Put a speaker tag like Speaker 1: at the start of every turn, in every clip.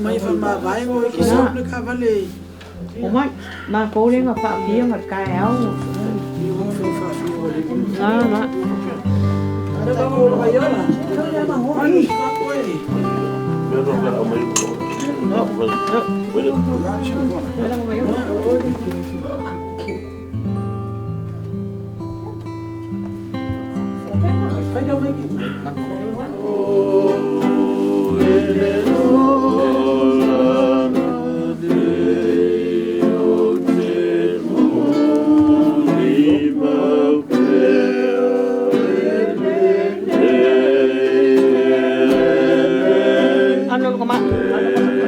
Speaker 1: Mai fa ma vai mo ki so le ka vale.
Speaker 2: O mai, ma kōre ngā whaafia ngā kai au.
Speaker 1: I o fa fa fi o le.
Speaker 2: Nā, nā.
Speaker 1: Ta ko lo ai ola. Ai ka ko e.
Speaker 2: No, no. Wala mo yun.
Speaker 1: Fai da mai ki.
Speaker 2: Ano ko ma? Ano ko ma?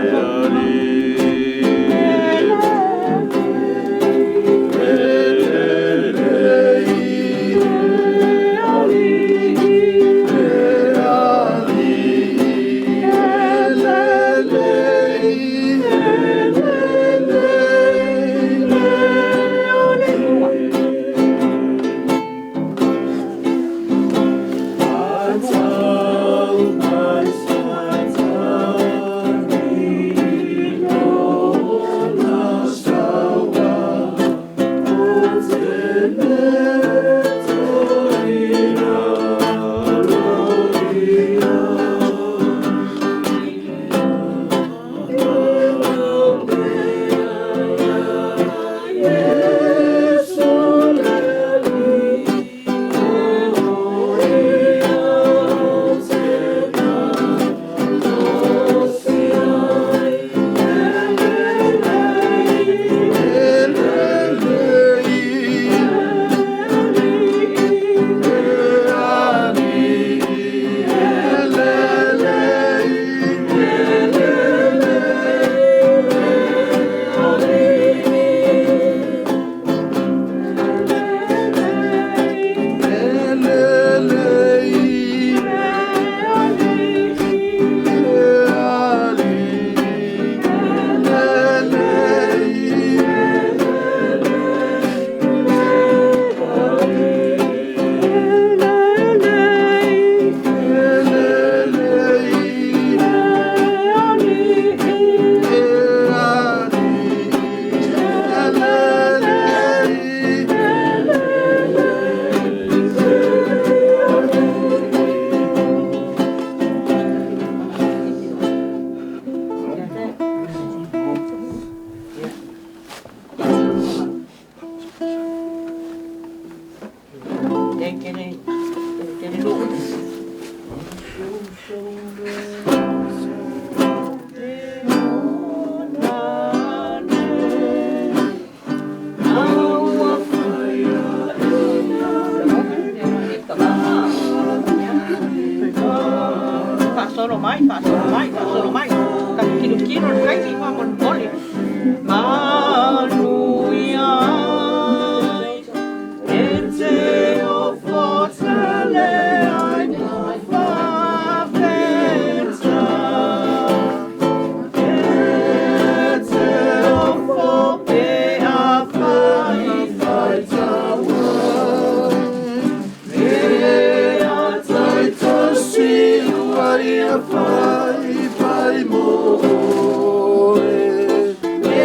Speaker 2: Faasolo mai, faasolo mai, faasolo mai. Ka kilo kilo le kai ki fa mon poli. Manuia. E te o fotele ai fa feta. E te o fo pe a fai fai tawa.
Speaker 3: Fai fai mo e.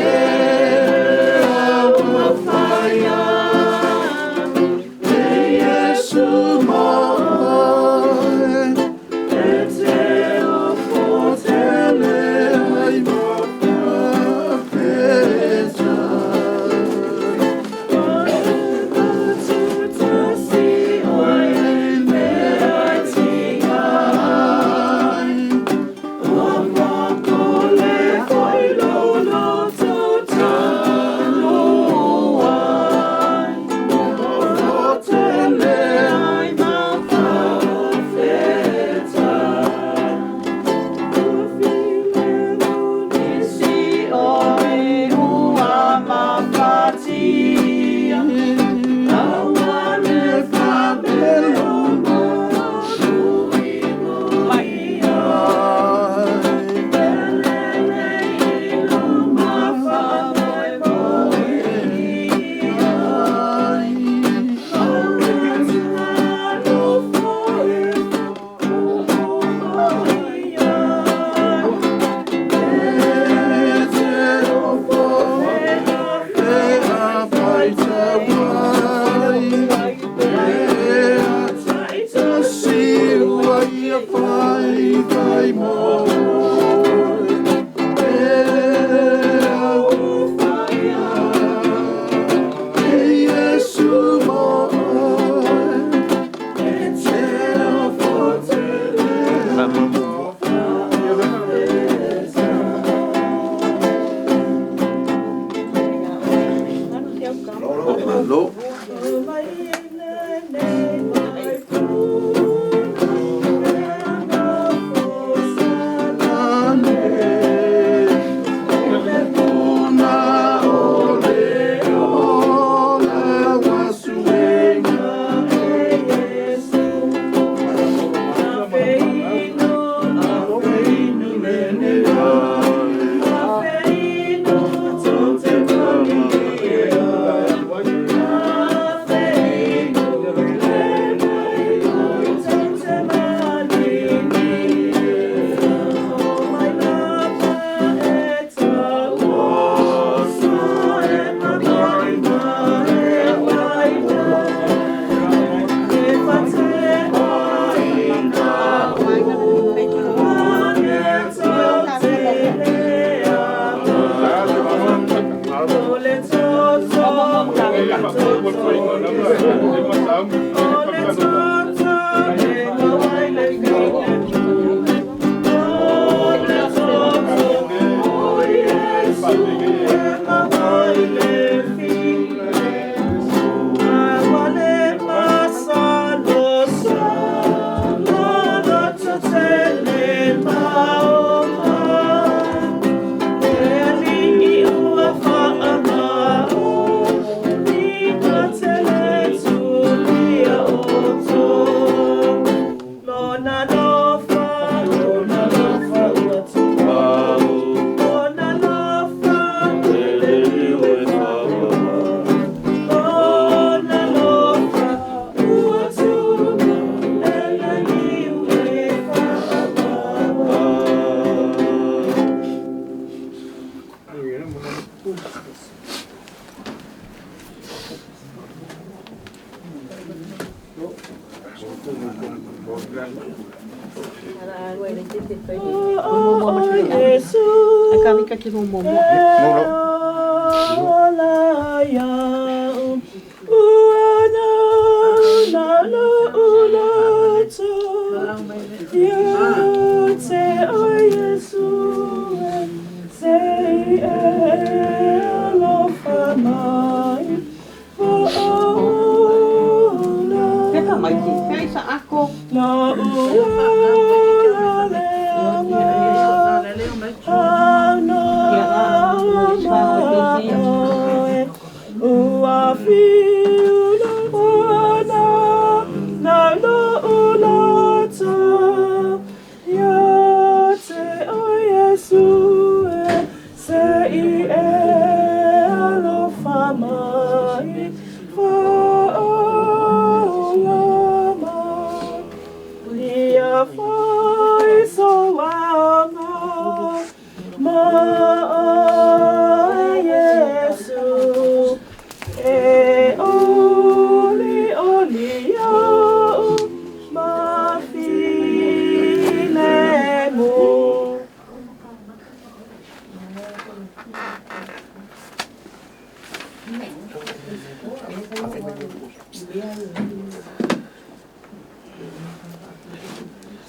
Speaker 3: Lo.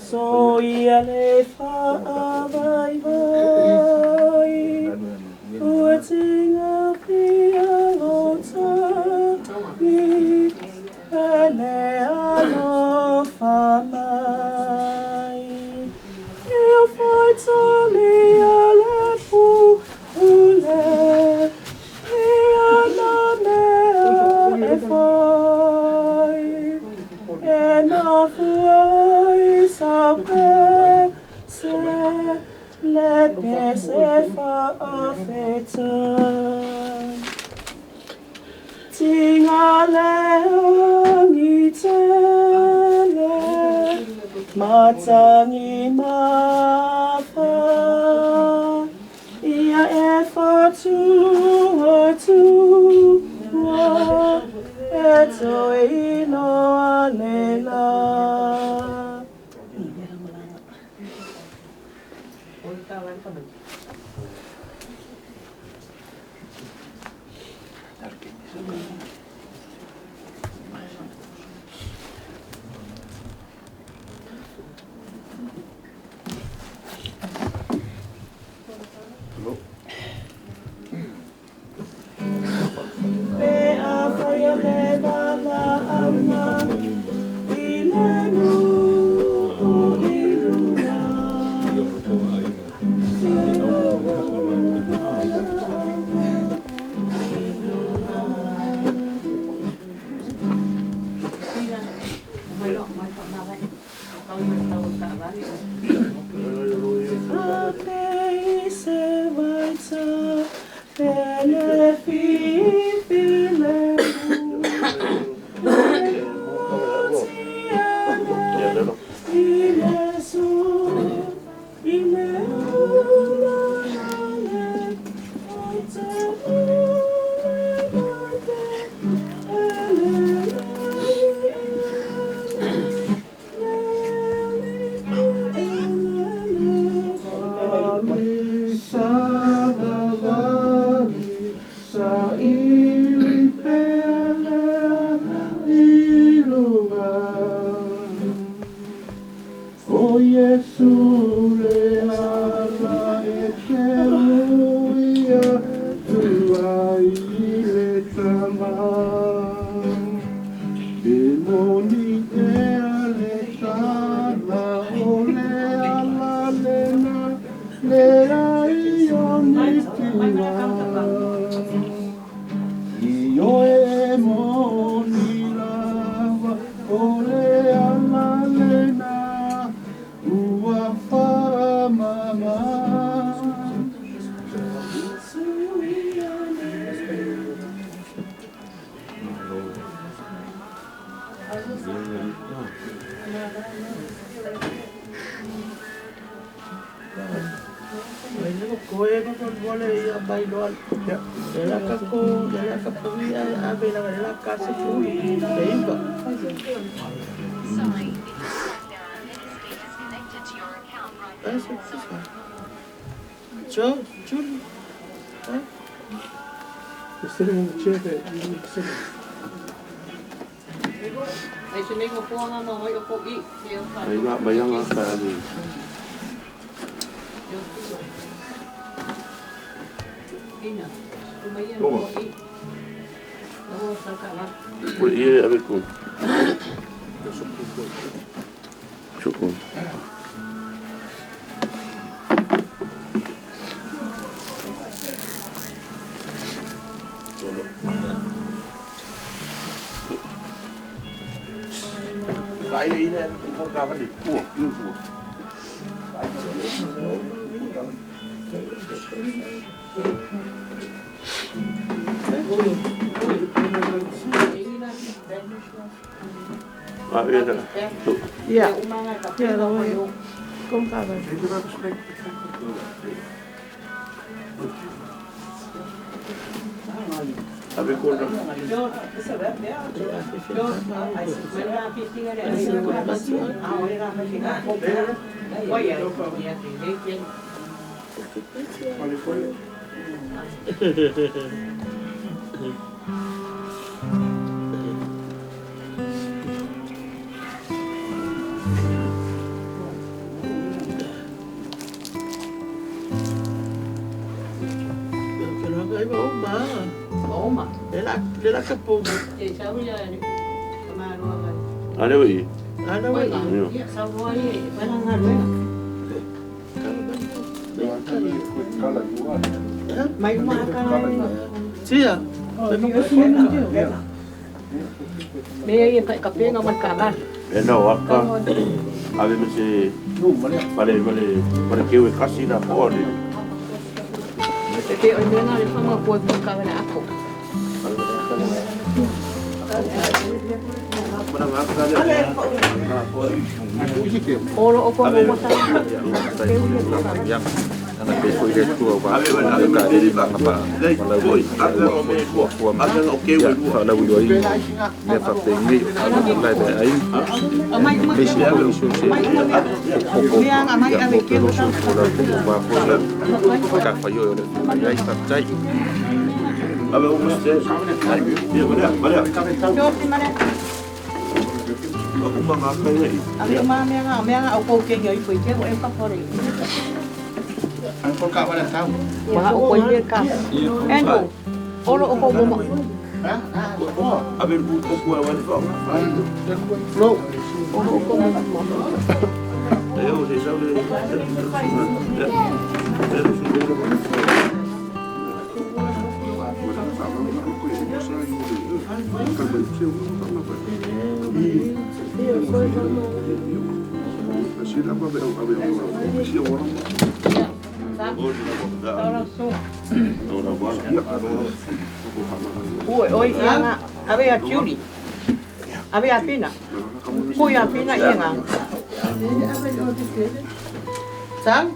Speaker 1: So ia le fa vai vai ua tinga pia lo ta i le alofa mai. Ia faitali a le pu ule ia na mea e fai e na fuai sa pe se le pe se fa a feta. Tinga leangi tele matangi mafa ia e whatua tua e toe inoa lela. mole ia mai loa. Le la ka ko, le la ka pui a ave la le la ka se pui. Le iva.
Speaker 3: Sorry, it looks like there are many speakers connected to your account right now.
Speaker 1: Adesso si fa. Ciao, Giulio. Eh?
Speaker 4: You're sitting in the chair there. You need to sit.
Speaker 2: Ai se nei ko nga no hoi o ko i.
Speaker 5: Ai nga mai nga ka ni.
Speaker 2: Ina. Mai ia no i. O sa ka la.
Speaker 5: Ko ie ave ku. Chuku. Vai aí, né? Encontrava ali. Pô, pô.
Speaker 1: Ja. Ja, dat hoor je. Kom vader.
Speaker 5: Ave ku.
Speaker 1: Le la ka po.
Speaker 5: Ale oi.
Speaker 1: Ana wai. Tia.
Speaker 2: Me ia ka penga man ka ban.
Speaker 5: E no aka. Ave me se pale pale pale ke we kasi na po ni.
Speaker 2: Te ke o me nga le fanga ko ka na ako. Olo o ko mo sa.
Speaker 6: Ana pe foi le tua wa le ka le ba pa la wo wa wa la wo yo me fa pe ni la be ai me si ko so se ko ko ya ko ko so ko la ko wa ko la ka fa yo le ai fa tai
Speaker 5: Ave o me se. Vale, vale. Uma nga kai nei.
Speaker 2: Ave ma me nga o ko ke ngai foi ke o e ka pore.
Speaker 4: Ang ko ka wala tao.
Speaker 2: Ma o ko ye ka. Endo. Olo o ko mo.
Speaker 5: Ave bu ko ko wa fa.
Speaker 4: Flow.
Speaker 2: Olo o ko mo.
Speaker 5: E o se sa le.
Speaker 2: Oi, oi, ia ave a Julie. Ave a Pina. Oi a Pina ia nga.
Speaker 1: Sang?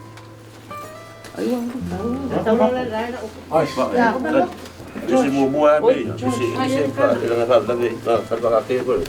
Speaker 5: Ese mo mo a me, ese ese pa, la la la la la que por.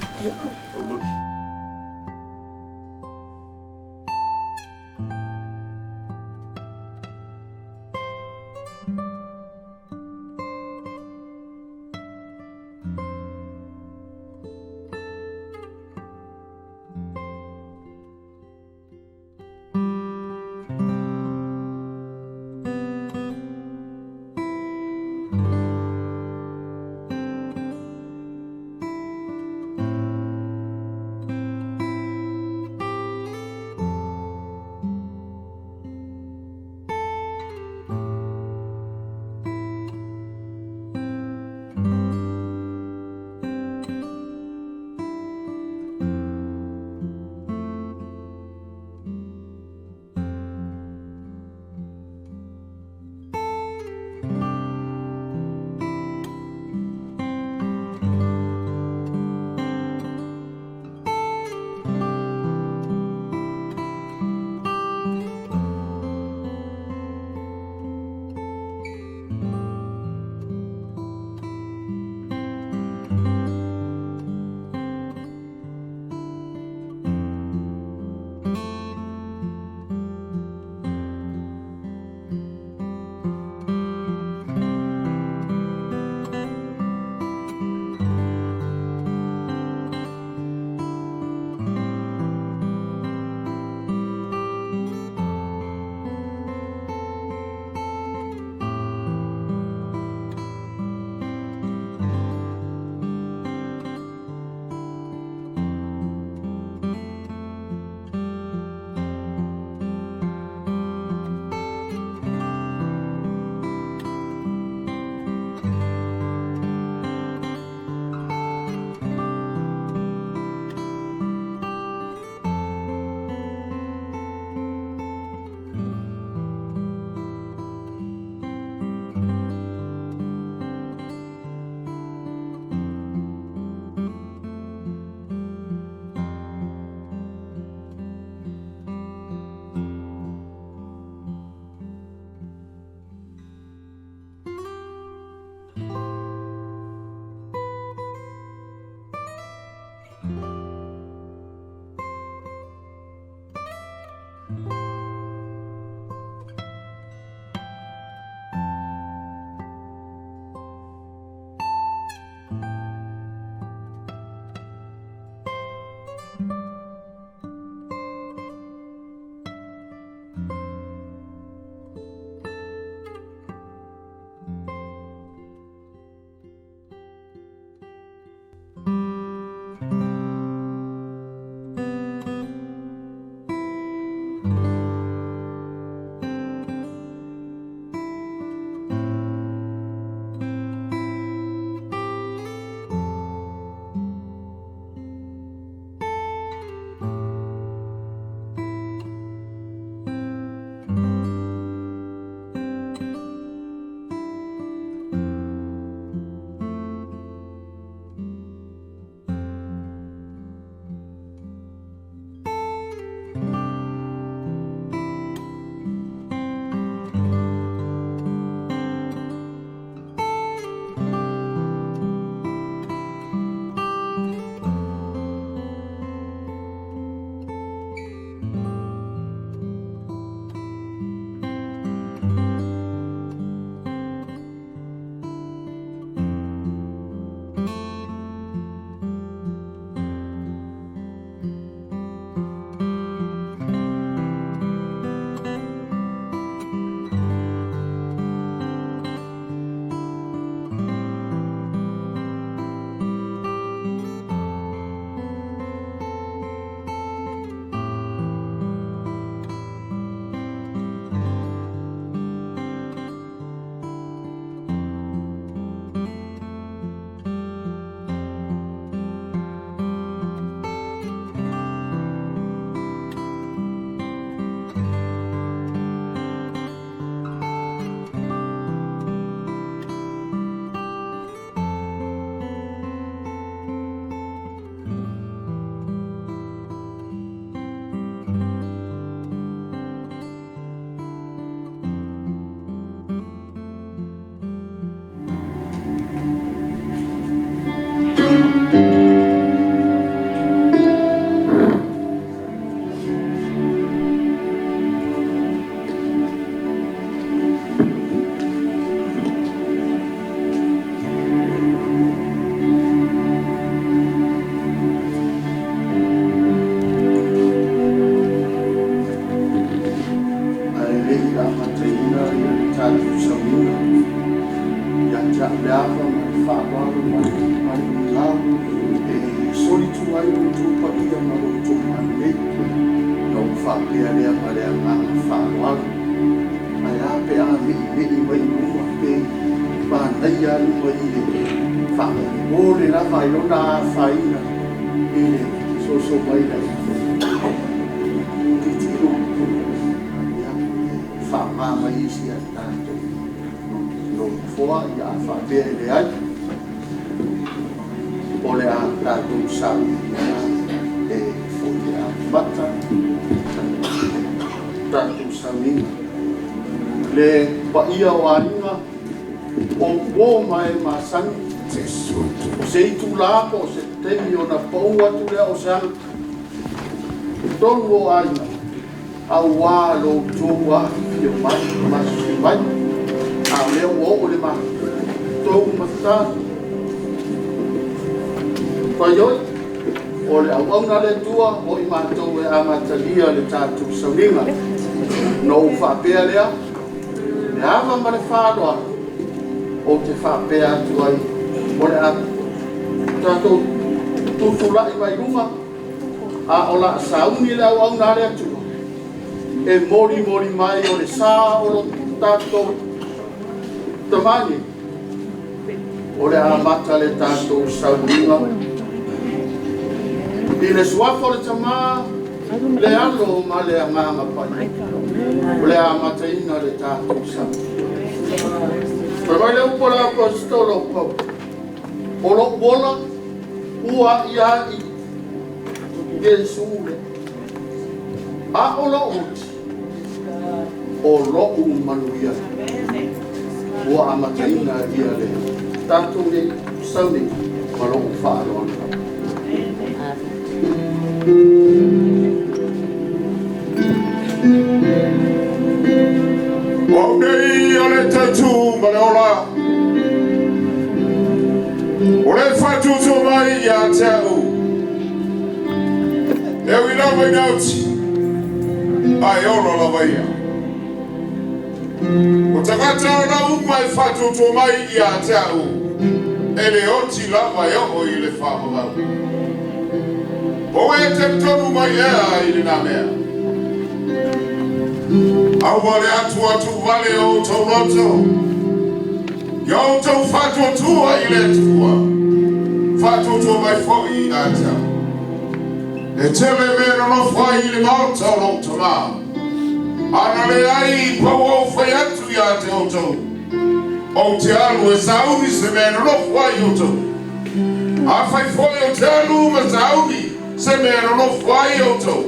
Speaker 7: te au le ava ma le faaaloalo ma le migao e solitu ai lo outou paia ma lo outou malelei. Ona ou faapea lea ma le agaga faaaloalo, ae a pe a meimei mai i luma pe manaia alu mai i le faamolemole lava ai lona afaina i le soso mai le tilotilo ia e faaaoga mai isi a tatou nofoa. Ia a faapea e leai, o le a tatou sauniga e foi e amata tatou sauniga. Le paia o aiga o uo ma e masani, o se itulā po o se taimi ona pau atu lea o se agatonu o aiga, auā lo outou afifio mai ma susu mai, a o lea ua oo le matou matagi faioi o le auauna a le Atua o i matou e amatalia le tatou sauniga. Na ou faapea lea, le ava ma le faaaloalo, ou te faapea atu ai, o le a tatou tutulai mai luga, a o la sauni le auauna a le Atua e molimoli mai o le sa o lo tatou tamani. O le amata le tatou sauniga i le suafa o le Tamā, le Alo ma le Agaga Paia. O le amataina le tatou sauniga. Fai mai le upu a le Aposetolo o Paulo, o lou ola ua ia i Iesu le, a o lou oti o lou manuia. Ua amataina ia le tatou nei sauniga ma lou faaaloalo.
Speaker 8: O nei o le tautu ma le ola, o le faatutu mai ia te au, e ui lava ina oti, ae ola lava ia. O tagata ona uma e faatutu mai ia te au, e le oti lava e oo i le faavavau. O e te tonu mai ea i lena mea. Aua le atu atu vale o outou loto, ia outou faatuatua i le Atua, faatuatua mai foi ia te au. E tele mea nonofo ai i le maota o lou Tamā. Ana leai pau ou fai atu ia te outou, ou te alu e sauni se mea e nonofo ai outou. Afai foi ou te alu ma sauni se mea e nonofo ai outou,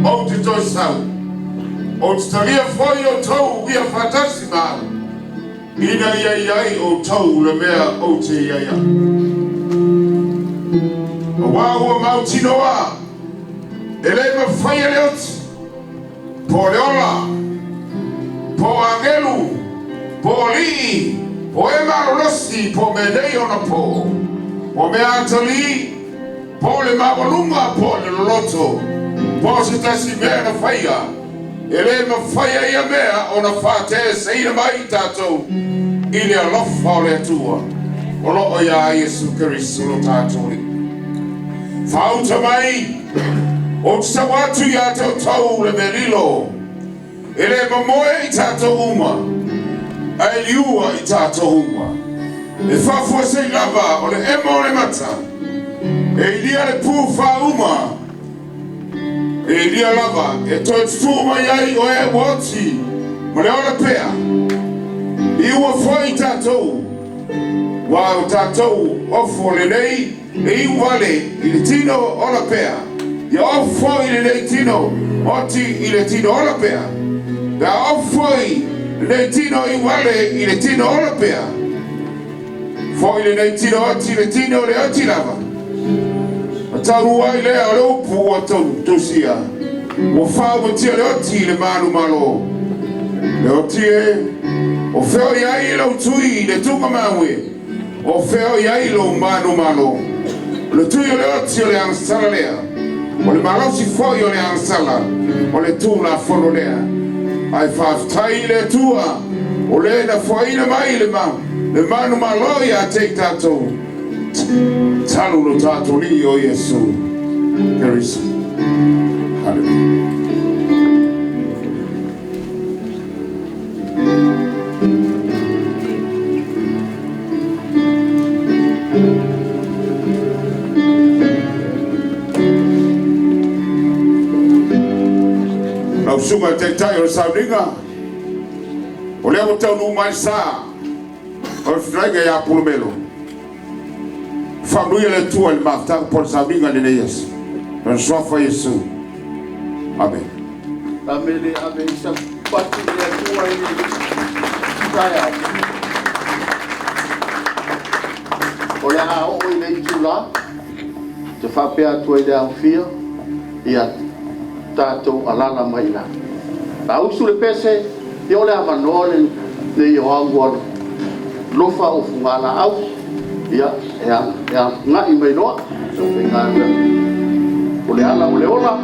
Speaker 8: ou te toe sau, ou te talia foi outou ia faatasi ma au, ina ia i ai outou le mea ou te i ai au. Auā ua mautinoa e le mafai e le oti, po o le ola, po o agelu, po o alii, po o e malolosi, po o mea nei ona po, po o mea atalii, po o le maualuga, po o le loloto, po o se tasi mea na faia, e le mafai ai ia mea ona faateeseina mai i tatou i le alofa o le Atua o loo iā Iesu Keriso lo tatou Alii. Faauta mai, ou te tau atu iā te outou le mea lilo, e le momoe i tatou uma, ae liua i tatou uma. E faafuasei lava o le emo o le mata, e ilia le pu faauma, e ilia lava e toe tutū mai ai o e ua oti ma le ola pea. I ua foi i tatou, ua o tatou ofo lenei e iu vale i le tino ola pea, ia ofo foi lenei tino oti i le tino ola pea, pe a ofo foi lenei tino iu vale i le tino ola pea, foi lenei tino oti i le tino le oti lava. Ma taunuu ai lea o le upu ua tusia, ua faaumatia le oti i le manumalo. Le oti e, o fea o i ai lou tui i le tuugamau e, o fea o i ai lou manumalo. O le tui o le oti o le agasala lea, o le malosi foi o le agasala o le Tulafono lea. Ae faafetai i le Atua o le na foaina mai le Le manumalo ia te i tatou, talu lo tatou Alii o Iesu Keriso. Haleluia. Lau susuga i le Taitai o le Sauniga, o lea ua taunuu mai le sa o le fetalaiga ia Pulumelo. Faamanuia le Atua i le mafutaga po o le sauniga i lenei aso. Lona suafa Iesu. Amene.
Speaker 7: Amene ave i sa pati i le Atua i le taeao. O le a oo i le itulā, te faapea atu ai i le aofia, ia tatou alaala mai i lalo. A usu le pese, ia o le avanoa lenei o au ua lofa ou fugalaau, ia e agai mai loa le aufaigaluega. O le ala o le ola.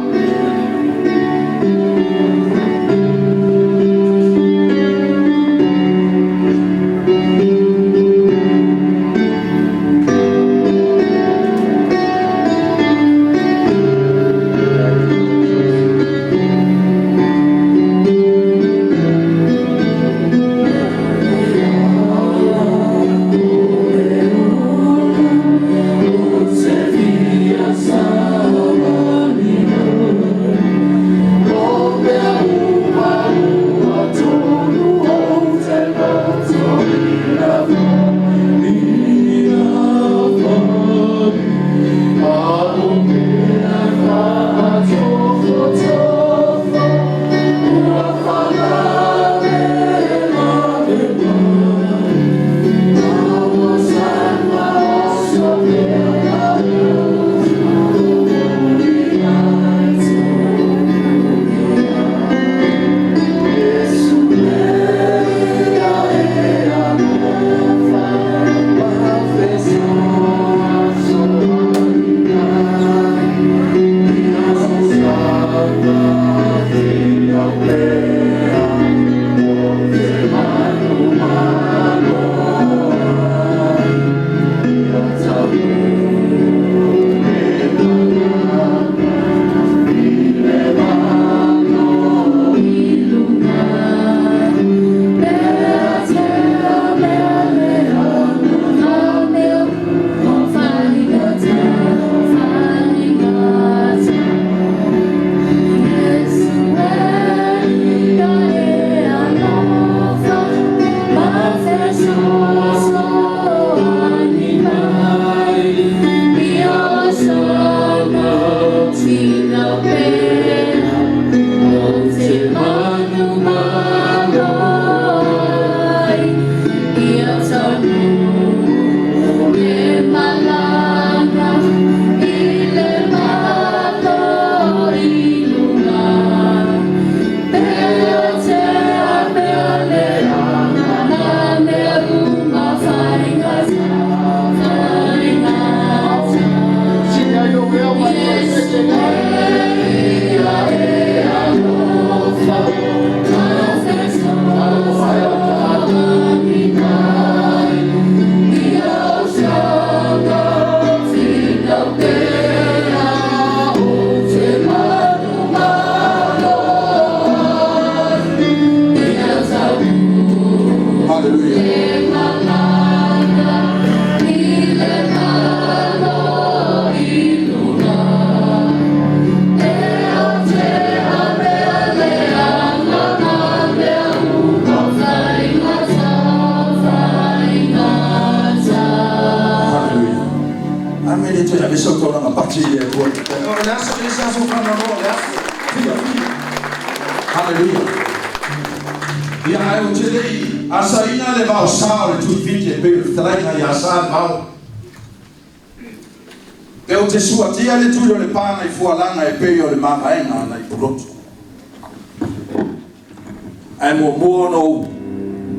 Speaker 9: Ae muamua ona ou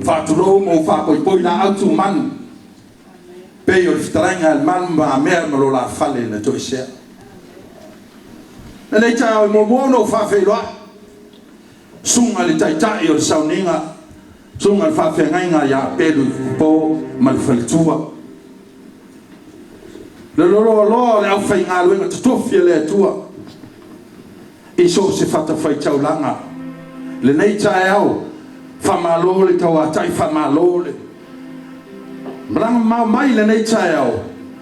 Speaker 9: faatulou ma ou faapoipoi laau tumanu, pei o le fetalaiga a le Manu Mamea ma lo la fale na toesea. Lenei taeao e muamua ona ou faafeiloai, susuga i le Taitai o le Sauniga, Susuga i le Faafeagaiga ia Pelu Popo ma le faletua. Le loloaloa o le aufaigaluega totofi a le Atua i so o se fatafaitaulaga. Lenei taeao, faamalo le tauatai, faamalo le malaga mamao mai i lenei taeao,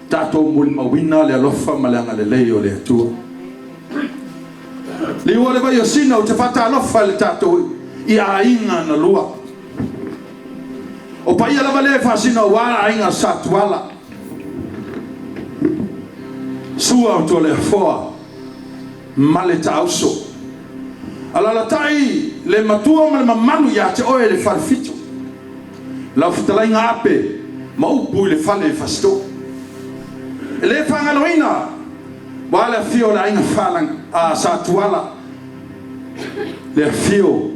Speaker 9: tatou molimauina le alofa ma le agalelei o le Atua. Liua le vai o Sina, ou te faatalofa i le tatou i aiga na lua. O paia lava lea e faasino aua aiga Sa Tuala, Sua o Toleafoa ma le Taauso. Alalatai le matua ma le mamalu ia te oe le Falefitu, lau fetalaiga Ape ma upu i le fale i Fasitoo. E le faagaloina aua le afio o le aiga Falangi, a Sa Tuala, le afio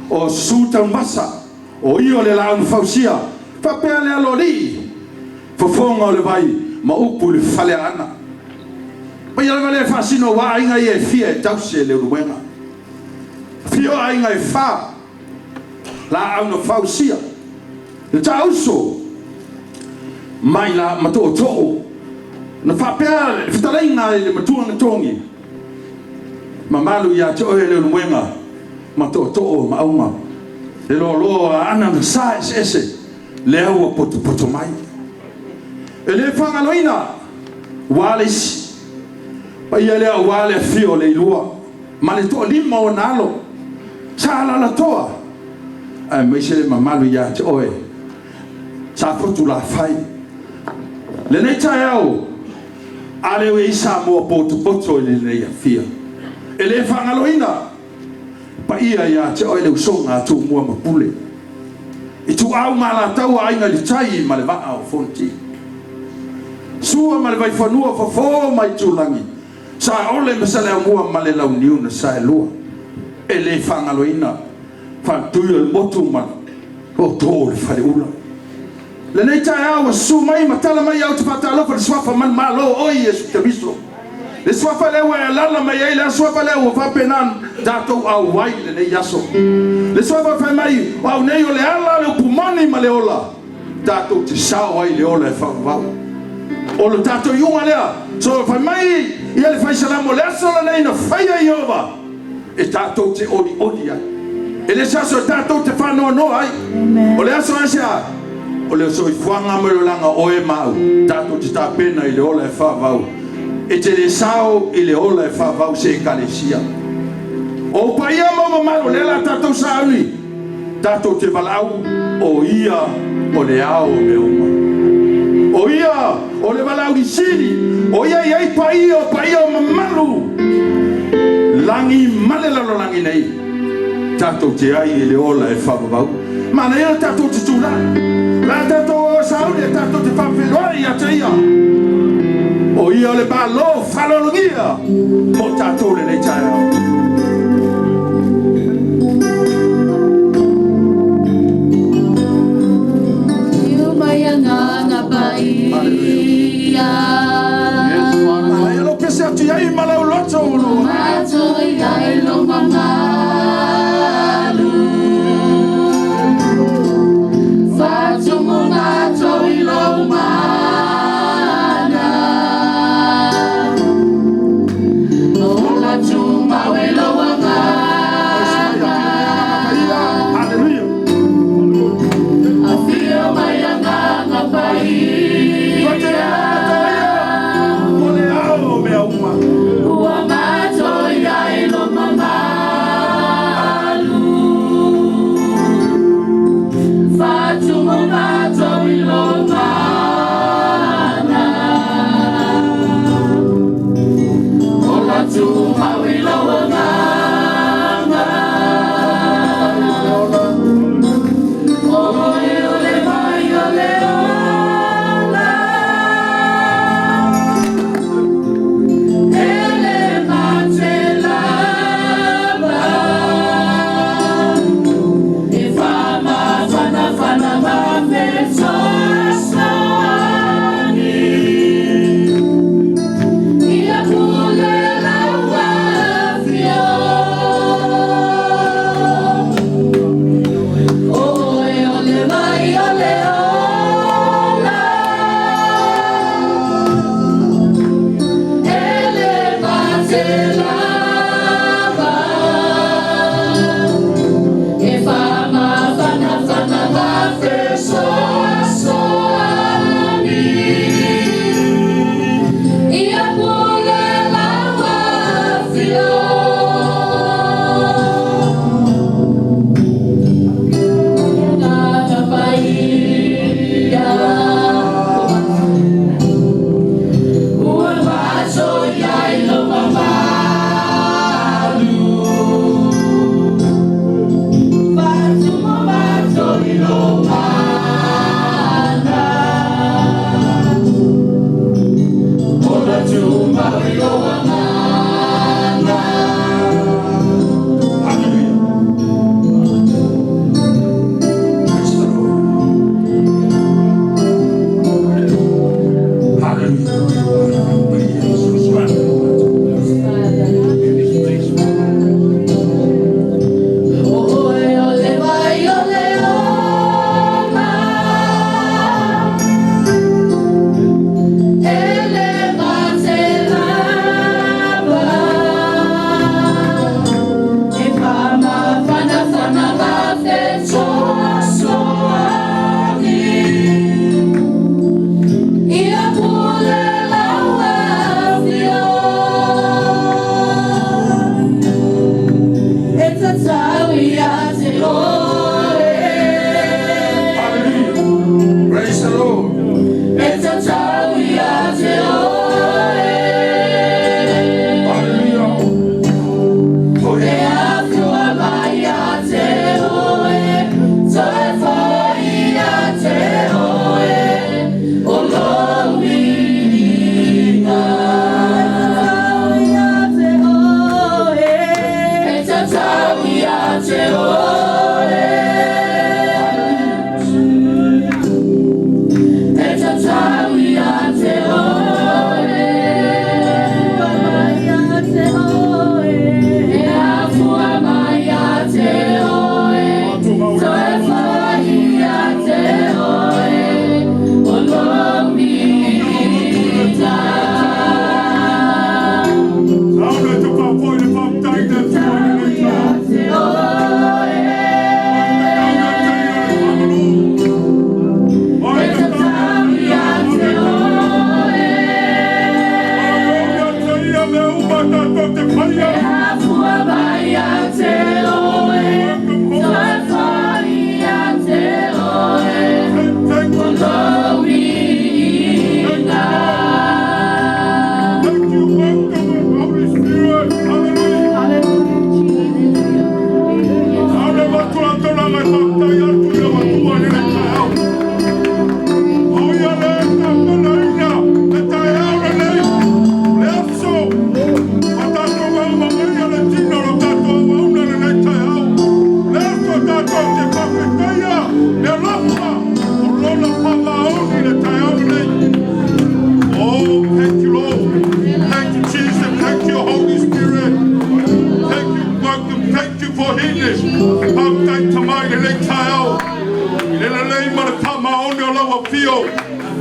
Speaker 9: o Susu Taunuvasa, o ia o le Laau na Fausia, faapea le Aloalii, fofoga o le vai ma upu i le Faleaana. Paia lava lea e faasino aua aiga ia e fia e tausi e Leulumoega. Afio aiga e fa, Laau na Fausia, le Taauso mai la ma Tootoo, na faapea le fetalaiga i le matua na togi, mamalu ia te oe Leulumoega ma Tootoo ma Auma, le loaloa o Aana na sa eseese, lea ua potopoto mai. E le faagaloina ua le isi paia lea aua le afio o Leilua ma le toalima o ona alo sa alalatoa, aemaise le mamalu ia te oe sa Fotulafai. Lenei taeao, a lea ua i ai Samoa potopoto i lenei afia, e le faagaloina paia ia te oe le usoga a Tumua ma Pule, Ituau ma Alataua, Aiga i le Tai ma le Vaa o Fonoti, Sua ma le Vaifanua, Fofo ma Itulagi, Saole ma Saleaaumua ma le Launiu na Saelua. E le faagaloina Faletui o le Motu ma Tootoo o le Faleula. Lenei taeao ua susu mai ma tala mai au te faatalofa i le suafa manumalo o Iesu Keriso. Le suafa lea ua e alaala mai ai, le suafa lea ua faapena tatou auai i lenei aso. Le suafa fai mai, o au nei o le ala, le upu moni ma le ola, tatou te sao ai le ola e faavavau. O le tatou iuga lea, so fai mai ia le faisalamo, le aso lenei na faia Ieova, e tatou te olioli ai. E le se aso e tatou te faanoanoa ai. O le aso aisea? O le soifuaga ma le olaga o oe ma au, tatou te tapena i le ola e faavavau. E te le sao i le ola e faavavau se ekalesia. O ou paia ma ou mamalu, o lea la tatou sauni, tatou te valaau, o ia o le ao o mea uma. O ia o le valauli sili, o ia e i ai paia o paia o mamalu, lagi ma le lalolagi nei, tatou te ai i le ola e faavavau. Manaia le tatou te tulai, o le a tatou o sauni e tatou te faafeiloai ia te ia. O ia o le Malo faaaloalogia mo tatou lenei taeao. Manaia lou pese atu i ai ma lau loto o lou Hallelujah. O le ao o mea uma.
Speaker 10: Ua matoia i lo mamalu, Fatumu mato i lo mana, Ola tumau i lo agaga, Oe o le vai o le ola.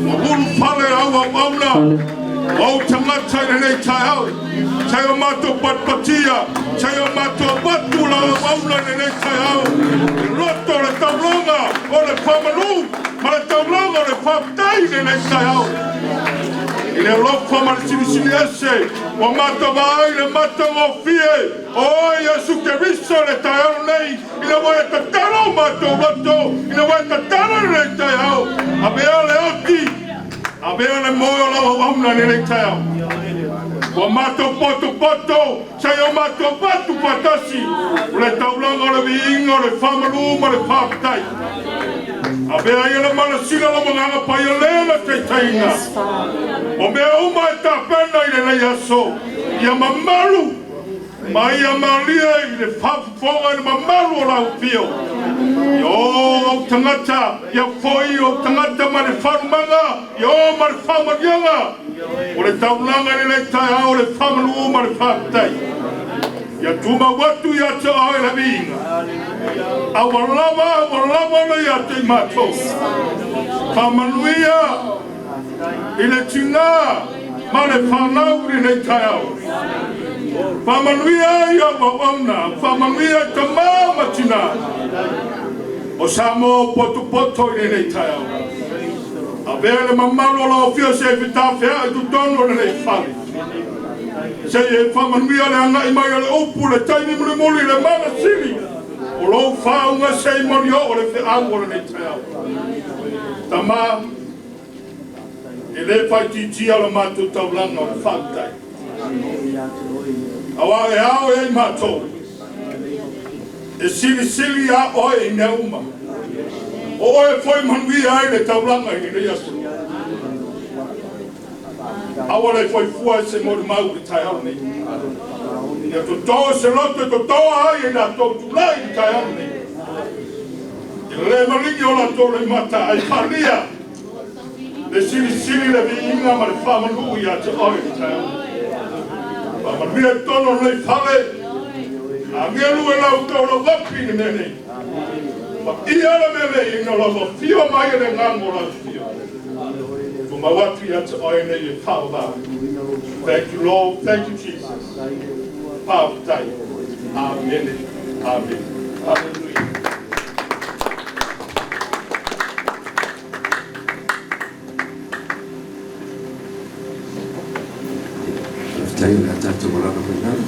Speaker 8: Ua ulufale au auauna o ou tagata i lenei taeao. Se i o matou patipatia, se i o matou avatu lau auauna i lenei taeao, i loto o le taulaga o le faamalu ma le taulaga o le faafetai i lenei taeao. I le alofa ma le silisili ese ua matou vaai i le matagofie o oe Iesu Keriso i le taeao lenei, ina ua e tatalo o matou loto, ina ua e tatalo i lenei taeao, avea le oti, avea le moe o lau auauna i lenei taeao. Ua matou potopoto, se i o matou avatu faatasi o le taulaga o le viiga o le faamalu ma le faafetai. Avea ia le manasila lau Agaga Paia le na taitaiina. O mea uma e tapena i lenei aso, ia mamalu ma ia malie i le faafofoga i le mamalu o lau afio. Ia o ou tagata, ia foi ou tagata ma le faalumaga, ia o ma le faamaliaga o le taulaga i lenei taeao o le faamalu ma le faafetai. Ia tumau atu ia te oe le viiga. Aua lava, aua lava ona ia te i matou. Faamanuia i le tina ma le fanau i lenei taeao. Faamanuia i au auauna, faamanuia i tama ma tina o Samoa o potopoto i lenei taeao. Avea le mamalu o lau afio se i fetafeai i totonu o lenei fale. Se i e faamanuia le agai mai o le upu le taimi mulimuli le mana sili o lou faauga se i moli oo le feau o lenei taeao. Tama, e le faitiitia la matou taulaga o le faafetai. Auā e ao e ai matou, e silisili a oe i mea uma. O oe foi manuia ai le taulaga i lenei aso. Aua le foifua e se molimau i le taeao lenei. Ia toto se loto e totoa ai e latou tulai i le taeao lenei. I le maligi o latou loimata ai faalia le silisili le viiga ma le faamalu ia te oe i le taeao. Faamanuia i totonu o lenei fale, agelu e lau taulauapi i le mea nei. Paia le mea nei ina lau afio mai e le agaga o lau afio. Tumau atu ia te oe nei e faavavau. Thank you, Lord. Thank you, Jesus. Faafetai. Amene. Amene. Hallelujah.
Speaker 11: Faafetai o le a tatou alaala mai lalo.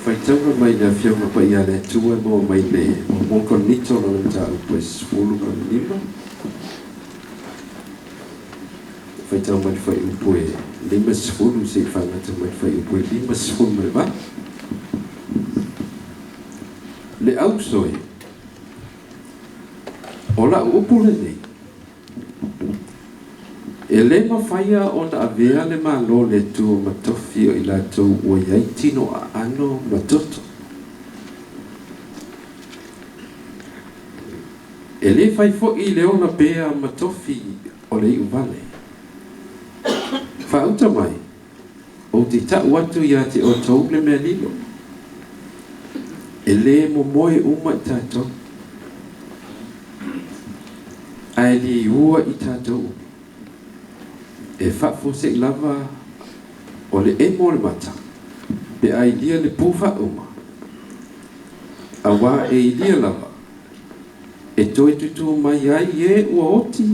Speaker 11: Faitauga mai le Afioga Paia a le Atua e maua mai le Muamua Korinito lona mataupu e 15. Faitau mai le fuaiupu e 50 seia faagata mai le fuaiupu e 58. Le auso e, o la'u upu lenei, e lē mafaia ona avea le Malo o le Atua ma tofi o i latou ua i ai tino aano ma toto. E lē fai fo'i le ola pea ma tofi o le iuvale. Faauta mai, ou te ta'u atu iā te outou le mea lilo. E lē momoe uma i tatou, ae liua i tatou uma. E faafuase'i lava o le emo o le mata, pe a ilia le pu faauma, auā e ilia lava e toe tutū mai ai e ua oti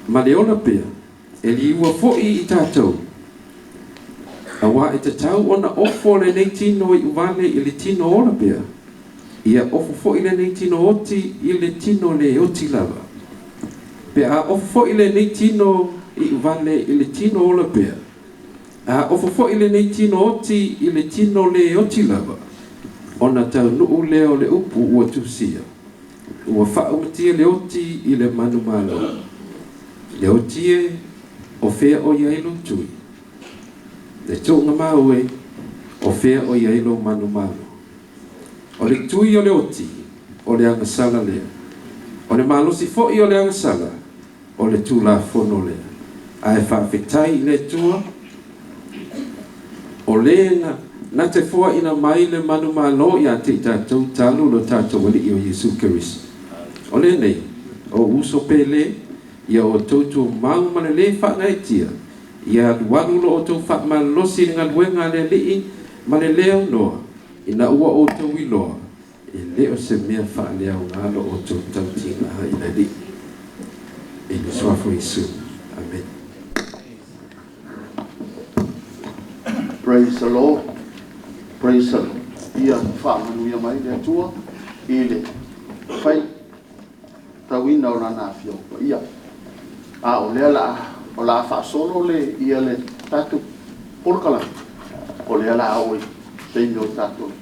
Speaker 11: ma le ola pea, e liua fo'i i tatou, auā e tatau ona ofo lenei tino iuvale i le tino ola pea, ia ofo fo'i lenei tino oti i le tino lē oti lava. Pe a ofo fo'i lenei tino iuvale i le tino ola pea, a ofo fo'i lenei tino oti i le tino lē oti lava, ona taunuu lea o le upu ua tusia, Ua faaumatia le oti i le manumalo. Le oti e, o fea o i ai lou tui? Le tuugamau e, o fea o i ai lou manumalo? O le tui o le oti, o le agasala lea. O le malosi foi o le agasala, o le Tulafono lea. Ae faafetai i le Atua. O lē na na te foaʻina mai le manumalo iā te i tatou talu lo tatou Aliʻi o Iesu Keriso. O lenei, o uso pele, ia outou tumau ma le lē faagaeetia, ia alualu lo outou faamalolosi i le galuega a le Aliʻi ma le lē aunoa, ina ua outou iloa, e lē o se mea faaleaogā lo outou tautigā i le Aliʻi. I le suafa o Iesu. Amene.
Speaker 7: Praise the Lord. Praise the Lord. Ia faamanuia mai le Atua i le fai tauina o lana afioga paia. A o lea la o la faasolo le ia le tatou polokalame. O lea la o i taimi o tatou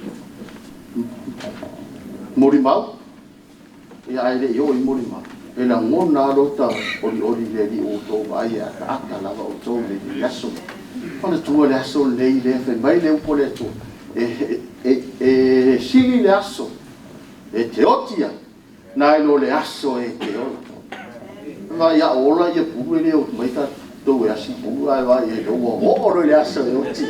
Speaker 7: molimau. Ia ae le i oo i molimau. E lagona lava lota olioli i le Alii ua outou vaai e ataata lava outou i lenei aso. Manatua le aso lenei lea fai mai le upu a le Atua, e sili le aso e te oti ai, nai lo le aso e te ola. Vaai a ola ia pulu e le o mai tatou e asi pulu, ae vaai e ua oo loa i le aso e oti.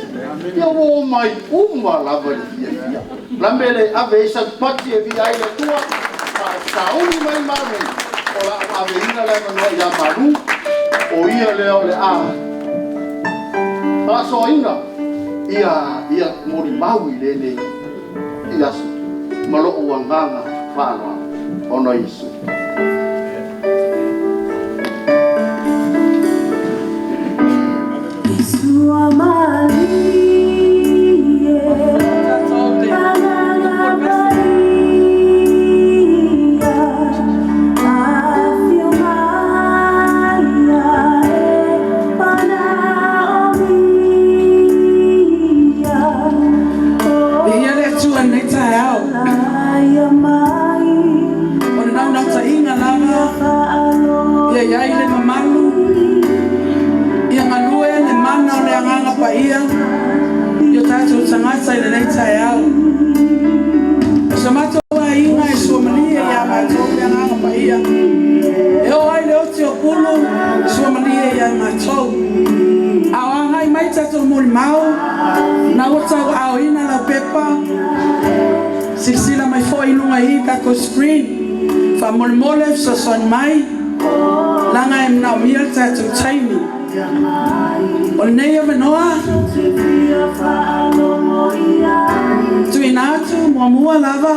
Speaker 7: Ia ua o mai uma lava i le fiafia. La mea le ave ai sau pati e via ai le Atua, a o sauni mai malu, o la o aveina le avanoa ia Malu, o ia lea o le a faasoaina ia molimau i lenei i aso ma lou agaga faaaloalo ona o Iesu.
Speaker 10: Sua malie, agaga paia, afio mai e manaomia.
Speaker 12: Viia le Atua i lenei taeao.
Speaker 10: Laia mai,
Speaker 12: O le naunautaiga lava ia i ai le mamalu, ia galue le mana o le Agaga Paia i o tatou tagata i lenei taeao. O so matou aiga e suamalie iā matou le Agaga Paia. E oo ai le oti o pulu, suamalie iā matou. A o agai mai tatou molimau, na ua tauaaoina lau pepa, silasila mai foi i luga i tatou screen, faamolemole fesoasoani mai, laga e manaomia le tatou taimi. O lenei avanoa, tuuina atu muamua lava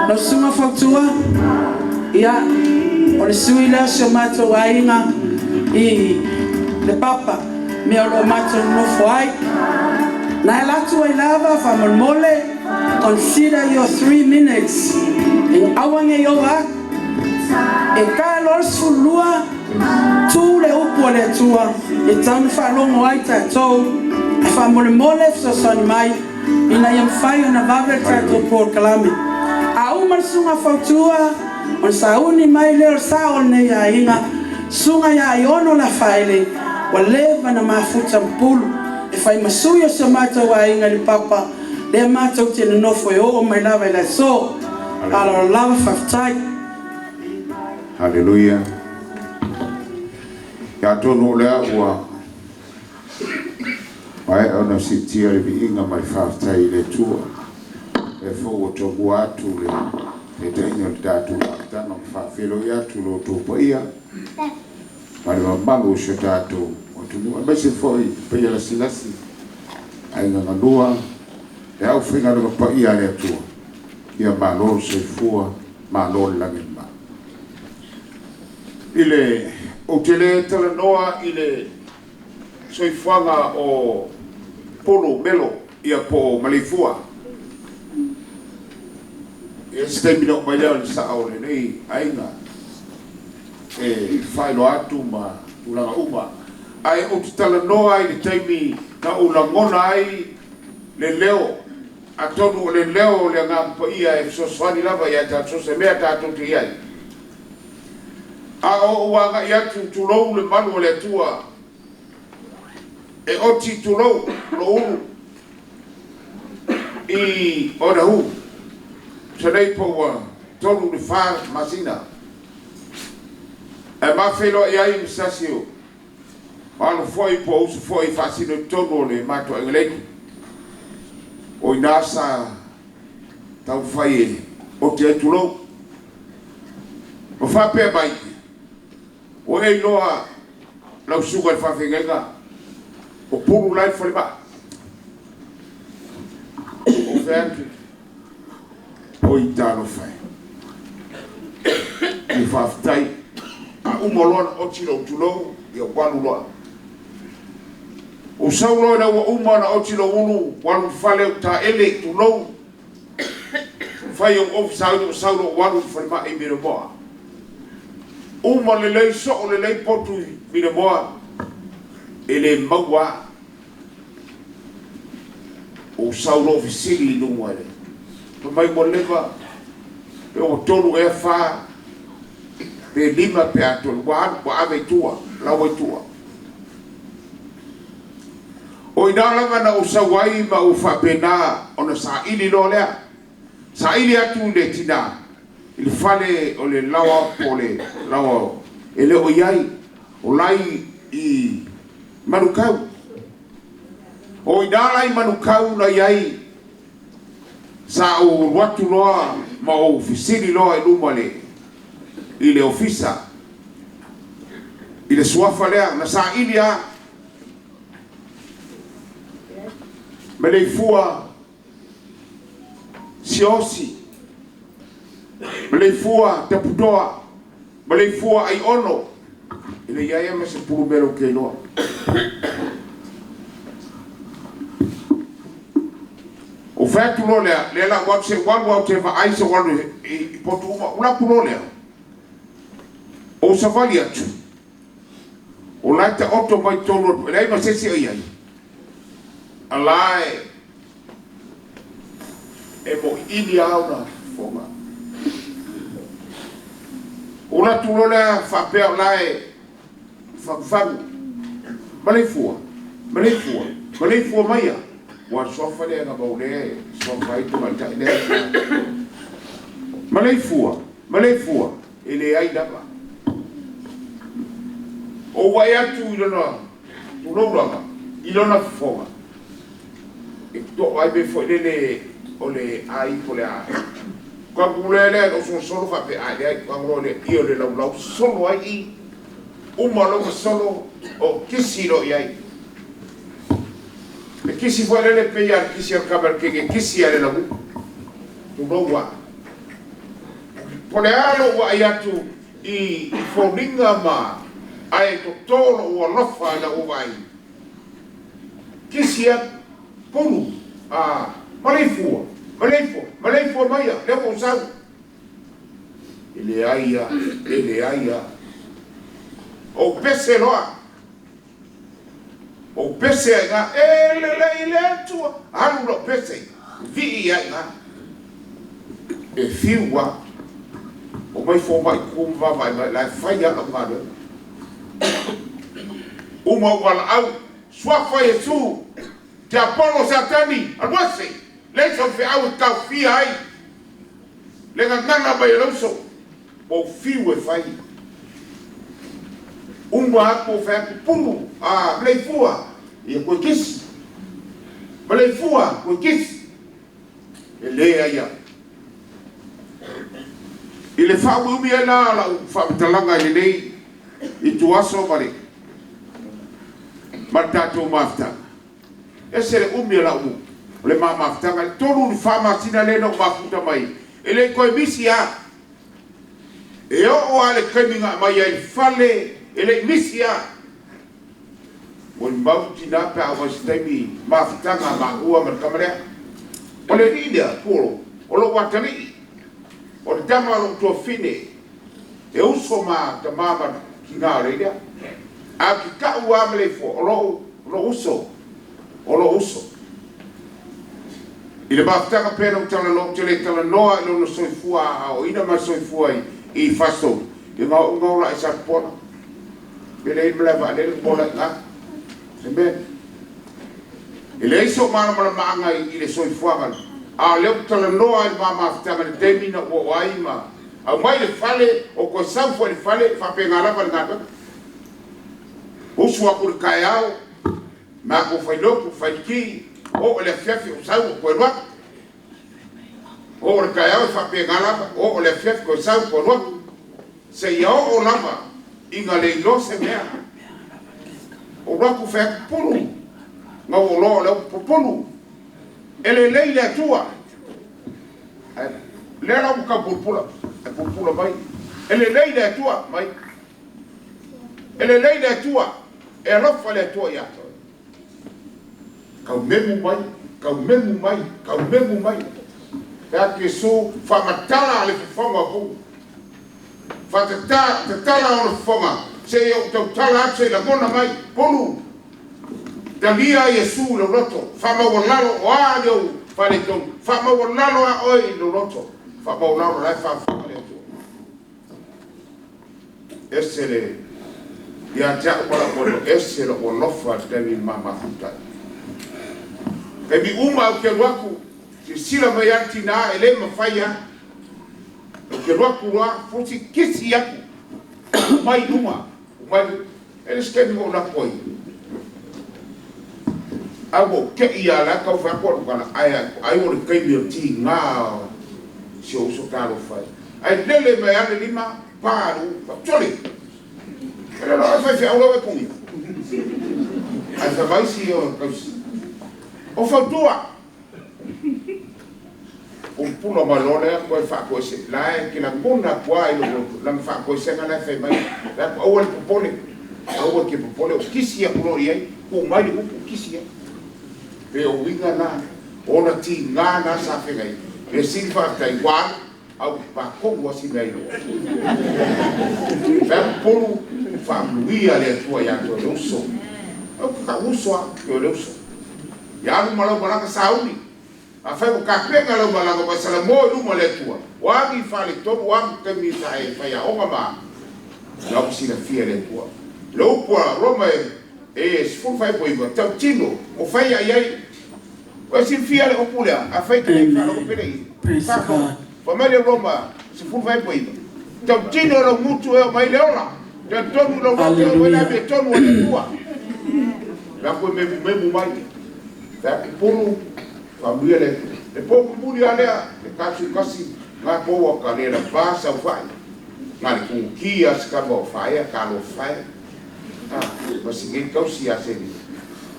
Speaker 12: lau susuga fautua, ia, o le sui lea o si o matou aiga i le papa, mea o lo o matou nonofo ai. Na e atu ai lava faamolemole, consider your 3 minutes. E aua nei ova atu. E ka loa le 12, tu le upu a le Atua e tau na faalogo ai tatou. E faamolemole fesoasoani mai ina ia mafai ona vave le tatou polokalame. A uma le susuga fautua, ona sauni mai lea o le sao o lenei aiga, susuga ia Aiono Lafaele, ua leva na mafuta ma pulu e fai ma sui o si o matou aiga i le papa lea matou te nonofo e oo mai lava i le aso. Alo lava, faafetai.
Speaker 8: Haleluia. Ia atonu o lea ua maea ona siitia le viiga ma le faafetai i le Atua. E fou ua tomua atu le taitaiga o le tatou amataga ma faafeiloai atu lo outou paia ma le mamalu o si o tatou atunuu, aemaise foi paia lasilasi, aiga galua, le aufaigaluega paia a le Atua. Ia malo le soifua, malo le lagi e mama. I le ou te le talanoa i le soifuaga o Polo Melo ia po o Maleifua. Ia se taimi na oo mai lea o le sao o lenei aiga e faailoa atu ma tulaga uma. Ae ou te talanoa i le taimi na ou lagona ai le leo, atonu o le leo o le Agaga Paia e fesoasoani lava ia tatou se mea tatou te i ai. A o ou agai atu, tulou le malu o le Atua, e oti tulou lo ulu i Odahu. Sanei po ua 3 i le 4 masina. Ae mafeiloai ai ma se tasi o alo foi po o uso foi faasino i totonu o le matou aiga leitu. O ina sa taumafai e oti ai tulou. Ma faapea mai, ua e iloa lau susuga i le faafeagaiga, o pulu la i le falemai. Ou fai atu, oi talofa e. Ia faafetai. A uma loa ona oti lou tulou, ia ou alu loa. Ou sau loa ina ua uma ona oti lou ulu, ou alu i le fale ou taele, tulou. Fai ou ofisa ai ou sau loa ou alu i le falemai i Milamoa. Uma lelei, soo lelei potu i Milamoa, e le maua lava. Ou sau loa ou fesili i luga i le fai mai ua leva, pe ua 3 ea 4 pe 5 pe a 3 ua alu ua ave i tua, la ua i tua. O i ina lava na ou sau ai ma ou faapena ona saili loa lea. Saili atu i le tina i le fale o le laoa po o le laoa e le o i ai, o la i Manukau. O i ina la i Manukau na i ai sa ou alu atu loa ma ou fesili loa i luma i le ofisa i le suafa lea na saili lava Maleifua Siaosi, Maleifua Taputoa, Maleifua Aiono. E le i ai lava ma se pulumelo ou te iloa. Ou fai atu loa lea, lea la ua alu se i ou alu lava ou te vaai se i ou alu i potu uma. Ou alu atu loa lea, ou savali atu, o la e taoto mai totonu o le, e leai ma se isi o i ai, a la e moiili lava ona fofoga. Ou alu atu loa lea faapea o la e fagufagu, maleifua, maleifua, maleifua maia. Ua suafa lea na mau lea e suafa ai tamaitai lea. Maleifua, maleifua, e leai lava. Ou vaai atu i lona tulou lava, i lona fofoga, e to'a ai mea foi lele o le ai po o le a. Tagu lea lea o solosolo faapea a leai tagu loa le ia o le laulau solo ai i uma loa ma solo o kisi loa i ai. Le kisi foi lele pei lava le kisi a le kama i le keke kisi a le lagu. Tulou a. Po o le a lou vaai atu i foliga ma ae toto lou alofa ina ua vaai. Kisi atu, pulu, a, maleifua, maleifua, maleifua maia, lea ua ou sau. E leai a, e leai a. Ou pese loa. Ou pese ai iina, e lelei le Atua, alu lau pese, vii ai iina. E fiu lava. Omai fomai ku ma vaavaai mai, la e fai lava lau galuega. Uma ou valaau, suafa Iesu, tiapolo Satani, alu ese, leai sau feau e taofia ai le gagana mai o le uso, ua ou fiu e fai. Uma atu ou fai atu, pulu, a, maleifua, ia toe kisi. Maleifua, toe kisi. E leai lava. I le faaumiumi ai la o lau faamatalaga i lenei ituaso ma le ma le tatou mafutaga, ese le umi o lau o le ma mafutaga, i le 3 i le 4 masina lea na ou mafuta mai, e le i toe misi lava. E oo lava i le taimi na aumai ai i le fale, e le i misi lava. Molimau tina pe a oo mai se taimi mafutaga a maua ma le tama lea. O le alii lea, Polo, o lou atalii, o le tama o lou tuafafine, e uso ma tama ma tina o le lea. A ou te tau lava ma le ifo, o lou, lou uso, o lou uso. I le mafutaga pea na ou talanoa, ou te le talanoa i lona soifua aoaoina ma le soifua i Fasitoouta, ia na oo na ola ai Satupola. Pe leai le malae vaalele ma ola ai i ina. Amen. E leai sou malamalamaaga i le soifuaga, a o lea ou te talanoa i le ma mafutaga i le taimi na ou oo ai ma aumai le fale, o toe sau foi i le fale, e faapena lava le galuega. Usu atu i le taeao, matou fai lotu, fai ti, Oo i le afiafi o sau o toe alu atu. Oo i le taeao e faapena lava, oo i le afiafi toe sau toe alu atu. Seia oo lava ina le iloa se mea. Ou alu atu fai atu, Pulu, na ou iloa o lea ua pupulu. E lelei le Atua. Ae lea la ua tau pulapula, e pulapula mai. E lelei le Atua mai. E lelei le Atua, e alofa le Atua ia te oe. Tau memu mai, tau memu mai, tau memu mai. Fai atu Iesu, faamatala le fofoga o Pulu. Faatatala ona fofoga, seia ou tautala atu, seia lagona mai, Pulu, talia Iesu i lou loto, faamaualalo, o a ni ou faaletonu, faamaualalo a oe i lou loto, faamaualalo o la e faafofoga le Atua. Ese le ia te au ma lou alofa, ese lou alofa i le taimi ma mafuta ai. Taimi uma ou te alu atu, silasila mai lava le tina e le mafai lava. Ou te alu atu loa, fusi kisi atu, mai i luga, mai, e le se taimi na ou alu atu ai. Ae ua ou te i lava la e tau fai atu au tala, ae ai o le taimi o le tiga o si ou uso talofa e. Ae lele mai lava le lima, pa le upu, sole! E le loa e faifeau lau e punia. Ae fai mai si o tausi. O fautua! Pulapula mai loa lea toe faatoese. La e te lagona atu lava i lou lana faatoesega la e fai mai. Fai atu, aua le popole, aua e te popole, o kisi atu loa i ai, tuu mai le upu, kisi ai. Pe o uiga na, ona tiga na sa feagai. Mea sili faafetai, ua alu, a ua patonu lava si mea i lou atu. Fai atu Pulu, faamanuia le Atua ia te oe le uso. Ou te tau uso lava, te oe le uso. Ia alu ma lau malaga sauni. Afai ua tapena lau malaga ua e salamo i luma o le Atua, o a ni faaletonu, o a ni taimi sa e faiaoga ma lau silafia e le Atua. Le upu a Roma e 19, tautino, o fai a i ai. Ua e silafia le upu lea, afai e te le faalogo pele i Fafo. Fai mai le Roma 19, tautino lau gutu e oo mai le ola, talitonu lau loto e oo mai le amiotonu a le Atua. Fai atu e memumemu mai. Fai atu Pulu, Faamanuia le Atua. Le po mulimuli lava lea, le 11 nga po ua ka le lava saofai, na le kuguki a se kama o faea ka alofa e. A, ma si nei tausi ia se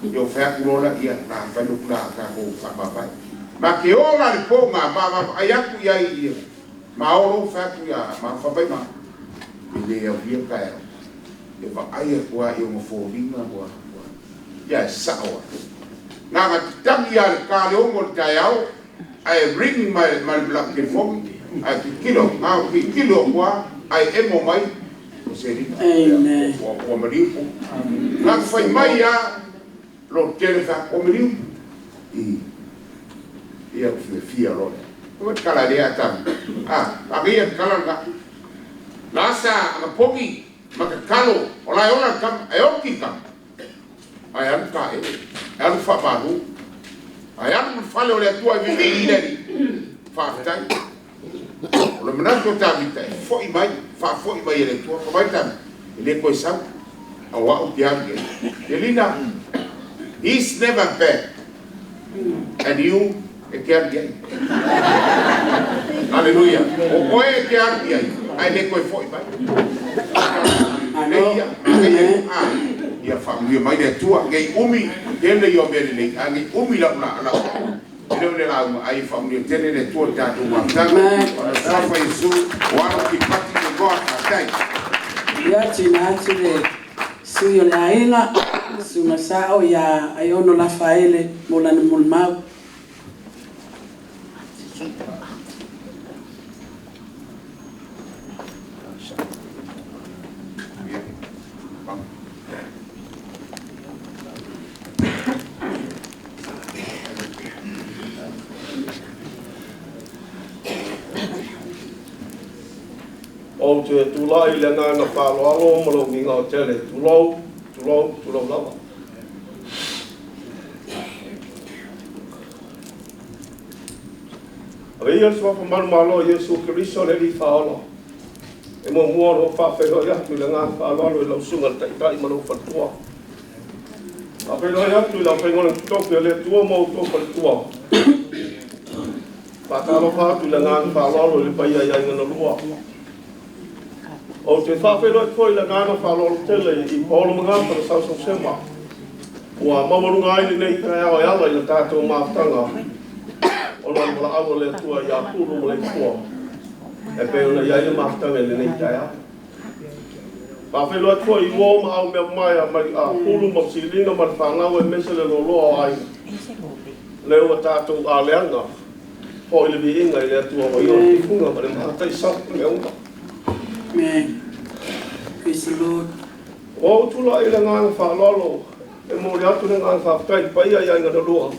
Speaker 8: i o fai atu loa la ia, na fai loku la a tatou faamavae. Ma ke o la le po nga ma vaavaai atu i ai ia, ma o lou fai atu ia, ma fa mai ma, e le aulia taeao. E vaai atu lava i ona foliga ua, ua, ia e sao lava. Na ona tatagi lava i le ta le 6 o le taeao, ae ring mai ma le lau telefoni, ae tilotilo, na ona tilotilo atu lava, ae emo mai, o se lima.
Speaker 12: Amen.
Speaker 8: Ua, ua maliu po. Na ona fai mai lava, lo tele fai atu, ua maliu. I, ia ua fiafia loa lea. Ua tala lea a tama. A, manaia le tala lena. Lasa anapogi ma tatalo, o la e ola le tama, e oti le tama. Ae alu taele, e alu faamalu, ae alu i le fale o le Atua e vivii i le Alii. Faafetai. O le manatu o Tavita e foi mai, faafoi mai e le Atua. Fai mai Tavita, e le toe sau, a o au ou te alu i ai. Delina, he's never bad. And you, e te alu i ai. Aleluia. O oe e te alu i ai, ae le toe foi mai. Lei ia, manaia ia, a, ia faamanuia mai le Atua, nei umi tele ia o mea lelei, a nei umi lau la, lau, e le o le lauga, ae ia faamanuia tele le Atua i le tatou mafutaga, ona suafa Iesu, o alo kiripati le igoa, faafetai.
Speaker 12: Ia, tuuina atu le sui o le aiga, Susuga Sao ia Aiono Lafaele mo lana molimau.
Speaker 4: Ou te tulai i le agaga faaaloalo ma lou migao tele. Tulou, tulou, tulou lava. Ave ia le suafa manumalo o Iesu Keriso le Alii Faaola. E muamua ona ou faafeiloai atu i le agaga faaaloalo i lau susuga i le Taitai ma lou faletua. Faafeiloai atu i le aufaigaluega totofi a le Atua ma outou faletua. Faatalofa atu i le agaga faaaloalo i le paia i aiga na lua. Ou te faafeiloai atu foi i le agaga faaaloalo tele i Paolo Magafa na sausausema ua maualuga ai lenei taeao e ala i le tatou mafutaga ona o le valaau a le Atua ia Pulu ma Leifua e pei ona i ai le mafutaga i lenei taeao. Faafeiloai atu foi i uo ma au mea mamae mai a Pulu ma Siliga ma le fanau aemaise le loaloa o aiga. Lea ua tatou aleaga foi le viiga i le Atua o ia o le tifuga ma le mahataisau mea uma.
Speaker 12: Amen. Praise the Lord.
Speaker 4: Ua ou tulai i le agaga faaaloalo e momoli atu le agaga faafetai i le paia i aiga na lua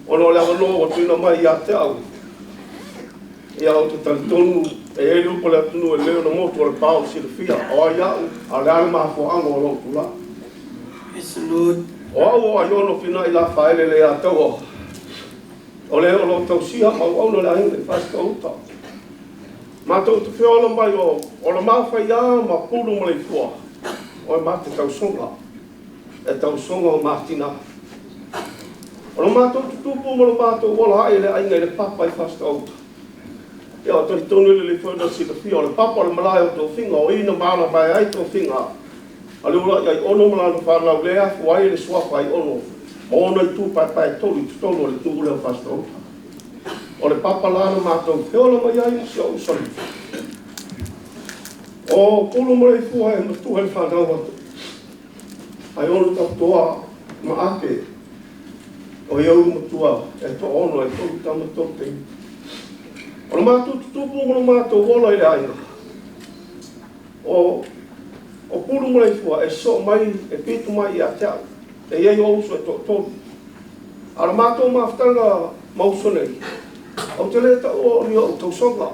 Speaker 4: ona o le avanoa ua tuuina mai ia te au. Ia ou te talitonu e i ai le upu a le atunuu e lelei ona motu o le pao silafia o ai au, a o le a le mafuaaga o lou tulai.
Speaker 12: Praise the Lord.
Speaker 4: O au o Aiono Finai Lafaele Leiataua, o le o lo o tausia ma auauna le aiga i Fasitoo-uta. Matou te feola mai o le mafaiā ma Pulu ma Leifua, o e ma te tausoga, e tausoga o matina. O le matou tutupu ma le matou ola ai i le aiga i le papa i Fasitoo-uta. Ia o talitonu i le lelei foi ona silafia o le papa o le malae o tofiga, o i na malamae ai tofiga a le uluai Aiono ma lana fanau lea e afua ai le suafa Aiono ma ona itu paepae tolu i totonu o le nuu lea o Fasitoo-uta. O le papa la na matou feola mai ai ma si ou uso. O Pulu ma Leifua e matua i le fanau atu. Aiono Tautoa ma Ake o ia ulu matua e toaono e tolu tama tolu teine. O le matou tutupu ma le matou ola i le aiga. O Pulu ma Leifua e sosoo mai e pitu mai ia te au. E i ai o uso e toatolu. A o le matou mafutaga ma uso nei, ou te le taua o ni ou tausoga.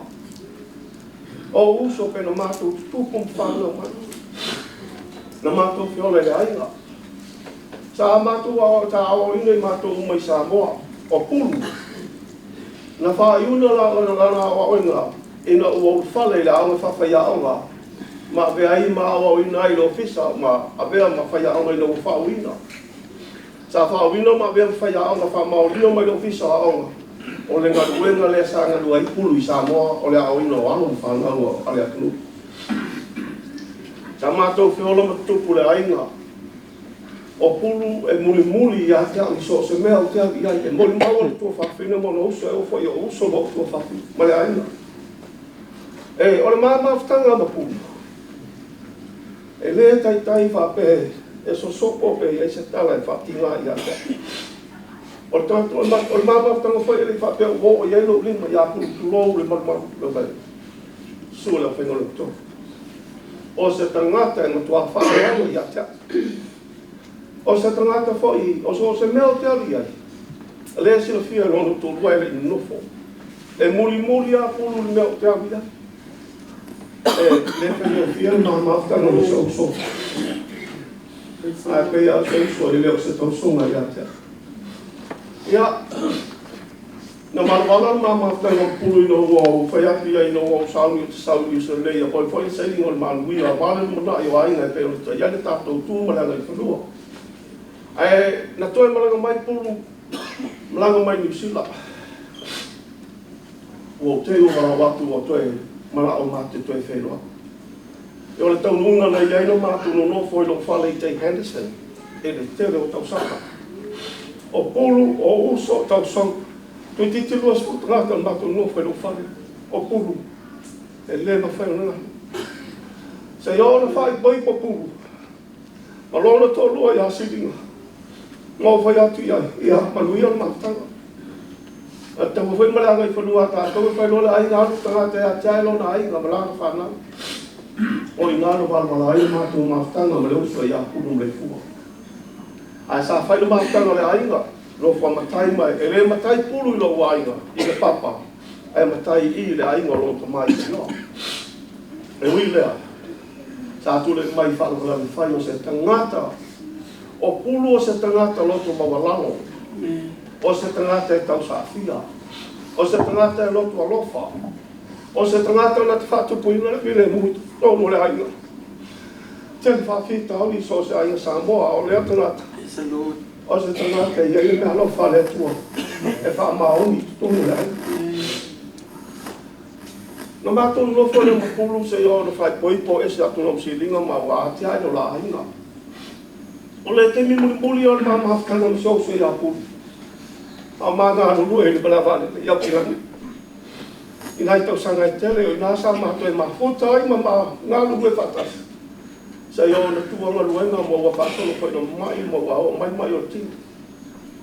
Speaker 4: O uso pe na matou tutupu ma whanau mai. Na matou feola i le aiga. Sa matou aoaoina i matou uma i Samoa, o Pulu. Na whaaiuna lana aoaoina ina ua ulufale i le aoga faafaiaoga ma avea ai ma aoaoina ai i le ofisa ma avea ma faiaoga ina ua faauina. Sa faauina ma avea ma faiaoga faamaonia mai le ofisa o aoga o le galuega lea sa galue ai Pulu i Samoa o le aoaoina o alo ma fanau a le atunuu. Sa matou feola ma tutupu le aiga o Pulu e mulimuli ia te au i so o se mea ou te au i ai. E molimau le tuafafine ma ona uso e oo foi i ou uso ma ou tuafafine ma le aiga. E, o le mamafutaga ma Pulu, e le taitai faapea e sosopo pe i ai se tala e faatiga ia te au. O le mamafutaga foi e le faapea ua oo i ai lou lima ia Pulu tulou le malumalu le vai. Susu le aufaigaluega totofi. O se tagata e matua faaaloalo ia te au. O se tagata foi, o so o se mea o te alu i ai, lea silafia e lona toalua e le i nonofo. E mulimuli a Pulu le mea o te alu i ai. E le faigofie le mamafutaga ma se uso. Ae pei a o se uso e le o se tausoga ia te au. Ia, na malavala le mamafutaga o Pulu ina ua ou fai atu ia ina ua ou sauni o te sau i Usalei a foi le sailiga o le manuia aua le lumanai o aiga e pei o le iai le tatou tu ma le agaifanua. Ae na toe malaga mai Pulu, malaga mai Niu Sila. Ua ou tei ua valaau atu ua toe manao ma te toe whenua. E o le taunuuga na i ai no mātou nonofo i lou fale i Jake Henderson, e le tele o tausaka. O Pulu, o uso, o tausoga. Toeitiiti 20 tagata o le matou nonofo i lou fale. O Pulu, e le mafai ona galu. Se i oo na faaipoipo Pulu, ma lona toalua ia Siliga. Ma ou fai atu i ai, ia manuia le mafutaga. A taua foi ma le agaifanua a tatou e fai loa le aiga alu tagata ia te ai lona aiga ma lana fanau. O i ngā no malavala ai le matou mafutaga ma le uso ia Pulu ma Leifua. Ae sa fai le mafutaga o le aiga, nofo a matai mai, e le matai Pulu i lou aiga, i le papa, ae matai i le aiga o lona tama i Samoa. E ui lea, sa tulai mai faalavelave fai o se tagata, o Pulu o se tagata loto maualalo, o se tagata e tausaafia, o se tagata e loto alofa, o se tagata na te faatupuina le filemu i totonu o le aiga. Tele faafitauli i so o se aiga Samoa, o lea tagata. O se tagata e i ai le meaalofa a le Atua e faamaoni i totonu o le aiga. Na matou nonofo i le ma Pulu seia oo ina faaipoipo ese atu na siliga ma ua atiae lo la aiga. O le taimi mulimuli o le ma mafutaga ma si ou uso ia Pulu, a o ma galulue i le malaevaalele i Aukilani i nai tausaga e tele, o i ina sa matou mafuta ai ma ma galulue faatasi seia oo ina tuua galuega ma ua faasolo foi ina mamai ma ua oo mai mai o le tino,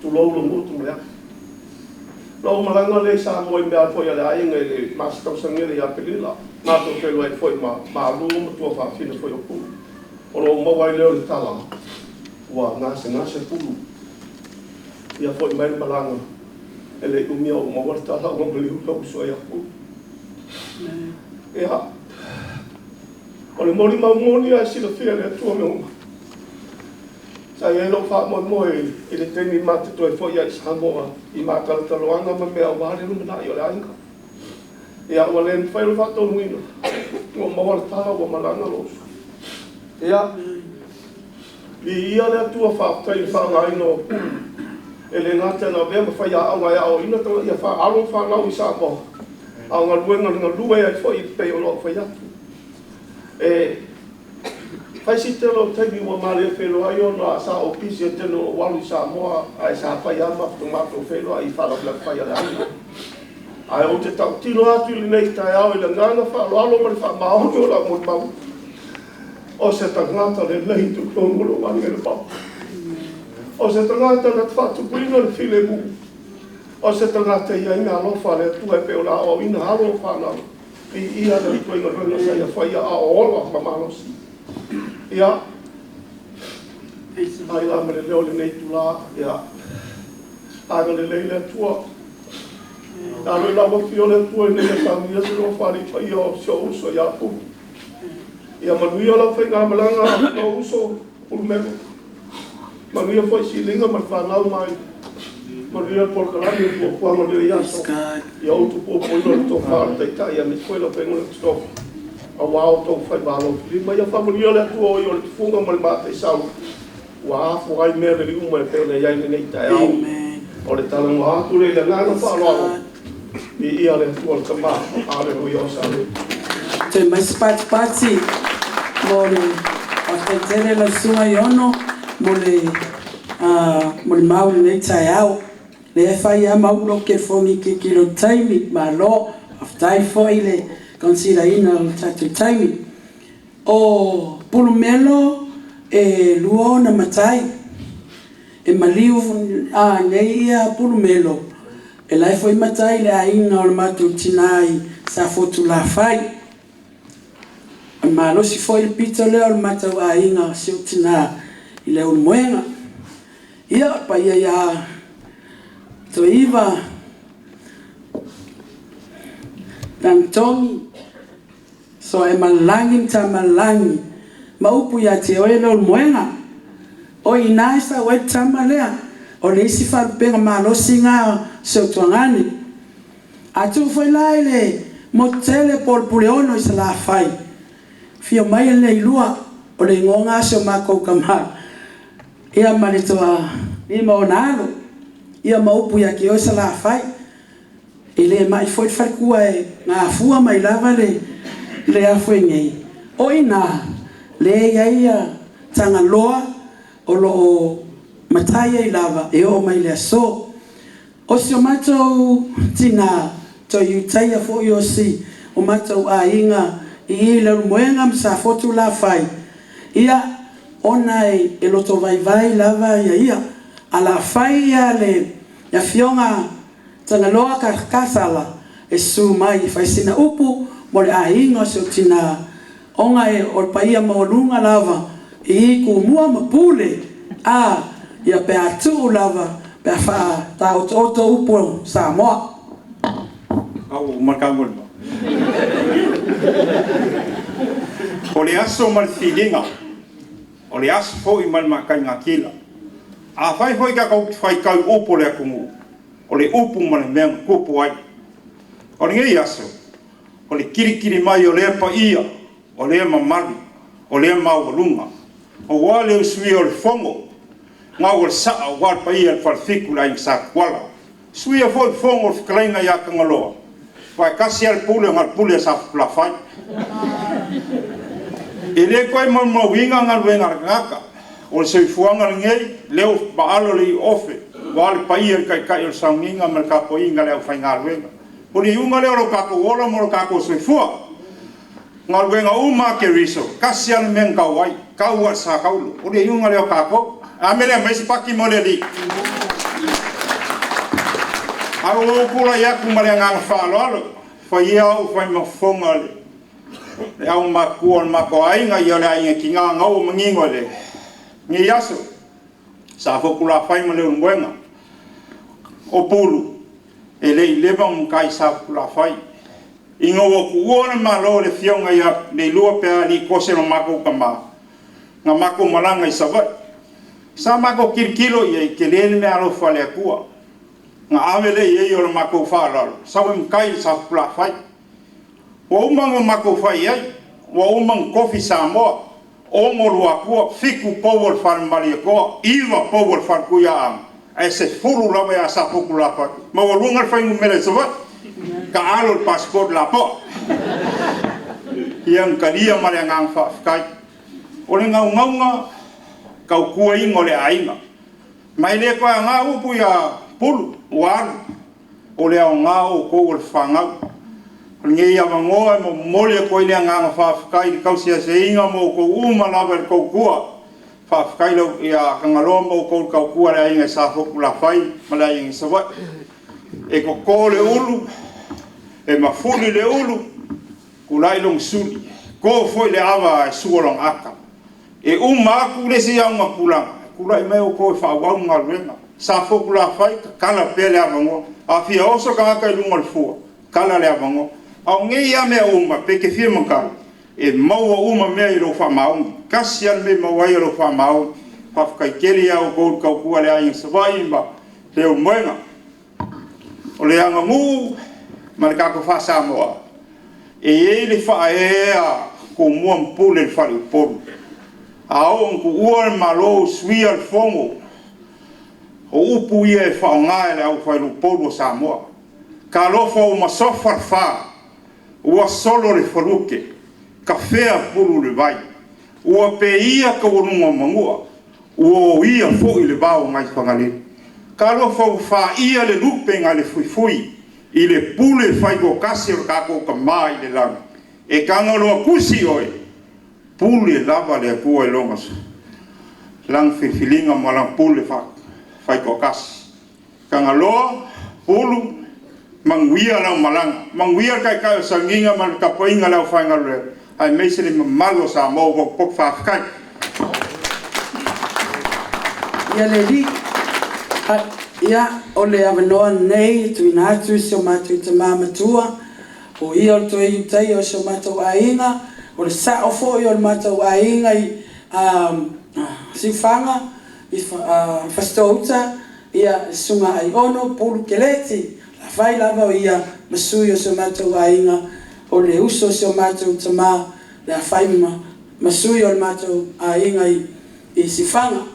Speaker 4: tulou lou gutu ma le afi. Na ou malaga lea i Samoa i mea foi a le aiga i le masa tausaga lea ia Aperila, matou feiloai foi ma Malu ma tuafafine foi o Pulu. Ona ou maua ai lea o le tala ua gasegase Pulu. Ia foi mai le malaga, e le i umi ou maua le tala ua maliu lou uso ia Pulu. Ia, o le molimau moni ae silafia e le Atua mea uma. Sa i ai lou faamoemoe i le taimi ma te toe foi ai i Samoa i matalataloaga ma mea aua le lumanai o le aiga. Ia, ua le mafai ona faataunuuina, ua maua le tala ua malaga lou uso. Ia, viia le Atua, faafetai i le faaaogaina o Pulu. E le gata ina avea ma faiaoga e aoaoina ia alo ma fanau i Samoa, a o galuega na galue ai foi pei ona ou fai atu. E fai si tele o taimi ua ma le feiloai ona sa ou pisi e tele o ou alu i Samoa, ae sa fai lava matou feiloai i faalavelave fai a le aiga. Ae ou te tautino atu i lenei taeao i le agaga faaaloalo ma le faamaoni o lau molimau, o se tagata lelei i totonu o lou aiga i Lepapa. O se tagata na te faatupuina le filemu. O se tagata e i ai meaalofa a le Atua e pei ona aoaoina alo ma fanau. Viia le Atua i galuega sa ia faia a o ola ma malosi. Ia, ai la ma le leo i lenei itulā, ia, agalelei le Atua. Alo i lau afio le Atua ina ia saunia se alofa paia o si ou uso ia Pulu. Ia manuia lau faigamalaga lou uso Pulumelo. Manuia foi siliga ma le fanau mai. Manuia le polokalame o fuafuaga o lenei aso. Ia outou puapuaina le tofa o le Taitai aemaise foi lau Afioga i le Tofa, aua outou faiva alofilima. Ia faamanuia le Atua o ia o le tufuga ma le mataisau ua afua ai mea lelei uma e pei ona i ai lenei taeao. O le talanoa atu lea i le agaga faaaloalo. Viia le Atua le Tama. Aleluia osana.
Speaker 12: Toe mai se patipati mo le faafetai tele lau susuga Iono mo le molimau i lenei taeao. Lea e fai lava ma ou lou telefoni tilotilo i le taimi, malo. Faafetai foi le consider-ina o le tatou taimi. O Pulumelo e lua ona matai. E maliu nei ia Pulumelo, e la e foi matai i le aiga o le matou tina i Safotulafai. O le malosi foi le pito lea o le matou aiga si ou tina i le Ulumoega. Ia, o le paia ia Toiva, Tagitogi, Soaemalelagi ma Tamalelagi, ma upu ia te oe le Ulumoega. O i ina e sau ai le tama lea, o le isi faalupega malosi lena o si ou tuagane. A tuu foi la i le motu tele po o le Puleono i Salafai, afio mai le Leilua, o le igoa lena o si o matou tama, ia ma le toalima o ona alo, ia ma upu ia te oe Salafai. E le mai foi le faletua e gafua mai lava le afue nei. O i ina, lea e i ai ia Tagaloa o lo o matai ai lava e oo mai le aso. O si o matou tina toe Iutaia foi o si o matou aiga i i Leulumoega ma Safotulafai, ia, ona e lotovaivai lava ia ia. A o le a fai ia le Afioga Tagaloa Kasala e susu mai e fai sina upu mo le aiga o si ou tina, ona o le paia maualuga lava i i Tumua ma Pule, a ia pe a tuu lava pe a faataotooto upu o Samoa.
Speaker 13: Au ma ka mo. O le aso ma le filiga, o le aso foi ma le makaigakila. A fai foi ka kau fai kau upu le atunuu, o le upu ma le mea na tupu ai. O lenei aso, o le kilikili mai o lea paia, o lea mamalu, o lea maualuga, aua le usuia o le fono. Gau o le sa'a aua le paia i le Falefitu le Aiga Sa Tuala. Suia foi le fofoga o le fetalaiga ia Tagaloa, aua e tasi lava le pule na o le pule a Safotulafai. E le toe maumauina galuega a le tagata, o le soifuaga lenei, lea ua maalo le iuofe, aua le paia i le Taitai o le sauniga ma le tapuaiga a le aufaigaluega. O le iuga lea o lo tatou ola ma lo tatou soifua. O galuega uma a Keriso, tasi lava le mea na tau ai, tau lava i le sa taulo. O le iuga lea o tatou. A mea lea, aumai se pati mo le alii. Ae ua ou tulai atu ma le agaga faaaloalo, fai ia au fai ma fofoga o le aumatutua o le matou aiga, ia o le aiga tiga na ua manino i lenei aso, Safotulafai ma Leulumoega. O Pulu, e le i leva ona matai Safotulafai. Ina ua tuua le Malo e le Afioga ia Leilua Peaali Kose lo matou tama, na matou malaga i Savaii. Sa matou tilotilo i ai, e tele le meaalofa a le Atua. Na ave lea i ai o le matou faaaloalo, sau e matai i Safotulafai. Ua uma ona matou fai i ai, ua uma ona tofi Samoa, 6 Luatua, 7 pou o le Fale Malietoa, 9 pou o le Fale Tuiaana, ae 10 lava ia Safotulafai. Maualuga le fuainumera i Savaii, taalo le passport lapoa. Ia na talia ma le agaga faafetai. O le naunauga, tautuaina o le aiga. Ma e le toe aoga upu ia Pulu, ua alu. O le aoga o outou o le fanau. O lenei avanoa e momoli atu ai le agaga faafetai i le tausiasaiga ma outou uma lava i le tautua. Faafetai ia Tagaloa ma outou i le tautua a le aiga Safotulafai ma le aiga i Savaii. E toto le ulu, e mafuli le ulu, tulai lona suli, to foi le ava ae sua lona ata. E uma atu le isi augatulaga, tulai mai outou e faaauau le galuega. Safotulafai, tatala pea le avanoa. A fia oso tagata i luga o le fua, tatala le avanoa. A o nei lava mea uma, pe te fia matai, e maua uma mea i lou faamaoni. Tasi lava le mea e maua ai o lou faamaoni. Faafetai tele ia outou i le tautua a le aiga i Savaii ma Leulumoega. O le aganuu ma le tatou faa-Samoa, e i ai le faaeaea a Tumua ma Pule i le faleupolu. A oo ina tuua le Malo suia le fono, o upu ia e faaaoga e le aufaiupolu a Samoa. Talofa ua masofa le fa, ua solo le falute, tafea pulu i le vai, ua peia taualuga o manua, ua oia foi le vao nai Fagalele. Talofa ua faia le lupe nai le fuifui i le pule faitoatasi o le tatou Tama i le lagi. E Tagaloa tusi oe, pule lava le Atua i lona lana filifiliga ma lana pule faitoatasi. Tagaloa, Pulu, manuia lau malaga, manuia le taitai o Sagiga ma le tapuaiga a le aufaigaluega, aemaise le mamalu o Samoa ua potopoto. Faafetai.
Speaker 12: Ia le alii, ia o le avanoa lenei e tuuina atu i si o matou tama matua, o ia o le toe Iutaia o si o matou aiga, o le sao foi o le matou aiga i Siufaga, i Fasitoo-uta, ia le Susuga Aiono Pulu Keleti, afai lava o ia ma sui o si o matou aiga, o le uso o si o matou tama, le afai ma sui o le matou aiga i Siufaga.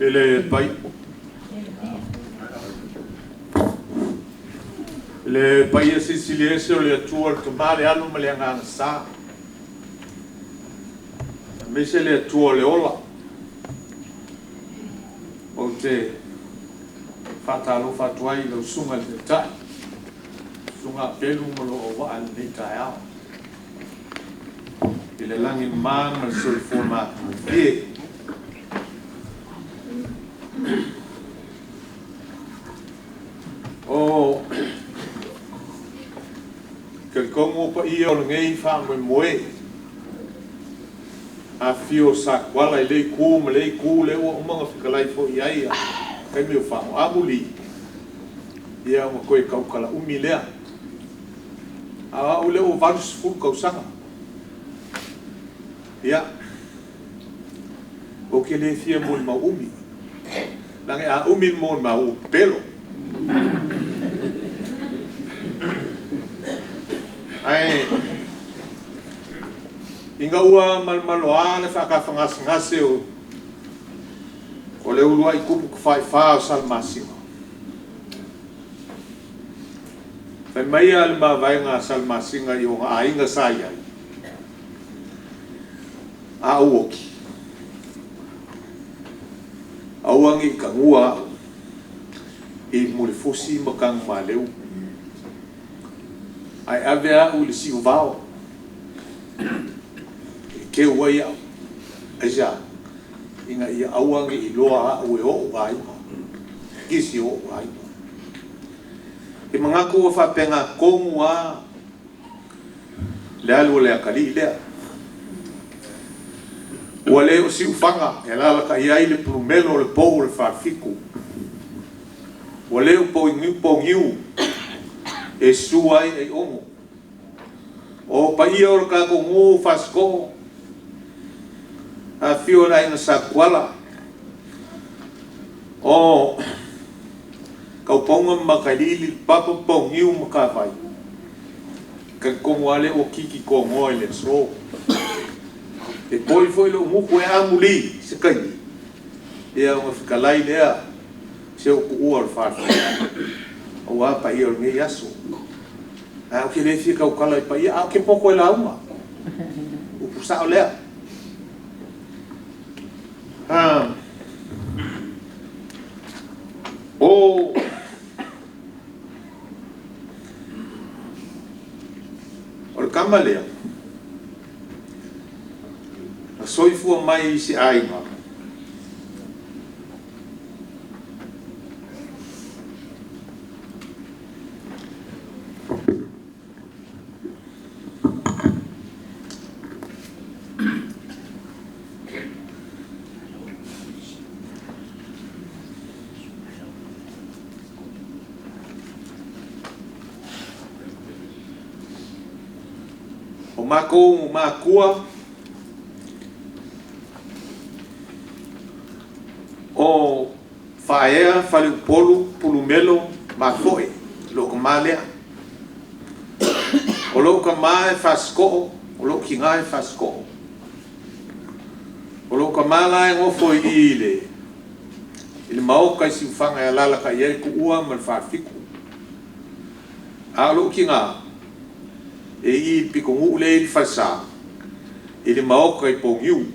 Speaker 8: E le paia silisili ese o le Atua, le Tama, le Alo ma le Agaga Sa, aemaise le Atua o le ola. Ou te faatalofa atu ai i lau susuga i le Taitai, susuga Apelu ma lou auvaa i lenei taeao, i le lagi mama ma le soifua matagofie. O talitonu o paia Paia o lenei faamoemoe, afifio o Sakuala i lea itu ma lea itu, lea ua uma ona fetalai foi i ai taimi o fano. Amuli, ia ona toe tautalaumi lea. A o au lea ua 80 tausaga. Ia, ou te le fia molimau umi. Leaga a umi le molimau ua pepelo. Ae ina ua malomaloa le faatafagasegase o le uluai tupu tafaifa o Salamasina, fai mai le mavaega a Salamasina i ona aiga sa i ai, a ou oti, aua ne i tanua au i Mulifusi ma Tanumaleu, ae ave au i le siuvao e keu ai au. Aisea? Ina ia aua ne i iloa au e o'u aiga, nisi o o'u aiga. E manatu ua faapena tonu lava le alu a le atalii lea. Ua le o siufaga e alaalatai ai le pulumelo o le pou o le Falefitu. Ua le o pogiu e susu ai Aiono. O paia o le tatou nuu Fasitoo, afifio o le Aiga Sakuala, o Kaupauga ma Matailiili, Papa Pogiu ma Tavai, talitonu lava lea ua tiki togoa i le aso. E poi foi lou gutu e amuli se taimi, ia ona fetalai lea se o tuua o le Falefitu, aua paia o lenei aso. Ae ou te le fia tautala i paia, a ou te poto e lauga. Upu sao lea. O le tama lea, na soifua mai i se aiga, o matou matua, o Faea, Faleupolu, Pulumelo, Mafoe, lou tama lea. O lou tama e Fasitoo, o lou tina e Fasitoo. O lou tama la e nofo i i le maota i Siufaga e alaalatai ai le Tuua ma le Falefitu. A o lou tina e i i le pitonuu lea i le falesa, i le maota i Pogiu.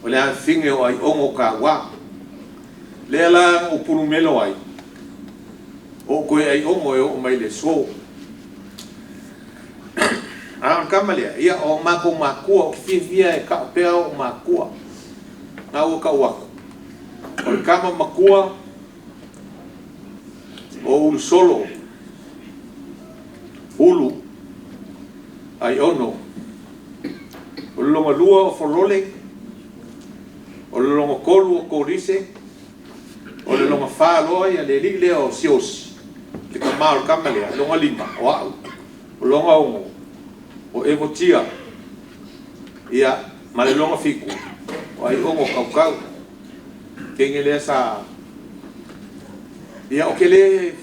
Speaker 8: O le afifine o Aiono Taua. Lea la na ou pulumelo ai, o ou toe Aiono e oo mai le aso. A o le tama lea, ia o matou matua, ou te fiafia e tau pea o matua. Na ua tau atu. O le tama matua, o Ulusolo, Ulu, Aiono. O le longa lua o Folole, o le longa tolu o Korise, o le longa whāloa ia le alii lea o Siosi, le tama o le tama lea, longa lima, o au, o longa ono, o Evotia, ia, ma le longa fiku, o Aiono kaukau, kenge lea sa, ia, o ke le,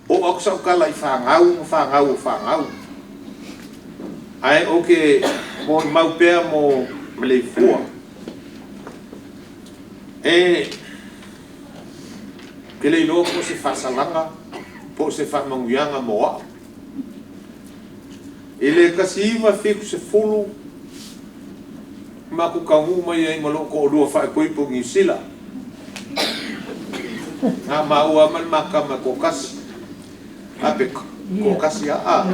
Speaker 8: o aku saukala i whangau, ma whangau o whangau. Ae o ke mo mau pea mo Maleifua. E ke le iloa po se faasalaga po o se faamanuiaga mo a'u. I le 1970 matou taunuu mai ai ma lou to'alua faaipoipo i Niu Sila. Na maua ma le makama e to'atasi. Ape to'atasi a.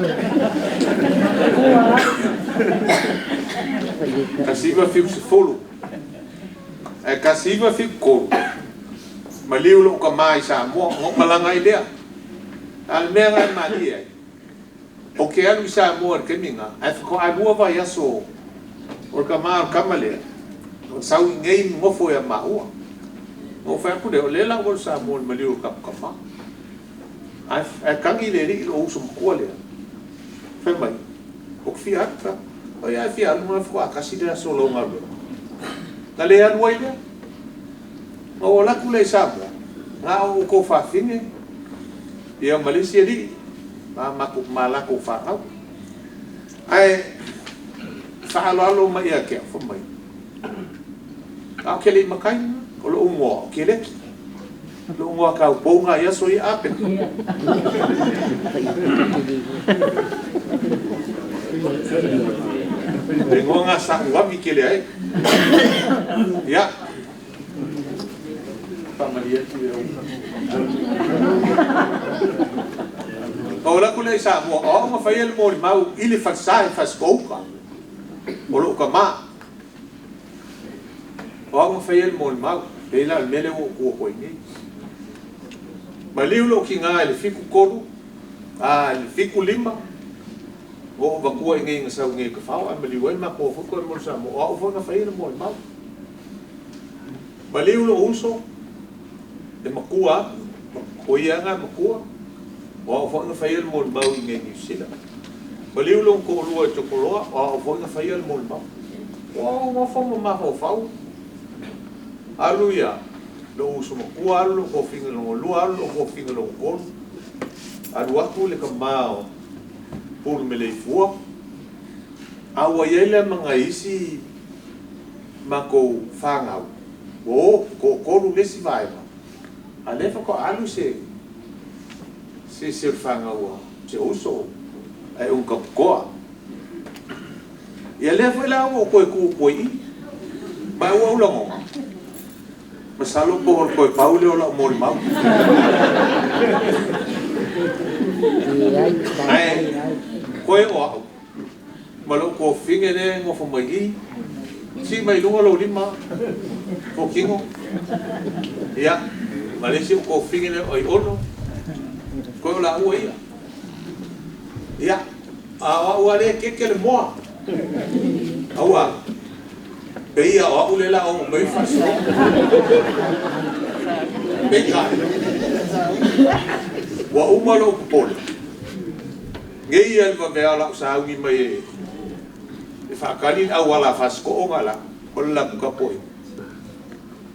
Speaker 8: 1970. Ae 1973 maliu lou tamā i Samoa ona ou malaga ai lea. A o le mea na e malie ai, O ke alu i Samoa i le taimi lena, ae faatoa 2 vaiaso o le tama o le tama lea, o sau i inei nofo ia maua. Na ou fai atu lea, o lea la ua alu i Samoa i le maliu o le tatou tama. Ae, ae tagi le alii lou uso matua lea, fai mai, ou te fia alu. Fai atu, oi a e fia alu, na faatoa tasi le aso o lau galuega. Na le alu ai lea. Na ou alu atu lea i Samoa, na o ou fafine, ia ma le isi alii, ma matou ma latou fanau. Ae faaaloalo mai ia te au, fai mai, a o ke le i matai lena, o lou igoa o Keleki. Lou igoa taupou lena i aso ia Apena. Le igoa lena sa ou ami tele ai. Ia, faamalie atu i lau. Na ou alu atu lea i Samoa, o au na faia le molimau i le falesa i Fasitoo-uta, o lou tama. O au na faia le molimau, pei la o le mea lea ua ou tu atu ai nei. Maliu lou tina i le 73, a i le 75, na ou avatua i inei na sau i inei i Tafao ae maliu ai matou foi toe moe Samoa, o au foi na faia le molimau. Maliu lou uso, e matua atu, o ia lava na e matua, o au foi na faia le molimau i inei i Niu Sila. Maliu lona toalua i Tokoloa, o au foi na faia le molimau. Ua ou nofo ma mafaufau, alu ia lou uso matua, alu lou toafine lona lua, alu lou toafine lona tolu, alu atu le tama o Pulu-meleifua, a ua i ai lea ma nai isi matou fanau, ua o, toatolu le isi vaega, a o lea faatoa alu se isi o le fanau a si ou uso, ae Ugatoa. Ia lea foi la ua ou toe tu atu ai i i, ma ua ou lagona, masalo po o le toe pau lea o lau molimau. Ae koe o au ma lou tuafafine lea e nofo mai i i, sii mai luga lou lima, Fuatino, ia, ma le isi ou tuafafine lea o Aiono, koe o laua ia. Ia, a o au lava lea e keke le moa. Aua, pei o au lea o le a oo mai le faasologa. Peitai, ua uma lou popole, nei lava i le vaveao o lau sauni mai e faatali le auala a Fasitoo na alu atu, o le latou tapuaiga.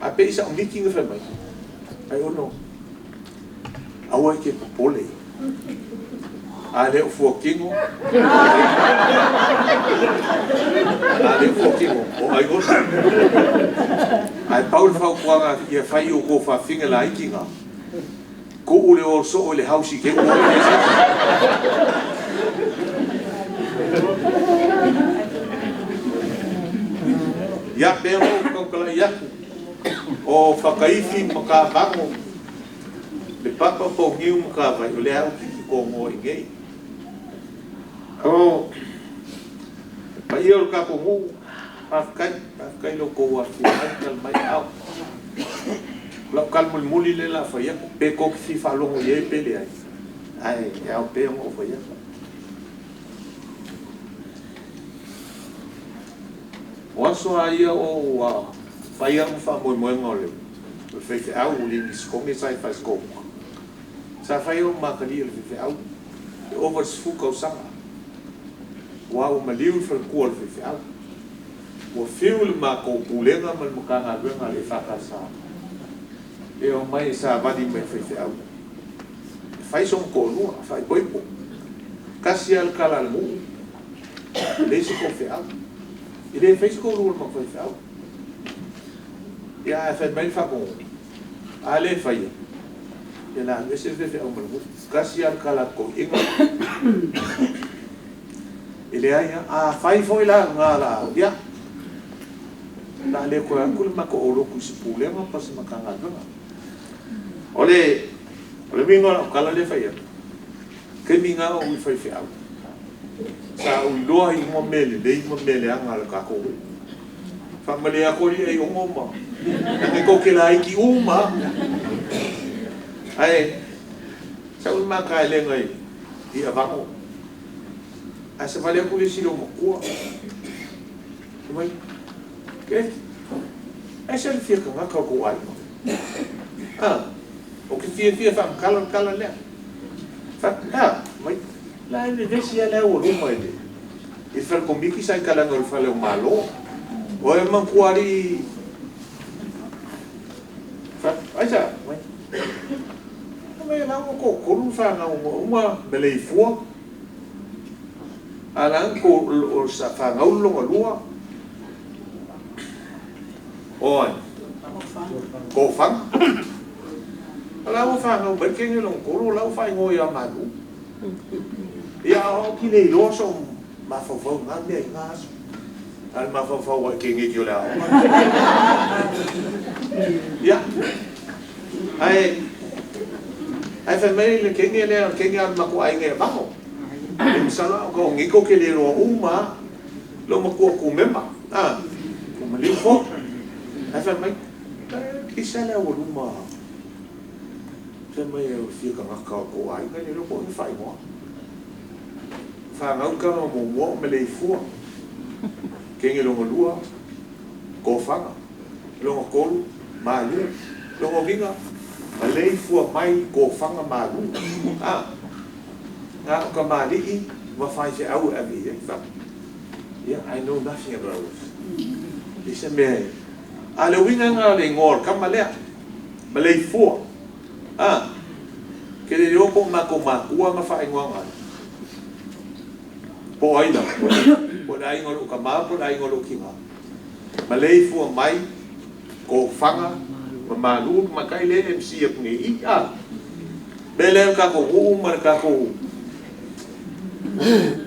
Speaker 8: Ae pei sa ou miti na fai mai, Aiono, aua e te popole. A le o Fuatino, a le o Fuatino, o Aiono. Ae pau le fautuaga ia fai i o tou fafine laiti na, tuu le o soo i le house i te i ua i ai se isi. Ia, pei ona ou tautalai atu, o Fakaifi ma Kavago, le papa pouniu ma Kavai, o lea ou te togoa i nei. O le paia o le tatou nuu, faafetai, faafetai i lo outou afifio mai ma tala mai aao. O lau tala mulimuli lea o le a fai atu, pe tou te fia faalogo i ai pe leai, ae e ao pea ona ou fai atu. O aso lava ia o ou fai au ma faamoemoega o le faifeau o le Inisikoge sa i Fasitoo-uta. Sa fai au ma atalii o le faifeau e ova i le 10 tausaga, aua ua maliu le faletua o le faifeau. Ua fiu le matou pulega ma le Matagaluega a le EFKS e omai e savali mai i le faifeau e fai sona toalua, faaipoipo. Tasi lava le tala a le nuu, e leai se tou feau. E le fai se toalua o le matou faifeau. Ia ae fai mai le faatonuga, a le faia, ia o le a alu ese le faifeau ma le nuu. Tasi lava le tala a le toeaina, e leai lava. A fai foi la lena laau, ia, o le a le toe alu atu le matou aulotu i se pulega po o se Matagaluega. O le uiga o lau tala lea e fai atu, taimi na o ou i faifeau, sa ou iloa ai uma mea lelei ma mea leaga a le tatou nuu. Faamalie atu alii Aiono ma leaga e tou te laiti uma lava. Ae sau le ma taelega i Avago. Ae savali atu le isi i le ōmatua. Fai mai, Ke, aisea le fia tagata o le tou aiga? A, ou te fiafia e faamatala le tala lea. Fai atu, E a? Fai mai, La e vevesi lava le aualuma i le i le fale komiti sa i talaane o le fale o Malo. O ai e manatua alii? Fai atu, Aisea? Fai mai, Fai mai o la ua toatolu le fanau uma meleifua. A la o sa fanau le lona lua o ai? O Faga. O la ua fanau mai le teine lona tolu o la ua faaigoa ia Malu. Ia a o au ou te le iloa sou mafaufau i na mea i na aso. A o le mafaufau lava i teineiti o le aoga. Ia, ae ae fai mai le teine lea, o le teine lava o le matou aiga ia Mago. E masalo a o nei tou te le iloa uma lava lou matua tumema, a, ua maliu foi. Ae fai mai, pisa le aualuma fai mai e fia tagata o le tou aiga, le iloa po o ai na faaigoa. Fanau le tama muamua o Meleifua, teine lona lua, Tofaga, lona tolu, Malu, lona uiga, Maleifua mai Tofaga Malu. A, na o tamalii ma faifeau e ave i ai. Fai, yeah, I know nothing about it. I se mea e. A o le uiga lena o le igoa o le tama lea, Maleifua. A, ke le iloa po o matou matua na faaigoaina ai, po o ai lava, po o le aiga o lou tama po o le aiga o lou tina. Maleifua mai Tofaga ma Malu le tamaitai lea e MC atu nei i i. A, mea lea le tatou nuu ma le tatou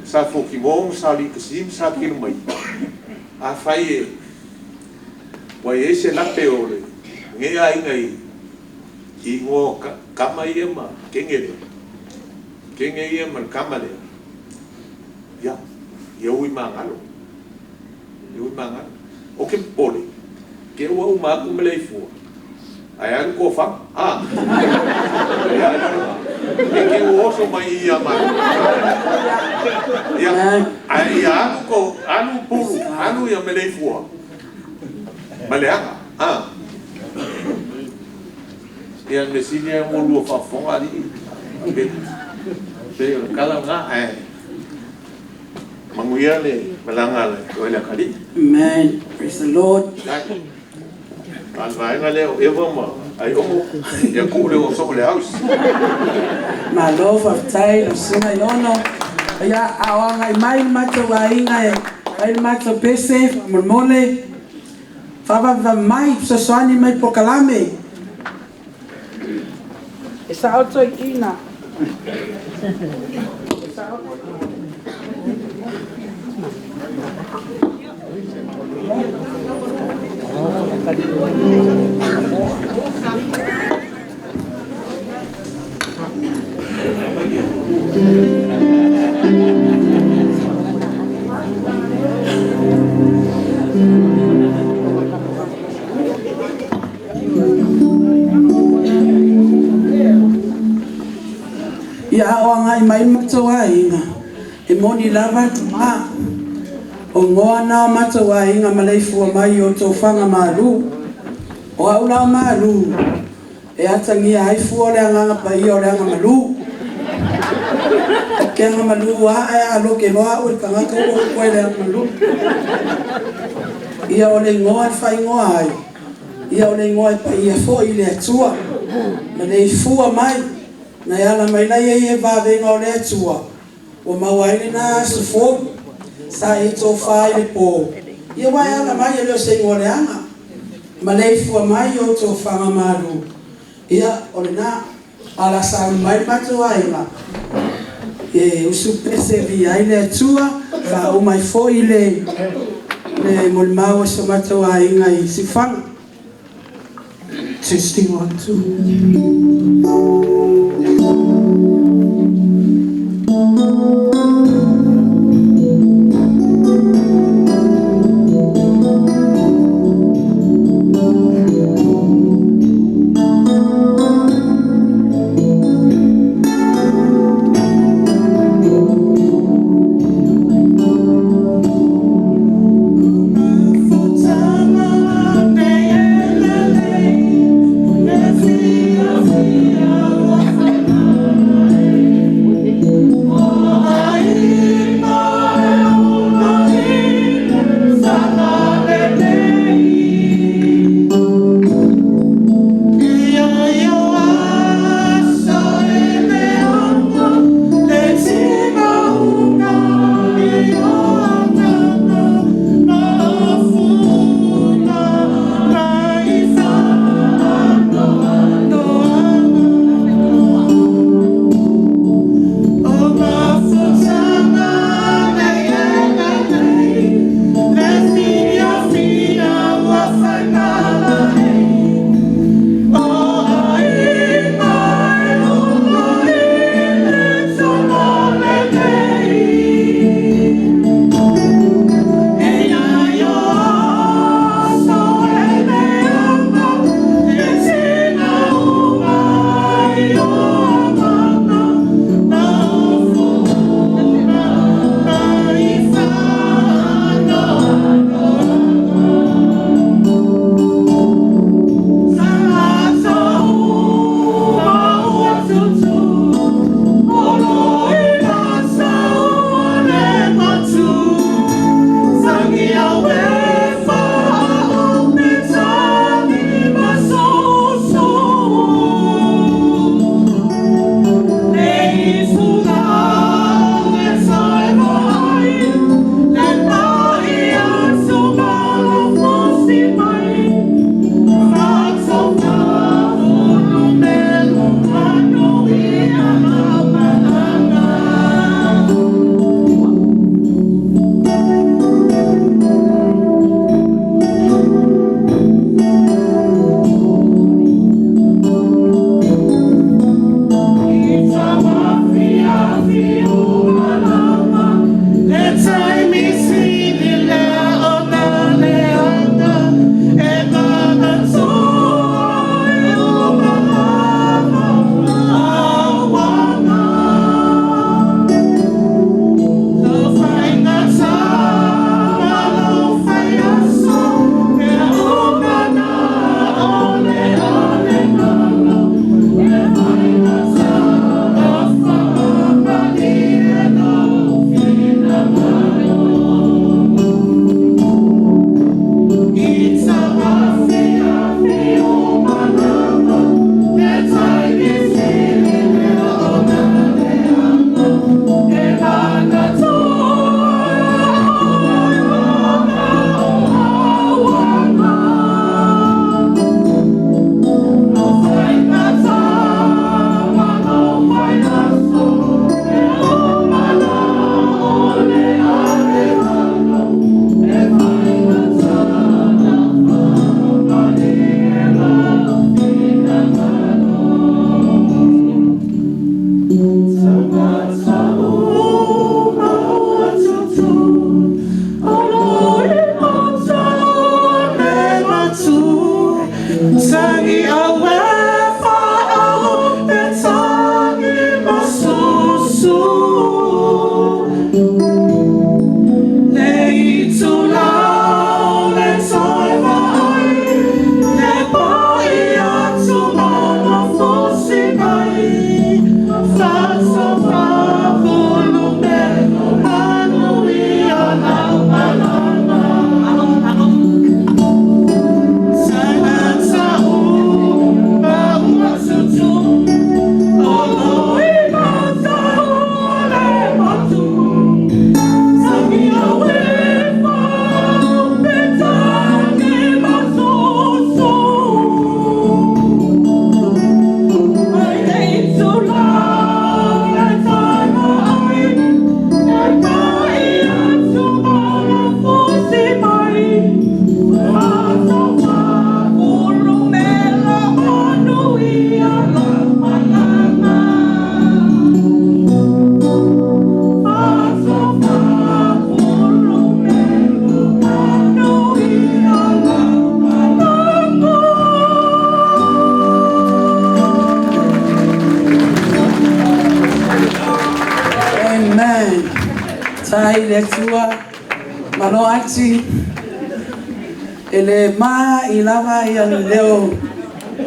Speaker 8: Sa Fuatimo ma Sa Alii ma Sa Tilamaia, afai e ua i ai se lape o lenei aiga i igoa o tama ia ma teine lea, teine ia ma le tama lea, ia, ia ui magalo, ia ui magalo. Ou te popole, te i ua uma atu Maleifua, ae alu Tofaga, a? Ia, ne i te i ua oso mai i i ia matou. Ia, ae ia alu, to, alu Pulu, alu ia Maleifua ma Leaga, a? Ia, le mea sili lava ua lua faafofoga alii, pei o le tala lena, ae manuia le malaga a le Atalii.
Speaker 12: Amen. Praise the Lord.
Speaker 8: A o le vaega lea o Eva ma Aiono, ia tuu le oso o le house.
Speaker 12: Malo faafetai lau Susuga Iono. Ia, a o agai mai le matou aiga e fai le matou pese faamolemole, faavavevave mai, fesoasoani mai i le polokalame. E sao toeaina. E sao. Ia a o agai mai le matou aiga, e moni lava le tama. O goa na o matou aiga maleifua mai i outou faga malu. O au la o malu, e atagia ai fua o le Agaga Paia o le agamalu. Ou te agamalu a ae a loke loa au e le tagata ua ou koe i le agamalu. Ia o le igoa e faaigoa ai, ia o le igoa e paia foi i le Atua. Maleifua mai, na e ala mai lai ai e vavega o le Atua, ua maua ai lena aso fou, sa e tofa i le po, ia ua e ala mai e le o se igoa leaga. Maleifua mai i outou faga malu, ia o lena, a o le a sauni mai le matou aiga e usu pese e viia ai le Atua, faauma ai foi le le molimau a si o matou aiga i Siufaga. Testing 1, 2. Faafetai i le Atua malo ati e le ma'i lava ia le leo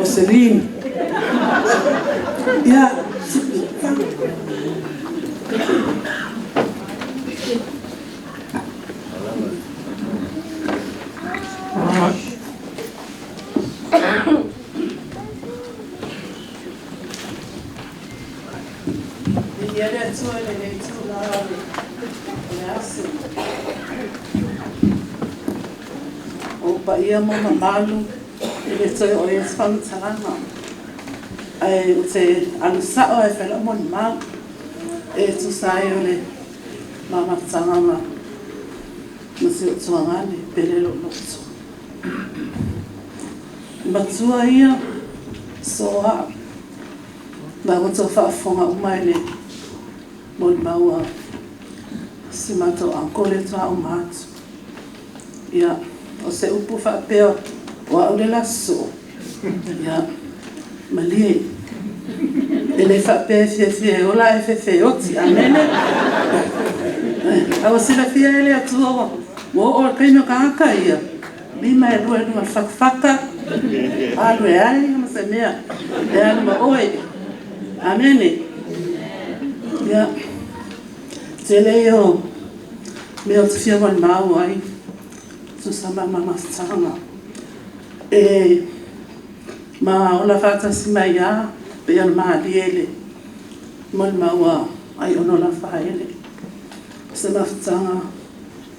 Speaker 12: o Celine. Ia Viia le Atua i lenei itulā o le aso. O ou paia ma mamalu e le toe oo i ai se faamatalaga, ae ou te alu sao lava e fai lau molimau e tusa ai o le ma mafutaga ma si ou tuagane pele lou loto. Matua ia soa ma ua tou faafofoga uma i le molimau a si matou uncle lea faatoa uma atu. Ia, o se upu faapea o au le la sosoo, ia, malie. E le faapea e fiafia e ola ae fefe oti. Amene. A ua silafia e le Atua ua oo le taimi o tagata ia, lima e lua i luga o le fatafata, alu e ai ma se mea e alu ma oe. Amene. Ia, tele ia o mea ou te fia molimau ai, tusa ma ma mafutaga. E ma ola faatasi mai lava, pei ona malie i le molimau a Aiono Lafaele. O se mafutaga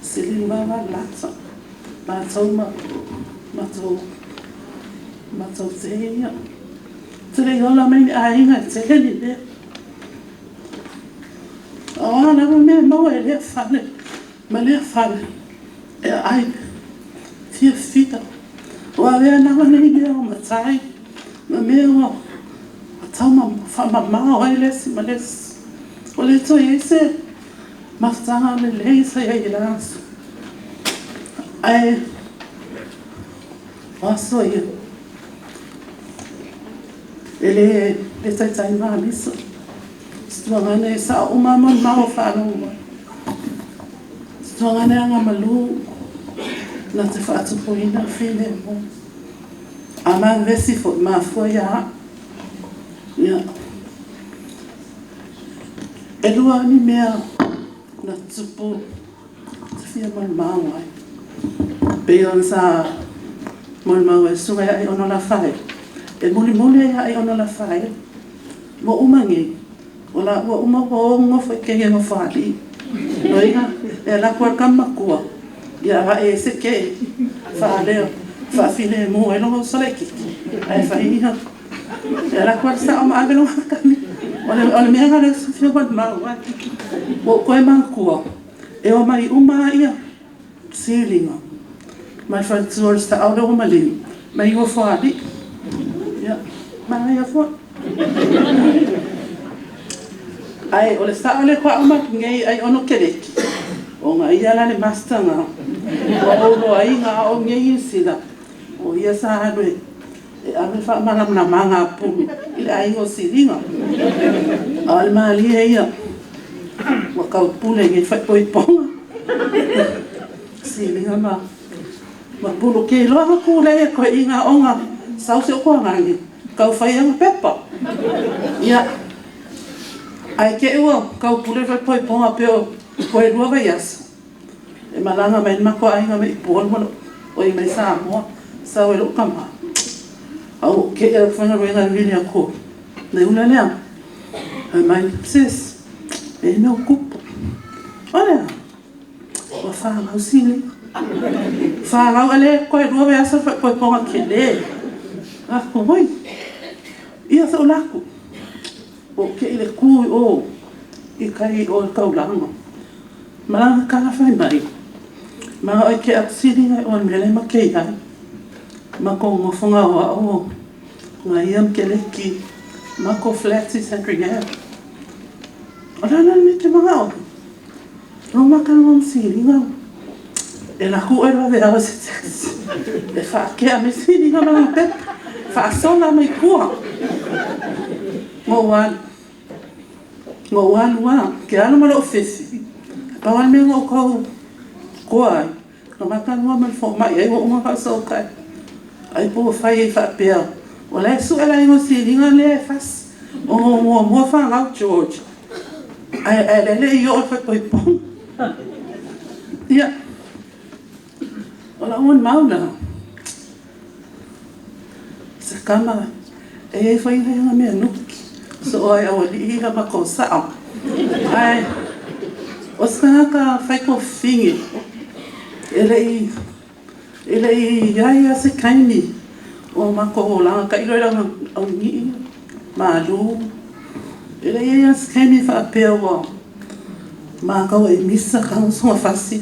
Speaker 12: sili le vavalalata, matou ma matou matou te ia. Ou te le i ola mai ni aiga e tele ni mea. O a lava mea e maua e lea fale ma lea fale e aai fiafia. Ua avea lava nei mea o matai ma mea ua tau faamamao ai le isi ma le isi. Ua le toe i ai se mafutaga lelei sa i ai i la aso. Ae o aso ia e le le taitai malisa. Se tuagana e sao uma ma mau o faalogo mai. Se tuagana e agamalu na te faatupuina filemu. A mavevesi foi, mafua ia au. Ia. E lua ni mea na tutupu te fia molimau ai. Pei ona sa molimau ai susuga ia Aiono Lafaele. E mulimuli ai ia Aiono Lafaele. Ua uma nei, o la ua uma ua o nofo i kei e Nofoalii. Loiga, e alu atu lava le tama matua, ia agai ai se ke faaleo, faafilemu ai lona uso laitiiti, ae fai ia, e alu atu lava le sao ma ave lona kami. O le, o le mea lena lea ou te fia molimau ai. Ua ou toe manatua, e omai uma lava ia siliga mai le faletua o le sao lea ua maliu, mai Nofoalii. Ia, manaia foi. Ae o le sao lea faatoa uma atu nei Aiono Keleki, ona ia la le master na, ua ou iloaina a o nei Niu Sila, o ia sa alu e ave le faamalamalamaga a Pulu i le aiga o Siliga. A o le malie ia, ua taupule nei faaipoipoga. Siliga ma ma Pulu. Ke iloa na tulei e toeaiina ona sau si ou tuagane tau fai ana pepa. Ia, ae te i ua taupule le faaipoipoga pei o toe 2 vaiaso, e malaga mai le matou aiga mai Upolu ma lou oi mai Samoa, sau ai lou tama. A ua ou te i atu faigaluega e vili atu le ula lea. Fai mai, sis, e i ai mea ua tupu. O le a? Ua fanau siliga. Fanau a le toe 2 vaiaso le faaipoipoga tele. Atu, oi, ia se ula atu. Ua ou te i le tu i o i tai i o i le taulaga. Ma lana tala fai mai, Manao e ke atu siliga i o i le mea lea e makei ai. Matou nofo gaoao o Gaia ma Keleki, matou flat i Sandringham. O le a la le mea e te manao ai? Lou matalua ma siliga e alu atu oe e vaveao i se taxi e faatea mai siliga ma lana pepa, faasola mai tua. Na ou alu, na ou alu lava, ou te alu ma lou fefe, Pau lava le mea na ou tau koa ai, na ma talanoa ma le fomai ai ua uma ona faasootai. Ai po ua fai ai faapea, o la e sue le aiga o Siliga lea e fasi, ona ua muamua fanau George, ae o lea e le i oo i le faitoipong. Ia, o lau molimau lena, se tama e i ai foi nai ana mea nuki, soo ai aualii ia matou sao. Ae o se tagata faitofine, e le i e le i i ai lava se taimi o matou olaga tailo i le aunii malu, e le i i ai lava se taimi faapea ua matou e misa tago soga fasi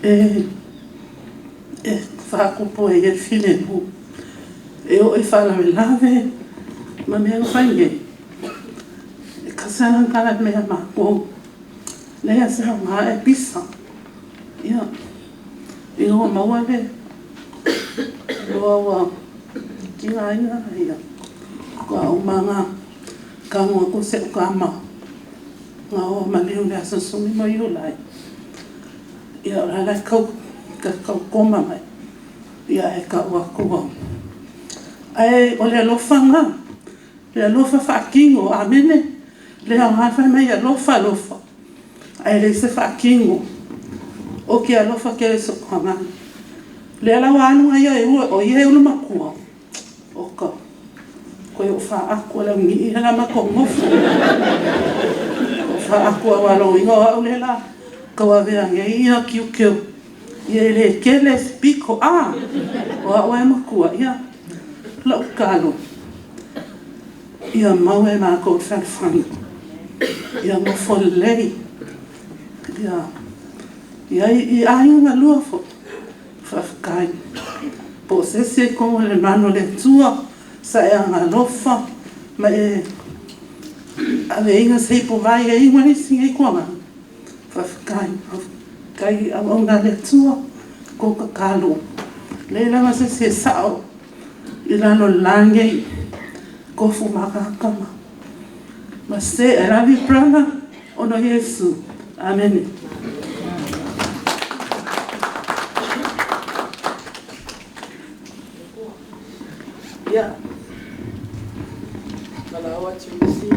Speaker 12: e e faatupu ai le filemu e oo i faalavelave ma mea na fai nei, e tasi lava lana tala i mea a matou, leai lava se aoga e pisa. Ia, ina ua maua le iloa ua tigaina, ia, faatoa uma ona tago atu si au tama na o maliu i le aso 15 o Iulai, ia o la e tau tau koma mai, ia ae tau atu ua... Ae o le alofa lena, le alofa faatino, amene, le aoga le fai mai alofa, alofa, ae leai se faatino. Ou te alofa tele i sou tagata. Lea la ua alu ia e o ia e ulu matua, oka, koe o faatu le aunii ia la matou nofo. O faatu au lo inga o au le la, kau avea nei ia kiukeu, ia e le tele se piko, a, o au e matua, ia, lau kalo, ia mau e mākou le fealofani, ia nofo lelei, ia, ia i aiga galua foi, faafetai. Po o se isi e kogo i le manu o le Atua, saeaga alofa, ma e aveiga se ipo vai e igo le isi nei kuaga. Faafetai, faafetai auauna a le Atua, kou tatalo. Leai lava se isi e sao i lalo o le la lenei, tofu makaka ma ma se, I love you brother, ona o Iesu. Amene.
Speaker 1: Ia, valaau atu i isi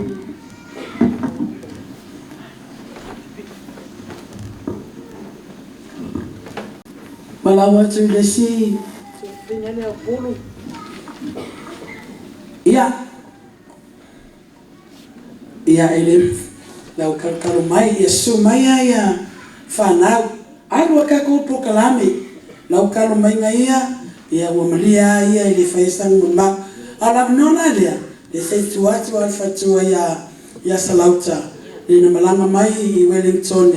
Speaker 12: Valaau atu i le isi
Speaker 1: Fina lea o Pulu.
Speaker 12: Ia, ia e le lau kalokalo mai ia susu mai ia ia fanau alu a tatou polokalame lau kalo maiga ia ia ua malie a ia i le fai sana molimau a o le avanoa la lea le se i tu atu a le faletua ia ia Salauta le na malaga mai i Wellington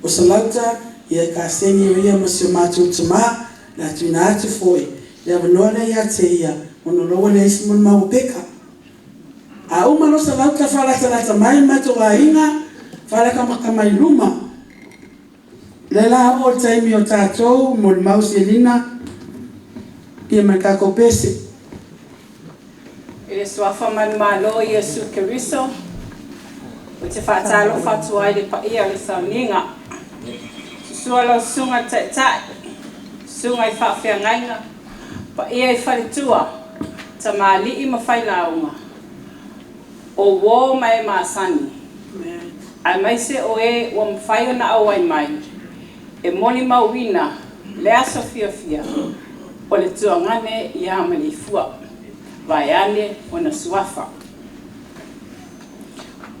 Speaker 12: o Salauta ia e kaseni o ia ma si o matou tamā le a tuuina atu foi le avanoa lea ia te ia ona loa lea isi molimau o Peka. A uma lo Salauta faalatalata mai le matou aiga faalakamaka mai luma. Le la o le taimi o tatou molimau Selina ia ma le tatou pese.
Speaker 14: I le suafa manumalo o Iesu Keriso, o te faatalofa atu ai i le paia o le sauniga. Susua lau susuga i le Taitai, susuga i faafeagaiga, paia i faletua, tamalii ma failauga, o uō ma e masani, aemaise o e ua mafai ona auai mai e molimauina le aso fiafia o le tuagane ia Maliefua, vaeane ona suafa.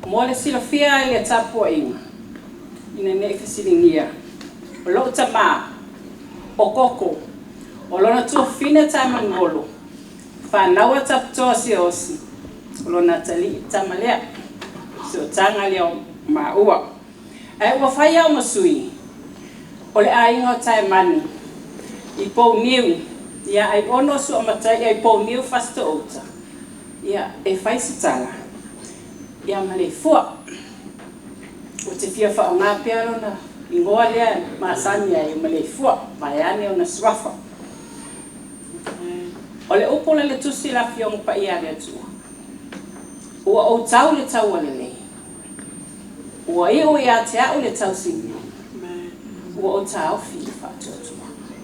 Speaker 14: Mo le silafia i le tapuaiga, ina ne i fesiligia, o lou tamā, o Koko, o lona tuafafine Taemanugolo, fanau a Taputoa Siaosi, o lona atalii tama lea, sootaga lea o maua. Ae ua fai au ma sui, o le aiga o Taemanu, i Pouniu, ia ai ono suamatai ai Pouniu Fasitoouta, ia e fai se tala, ia Maliefua. O te fia faaaoga pea lona igoa lea masani ai o Maliefua, vaeane ona suafa. O le upu le le tusi le Afioga Paia a le Atua, ua ou tau le taua lelei. Ua iʻu iā te a'u le tausiga, ua ou taofi i le faatuatuaga.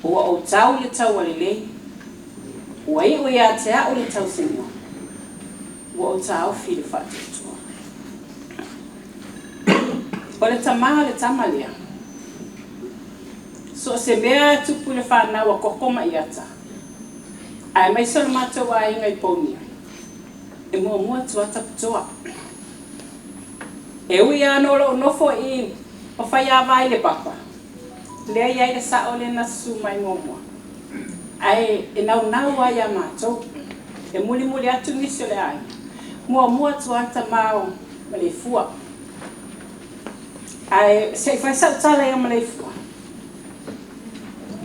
Speaker 14: Ua ou tau i le taua lelei, ua iʻu iā te a'u le tausiga, ua ou taofi i le faatuatuaga. O le tamā o le tama lea, so o se mea e tupu i le fanau a Koko ma Iata, aemaise o le matou aiga i Pounia, e muamua atu lava Taputoa. E ui lava ona o loo nofo i i ma faiava i le papa, lea e i ai le sa'o lea na susu mai muamua, ae e naunau lava iā matou, e mulimuli atu nisi o le aiga, muamua atu lava le tamā o Maleifua. Ae se i fai sa'u tala ia Maleifua.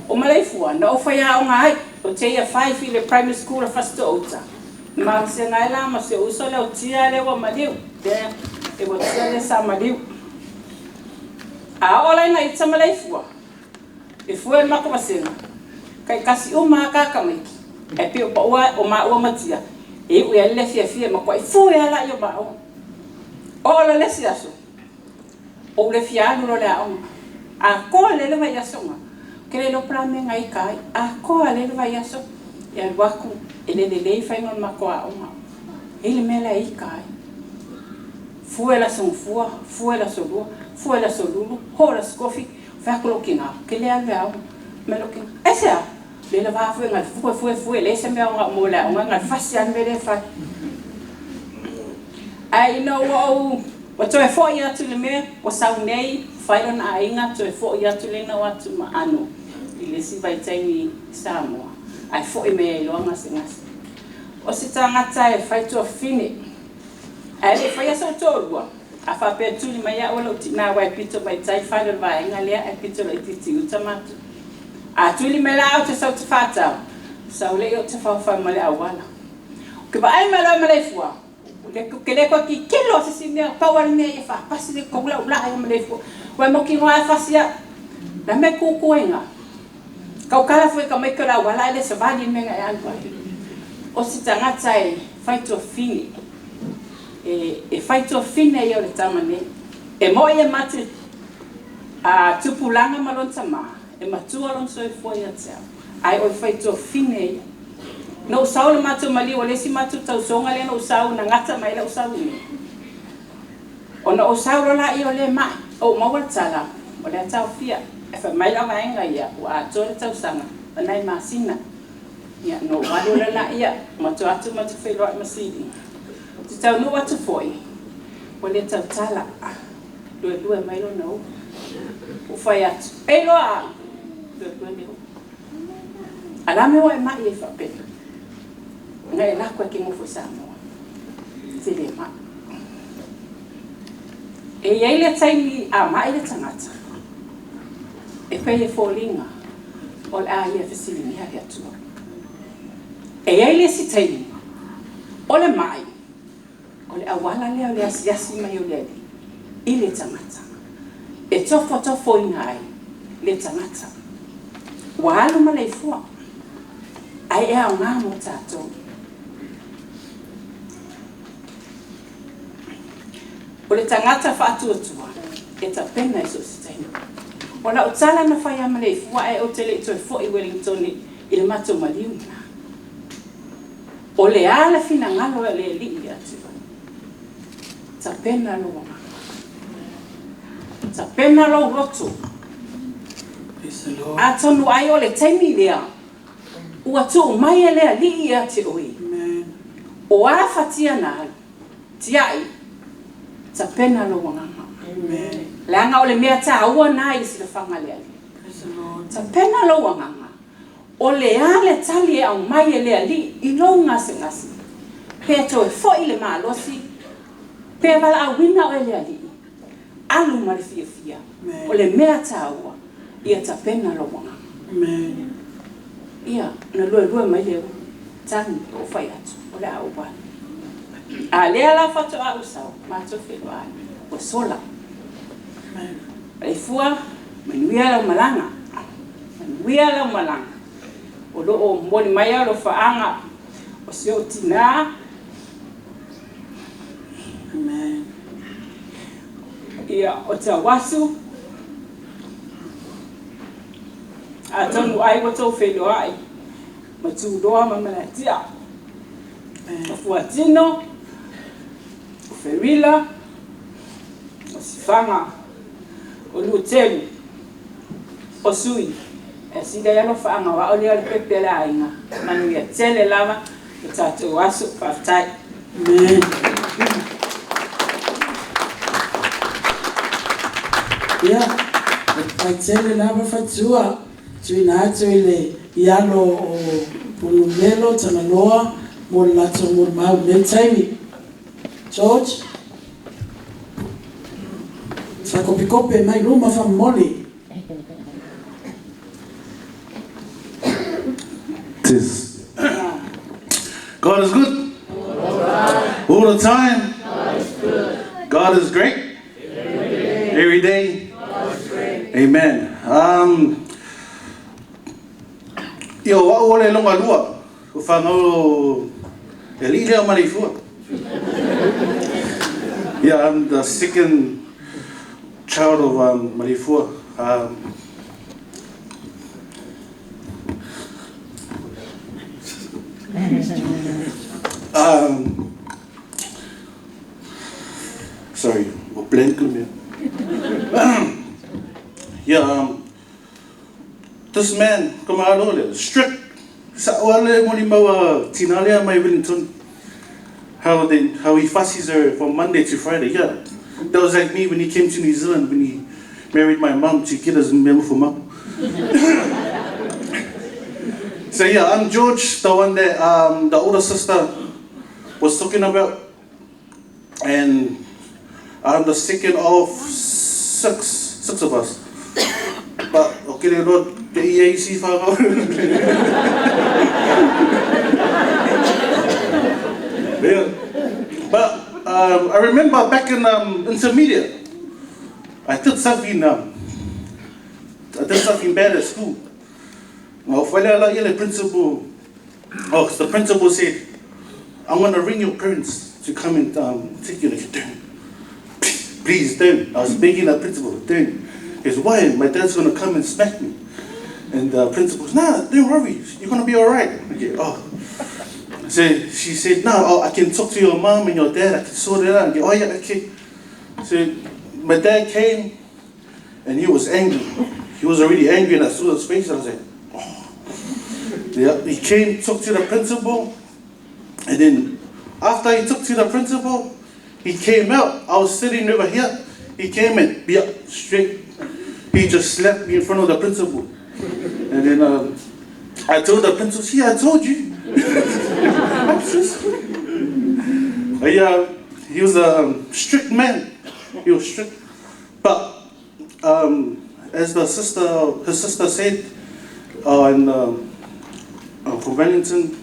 Speaker 14: O Maleifua na ou faiaoga ai, ou te Year 5 i le Primary School a Fasitoouta. Ma o se gae la ma si ou uso lea o Tia lea ua maliu, lea e ua Tia lea sa maliu. A oo la ina ita Maleifua, e fue le matou vasega, taitasi uma lava ta tamaiti, ae pei o paua o maua ma Tia, e iu i ai le fiafia e matuai fue lava laia o maua. Oo la le isi aso, ou le fia alu loa i le aoga. Atoa lelei le vaiaso na, ou te le iloa po o le a le mea na ita ai, atoa lelei le vaiaso e alu atu e le lelei faiga o le matou aoga. E i ai le mea la e ita ai. Fue le aso gafua, fue le aso lua, fue le aso lulu, oo le aso tofi, fai atu lou tina, ou te le alu i le aoga. Fai mai lou tina, aisea? Le lava fue na fue fue fue, leai se mea o ga'u mo le aoga, na fasi lava le mea lea e fai. Ae ina ua ou ua toe fo'i atu i le mea ua sau nei, fai lona aiga toe fo'i atu lea na o atu ma Ano i le isi vaitaimi i Samoa, ae fo'i mai ai loa gasegase. O se tagata e fai tuafafine, ae le i faia sou toalua, a faapea e tuli mai au e lou tinā aua e pito mai tai fale o le vaega lea ae pito laitiiti i uta matou. A tuli mai la au te sau te whātau, sau le i o te whawhai ma le auala. O ke vaai mai loa Maleifua, le ke le koe kikilo a se isi mea, pau lava le mea ia faapasi le kou laulaa ia Maleifua. Ua e mautinoa lava e fasi au. O le a le mea e tutu ai iina? Tautala foi e tamaiti o le auala ae le savali i le mea na e alu ai. O se tagata e fai tuafafine, e fai tuafafine ia o le tama nei. E mo'i e mate a tupulaga ma lona tamā, e matua lona soifua ia te au, ae o le fai tuafafine ia. Na ou sau le matou maliu o le isi matou tausoga lea na ou sau na gata mai ai lau sau i inei. Ona ou sau loa laia o lea e ma'i, ou maua le tala o le a taofia. Ae fai mai lau vaega ia ua atoa le tausaga ma nai masina. Ia, na ou alu loa laia, matou atu matou feiloai ma Siliga. Ou te taunuu atu foi, ua le tautala, luelue mai lona ulu. Ou fai atu, Ei loa au! Luelue le ulu. A o le a le mea ua e ma'i ai faapena? Na e lako e ke nofo i Samoa. Te le ma'i. E i ai le taimi a ma'i le tagata, e pei e foliga o le a ia fesiligia le Atua. E i ai le isi taimi, o le ma'i, o le auala lea o le asiasi mai o le Alii i le tagata, e tofotofoina ai le tagata. Ua alu maleifua, ae e aoga mo tatou. O le tagata faatuatua, e tapena i so o se taimi. O lau tala na fai lava maleifua ae ou te le i toe foi i Wellington i le matou maliu lena. O le a le finagalo e o le Alii ia te oe? Tapena lou agaga. Tapena lou loto. Atonu ai o le taimi lea ua tuu mai e le Alii ia te oe. O a fatia na alu, tiai, tapena lou agaga. Leaga o le mea taua na i le silafaga a le Alii. Tapena lou agaga. O le a le tali e aumai e le Alii i lou gasegase? Pe toe foi le malosi, pe valaauina oe e le Alii, alu ma le fiafia. O le mea taua, ia tapena lou agaga. Ia, na luelue mai le ulu, tagi, ou fai atu, o le a ou alu. A lea la faatoa ou sau, matou feiloai, ua sola. Maleifua, manuia lau malaga. Manuia lau malaga. O lo o momoli mai alofaaga o si ou tinā. Amen. Ia, o Tauasu, atonu ai ua tou feiloai ma Tuloa ma Malatia, o Fuatino, o Feuila, o Sifaga, o Lutelu, o Sui, e sili ai alofaaga o a'u lea o le pepe a le aiga. Manuia tele lava le tatou aso. Faafetai.
Speaker 12: Ia, faafetai tele lava fatua tuuina atu i le i alo o Punumelo Tagaloa mo le latou molimau i lenei taimi. George, faakopikope mai luma faamomoli.
Speaker 9: Tis. God is good. All the time. God is great. Every day. Amen. Ia o au o le longa lua. O whangau e li lea Maliefua. Yeah, I'm the second child of Maliefua. Sorry, ua blank le mea. Yeah, this man, ka malo le, strict. Sa o le moli maua tina lea mai Wellington. How he fusses her from Monday to Friday. Yeah, that was like me when he came to New Zealand, when he married my mum to get his mea for mum. So yeah, I'm George, the one that the older sister was talking about. And I'm the second of six of us. But okay, Lord, the EAC whānau. Yeah. But I remember back in intermediate, I did something bad at school. Principal, oh, the principal said, I'm going to ring your parents to come and take you. Like, don't. Please don't. I was begging the principal, don't. He goes, why? My dad's going to come and smack me. And the principal goes, nah, don't worry. You're going to be all right. Okay, oh. So she said, no, oh, I can talk to your mom and your dad. I can sort it out. And go, oh, yeah, okay. So my dad came, and he was angry. He was already angry, and I saw his face, and I was like, oh. Yeah, he came, talked to the principal, and then after he took to the principal, he came out. I was sitting over here. He came and, yeah, straight. He just slapped me in front of the principal. And then I told the principal, see, I told you. I'm so sorry. But yeah, he was a strict man. He was strict. But as the sister, his sister said, and from Wellington,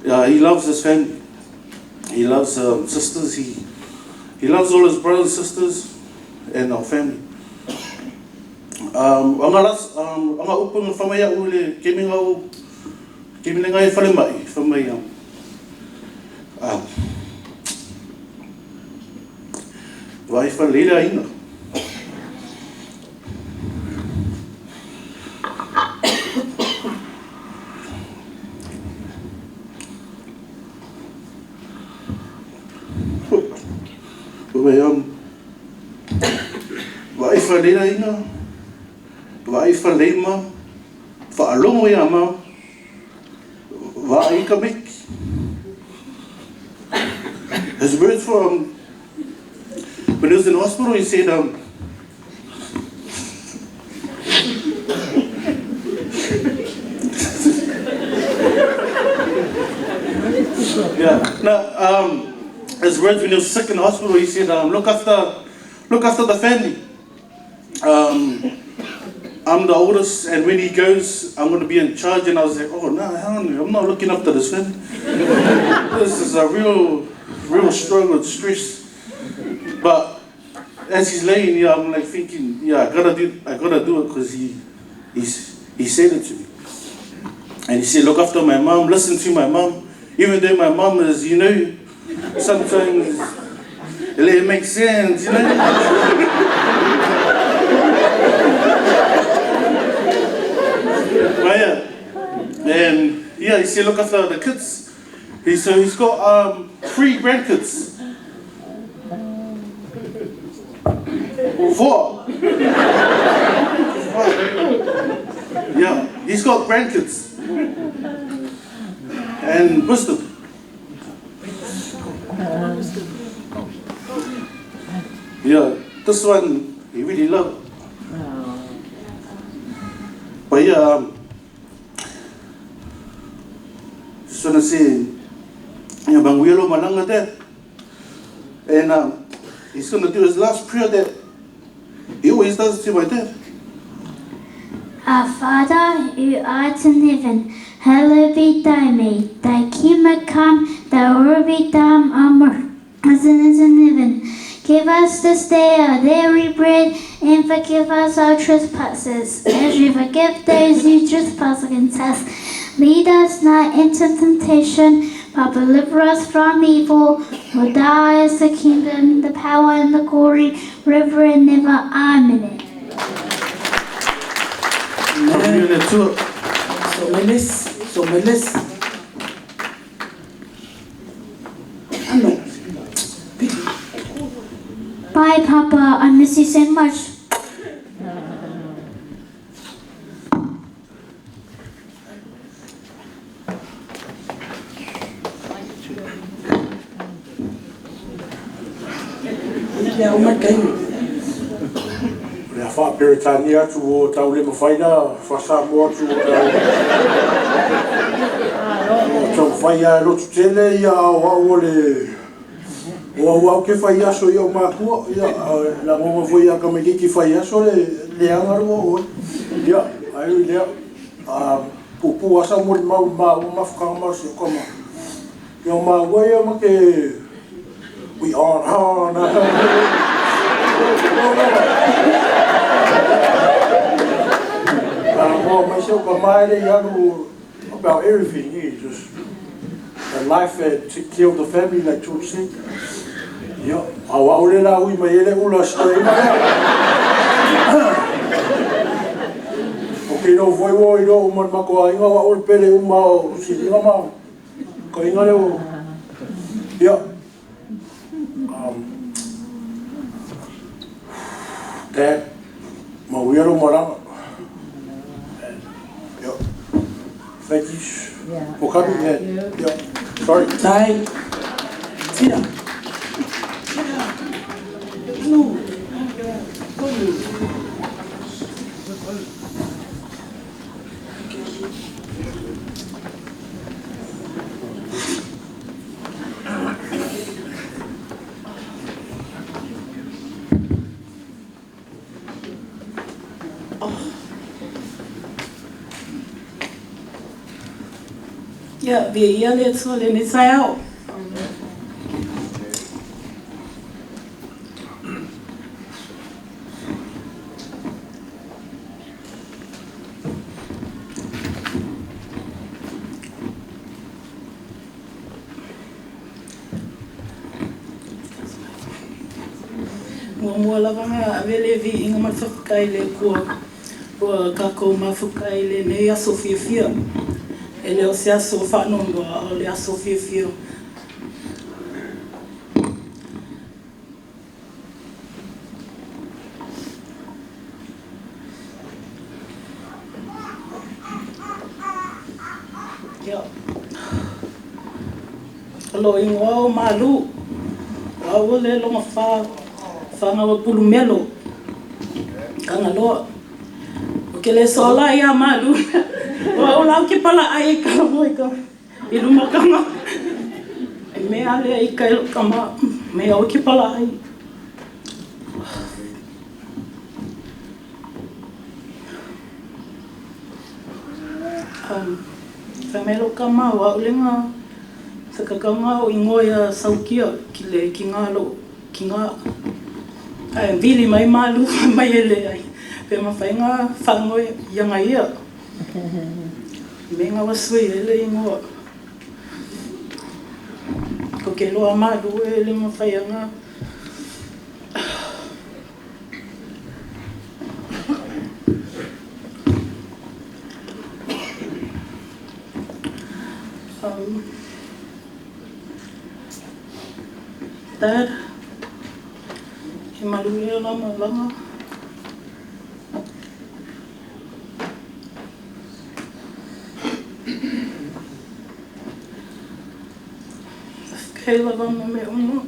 Speaker 9: he loves his family. He loves sisters. He loves all his brothers, sisters, and our family. Anga las anga upu nga whamaya ule kemi ngau kemi ngai whale mai whamaya. Vai whale ina. Vai whale ina. Vai whale ma. Whaalongo ia ma. Vai ka meki. His words for when he was in hospital, he said, yeah, no, his words when he was sick in the hospital, he said, look after the family. I'm the oldest, and when he goes, I'm going to be in charge. And I was like, oh, no, hell no, I'm not looking after this family. This is a real struggle and stress. But as he's laying here, I'm like thinking, yeah, I gotta do it because he said it to me. And he said, look after my mom, listen to my mom. Even though my mom is, you know, sometimes it makes sense, you know.
Speaker 7: Yeah. And yeah, he said look after the kids. He so he's got 3 grandkids. 4. Yeah, he's got grandkids. And wisdom. Yeah, this one he really loved. But yeah, just wanna say, yeah, Banguelo Malanga there. And he's gonna do his last prayer that he always does to my dad.
Speaker 15: Our Father, who art in heaven, hallowed be thy name. Thy kingdom come, thy will be done on earth as it is in heaven. Give us this day our daily bread, and forgive us our trespasses, as we forgive those who trespass against us. Lead us not into temptation, but deliver us from evil. For thine is the kingdom, the power, and the glory, forever and ever. Amen.
Speaker 12: Amen. Ano.
Speaker 15: Bye, Papa. I miss you so much.
Speaker 12: Ia uma kai.
Speaker 16: Le afa Peretania atu o tau le mafaina, whasa mo atu o tau. O tau whai a lotu tele ia o au o le... O au au ke whai aso i au mākua, ia, la ngonga foi a kameke ki whai aso le angarua oe. Ia, ai lea, pupu asa mo le mau mau mawhakanga mau si o kama. Ia māua ia ma ke... We on on. Well, myself, my about everything, yeah, just the life that took care of the family, like George said. Yeah, I will let out my ula stay. Okay, no, voi voi no, man mako inga wa ul pele uma si inga ma. Ko inga leo. Yeah. Dad, Mawiro Marama. Yeah. Thank you for coming here. Yeah. Sorry.
Speaker 12: Tai. Tia. No. Ia, via ia le atua lenei taeao. Muamua lava nga ave le viiga ma le faafetai i le Atua ua tatou mafuta i lenei aso fiafia. E le o se aso faanoanoa, a o le aso fiafia. Ia. O lo ingoa o Malu, o au o le longa wha, whangawa pulumelo, kangaloa. O ke le sola ia Malu, o au lau ke pala ai e kala moi ka, i luma kanga. E mea lea i ka kama, mea o ke pala ai. Whamelo ka mau au lenga, whakakanga o ingoa ia saukia ki le ki ngā lo, ki ngā ai vili mai malu mai ele ai. Pe mawhai ngā whangoe ia ngā ia. Me ngā wasui ele ingoa. Ko ke loa malu ele mawhai ngā.
Speaker 17: Dad, he maluia la malaga. Kei lava ma me uma.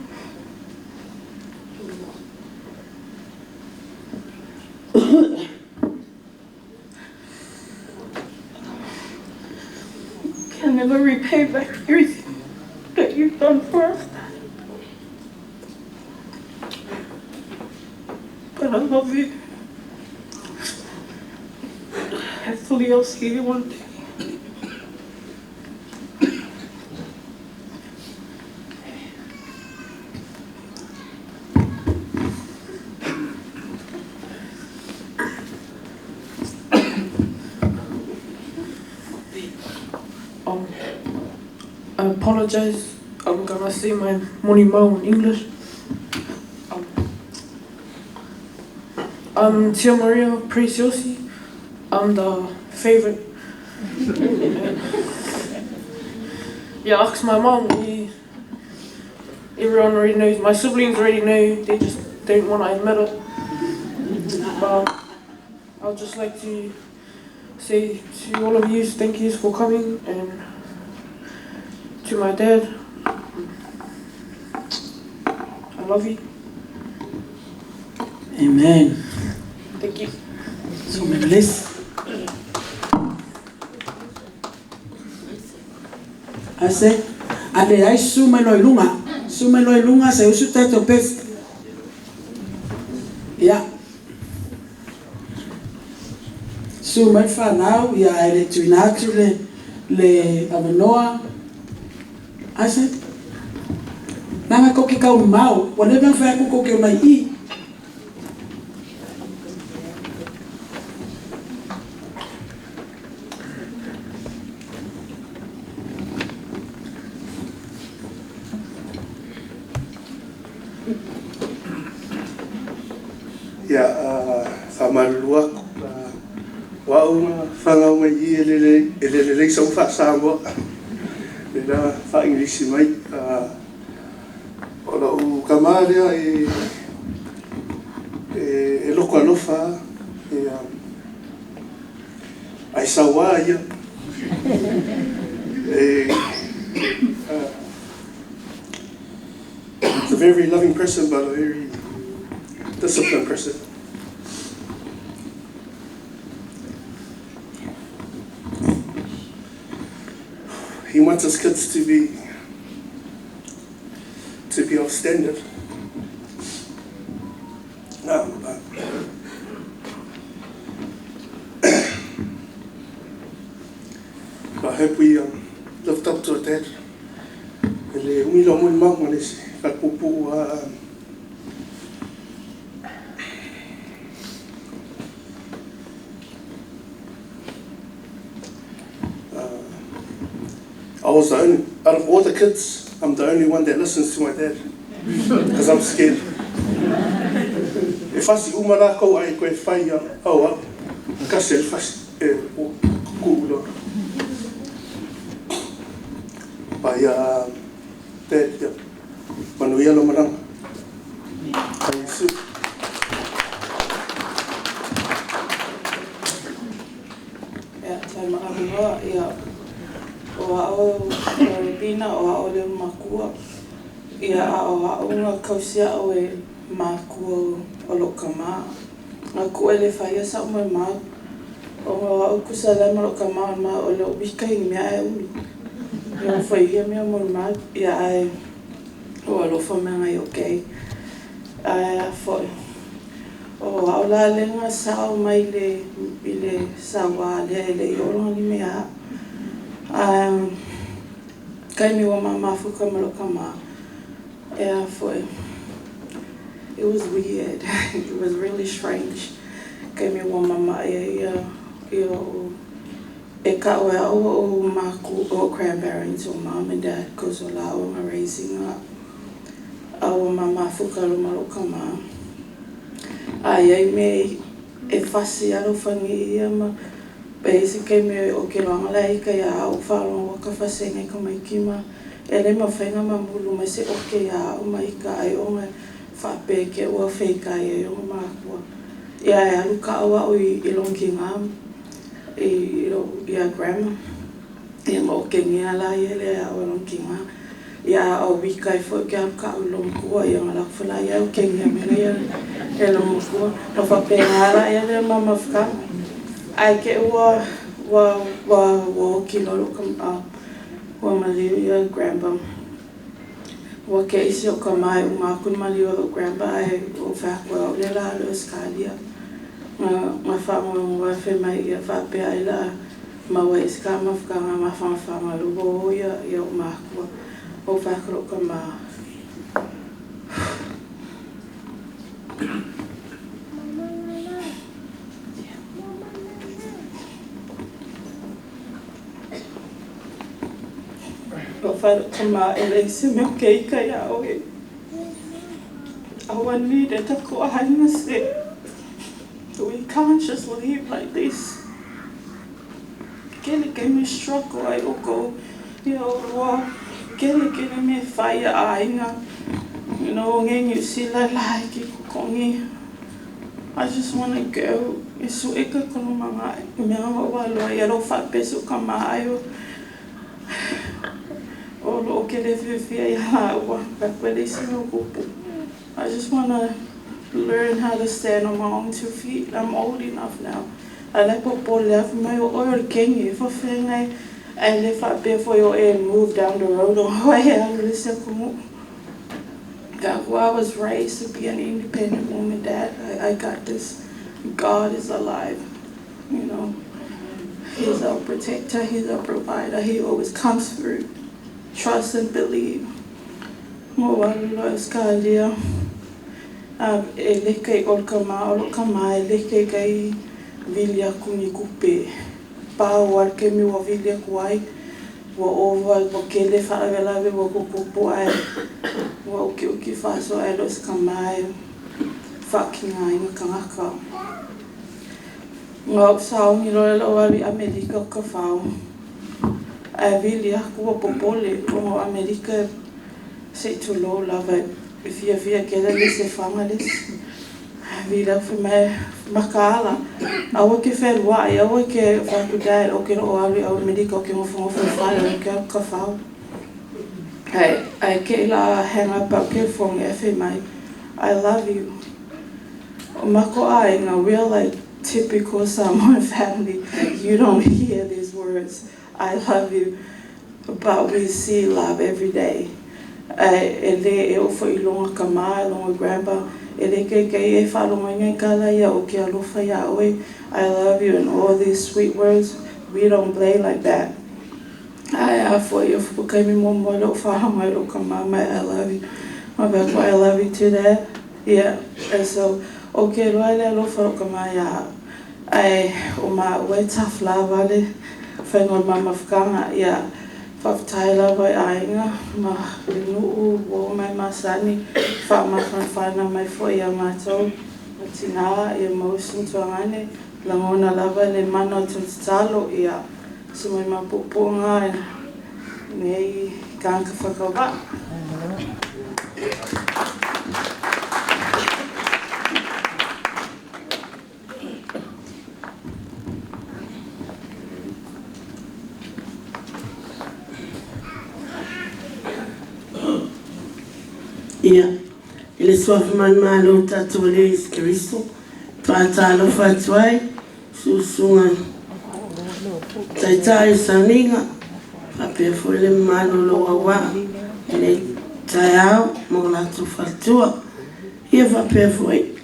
Speaker 17: Can never repay back everything that you've done for us, Dad. But I love you. Hopefully I'll see you one day. I apologize. I'm gonna say my morning mo in English. I'm Tia Maria Preciosi. I'm the favorite. Yeah, ask my mom. Everyone already knows. My siblings already know. They just don't want to admit it. But I'd just like to say to all of you, thank yous for coming, and to my dad, I love you.
Speaker 12: Amen.
Speaker 17: Thank you.
Speaker 12: So may bless. Ase, ale ai su mai loi lunga, su mai loi lunga se usu tato pes. Ia. Su mai whanau, ia e le tuina atu le avanoa. Ase, nanga koke kau mau, wane bang whai ku koke o mai i.
Speaker 4: Ia, whamalua wa unga whangau mai i e lele lei sau wha le la wha Englisi mai. O lau kamā lea e loko alofa e ai sauā ia. It's a very loving person, but a very disciplined person. He wants his kids to be of standard. But I hope we lived up to it, Dad. Le umila mo mau le se whapupu I was the only, out of all the kids, I'm the only one that listens to my dad, because I'm scared. E fasi uma la kau ai koe whai au au, kasi e fasi e o ku'u But yeah, Dad, yeah, manuia lo maranga. Kai su.
Speaker 17: Ia, tai makalua, ia, o ao pina o ao le makua, ia ao ao ngā kausia o e makua o lo kama. Ngā kua le whaia sa o mai mau, o ngā au kusa le ma lo kama ma o le wika i mea e ulu. Ia whaia mea mo mau, ia ai o alofa mea ngai okay. Ai a foi. O ao la lenga sa o mai le i le sa wa le le i olonga ni mea. Kai mi wa mama fuka ma lo kama. Ea foi. It was weird. It was really strange. Kai mi wa mama e ia o e ka o o maku o grandparents o mom and dad cause o la o ma raising up. Au mama fuka lo ma lo kama. Ai ai me e fasi alo fangi ia ma E isi kaimi o ke loanga la ika ia au whaaloga ua ka faasega i ka maiki ma e lē mafai ona mamulu mai se oke iā a'u ma ika ai oga faapea ke ua feikai ai ona makua. Ia e alu ka'au a'u i logikigā i lou ia grandma ia ma okegea la ia lea e a'u e logikigā. Ia a o wika ai fo'i ke alu ka'au i lou matua ia ona alu atu foi laia e okegea mai laia e lou matua na faapegā laia lea ma mafutaga ae te'i ua ua ua ua oti loa lou tama ua maliu ia grandpa. Ua te'i si o'u tamā e uma atu le maliu a lo'u grandpa ae ua ou fai atu e a'u lea o le a alu i Ausetalia. Na na faagoegoe fai mai ia faapea ai o le a maua ai se ta mafutaga mafagafaga lea ua o ia ia o'u matua. Ua ou fai atu i lo'u tamā. Ua ou fai atu i lo'u tamā e leai se mea ou te ita iā ʻoe. Auani le tatou aiga se we can't just leave like this. Kele taimi struggle ai ʻoukou ia ʻolua kele kele mea e fai a aiga nei Niu Sila la e ke kokogi. I just wanna go e suʻe ka kolomaga i mea ua aloa ia lou faapea si ou tamā ai o o loo kele fiafia ia lāua e leai se mea o tupu. I just wanna learn how to stand on my own two feet. I'm old enough now. Ae la e popole lava fai mai o ʻoe o le kegi e faafeagai ae le faapea foi o e move down the road o oe e alu i le isi atunuu. I was raised to be an independent woman, Dad. I got this. God is alive. He's our protector. He's our provider. He always comes through. Trust and believe. Mo alu loa i Ausetalia e le kai o le kamā o lou kamā e le kai kai vili aku ni tupe pau a le taimi ua vili atu ai ua ova ua tele faalavelave ua tutupu ae ua utiuti faasoa ae le o se kamā e faatigaina tagata. Na ou sauni loa le lou alu i Amerika o Tafao ae vili atu ua popole ona o Amerika se'i tulou lava e fiafia tele le isi e faga le isi. Ae vili atu fai mai makaala aua e te fealua'i aua e te fai atu Dad ou te le o alu i Amerika ou te nofonofo i le fale ou te alu Tafao. Ae ae te i la hang up a'u telefoni ae fai mai I love you. O makou aiga we are like typical Samoan family. You don't hear these words I love you but we see love every day. Ae e lē e oo foi i loga tamā loga grandpa e lē kaikai e faalogoina i tala ia ou te alofa iā ʻoe I love you and all these sweet words we don't play like that. Ae a foi o taimi muamua lea ua ou faalogo ai i lou tamā mai I love you. Ma faapea atu I love you too, Dad. Yeah, and so ou te iloa le alofa o lou tamā iā a'u ae o maua e tough lava le faiga o le ma mafutaga. Ia faafetai lava i aiga ma le nuu ua oo mai masani faamafanafana mai foi iā matou ma tinā ia mau uso ma tuagane lagona lava le mana o tou tatalo ia se mai mapu'upu'uga nei tagata faatauvaa.
Speaker 12: Ia, i le suafa manumalo o tatou Alii Iesu Keriso, e faatalofa atu ai susuga taitai o sauniga faapea foi le mamalu o lou auvaa i lenei taeao ma o latou faletua. Ia faapea foi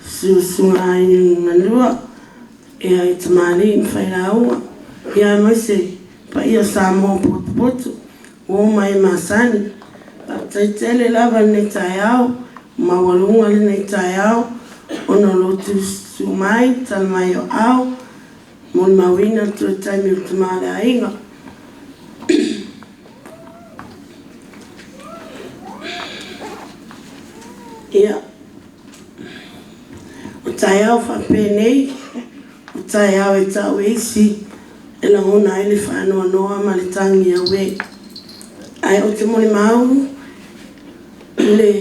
Speaker 12: susuga aiga galua ia i tamalii ma failauga ia aemaise paia o Samoa potopoto ua uma e masani. Faafetai tele lava i lenei taeao, maualuga lenei taeao ona o lo outou susu mai, tala mai o aao, molimauina le toe taimi o le tama o le aiga. Ia, o taeao faapenei, o taeao e ta'u e isi e lagona ai le faanoanoa ma le tagi auē. Ae ou te molimau i le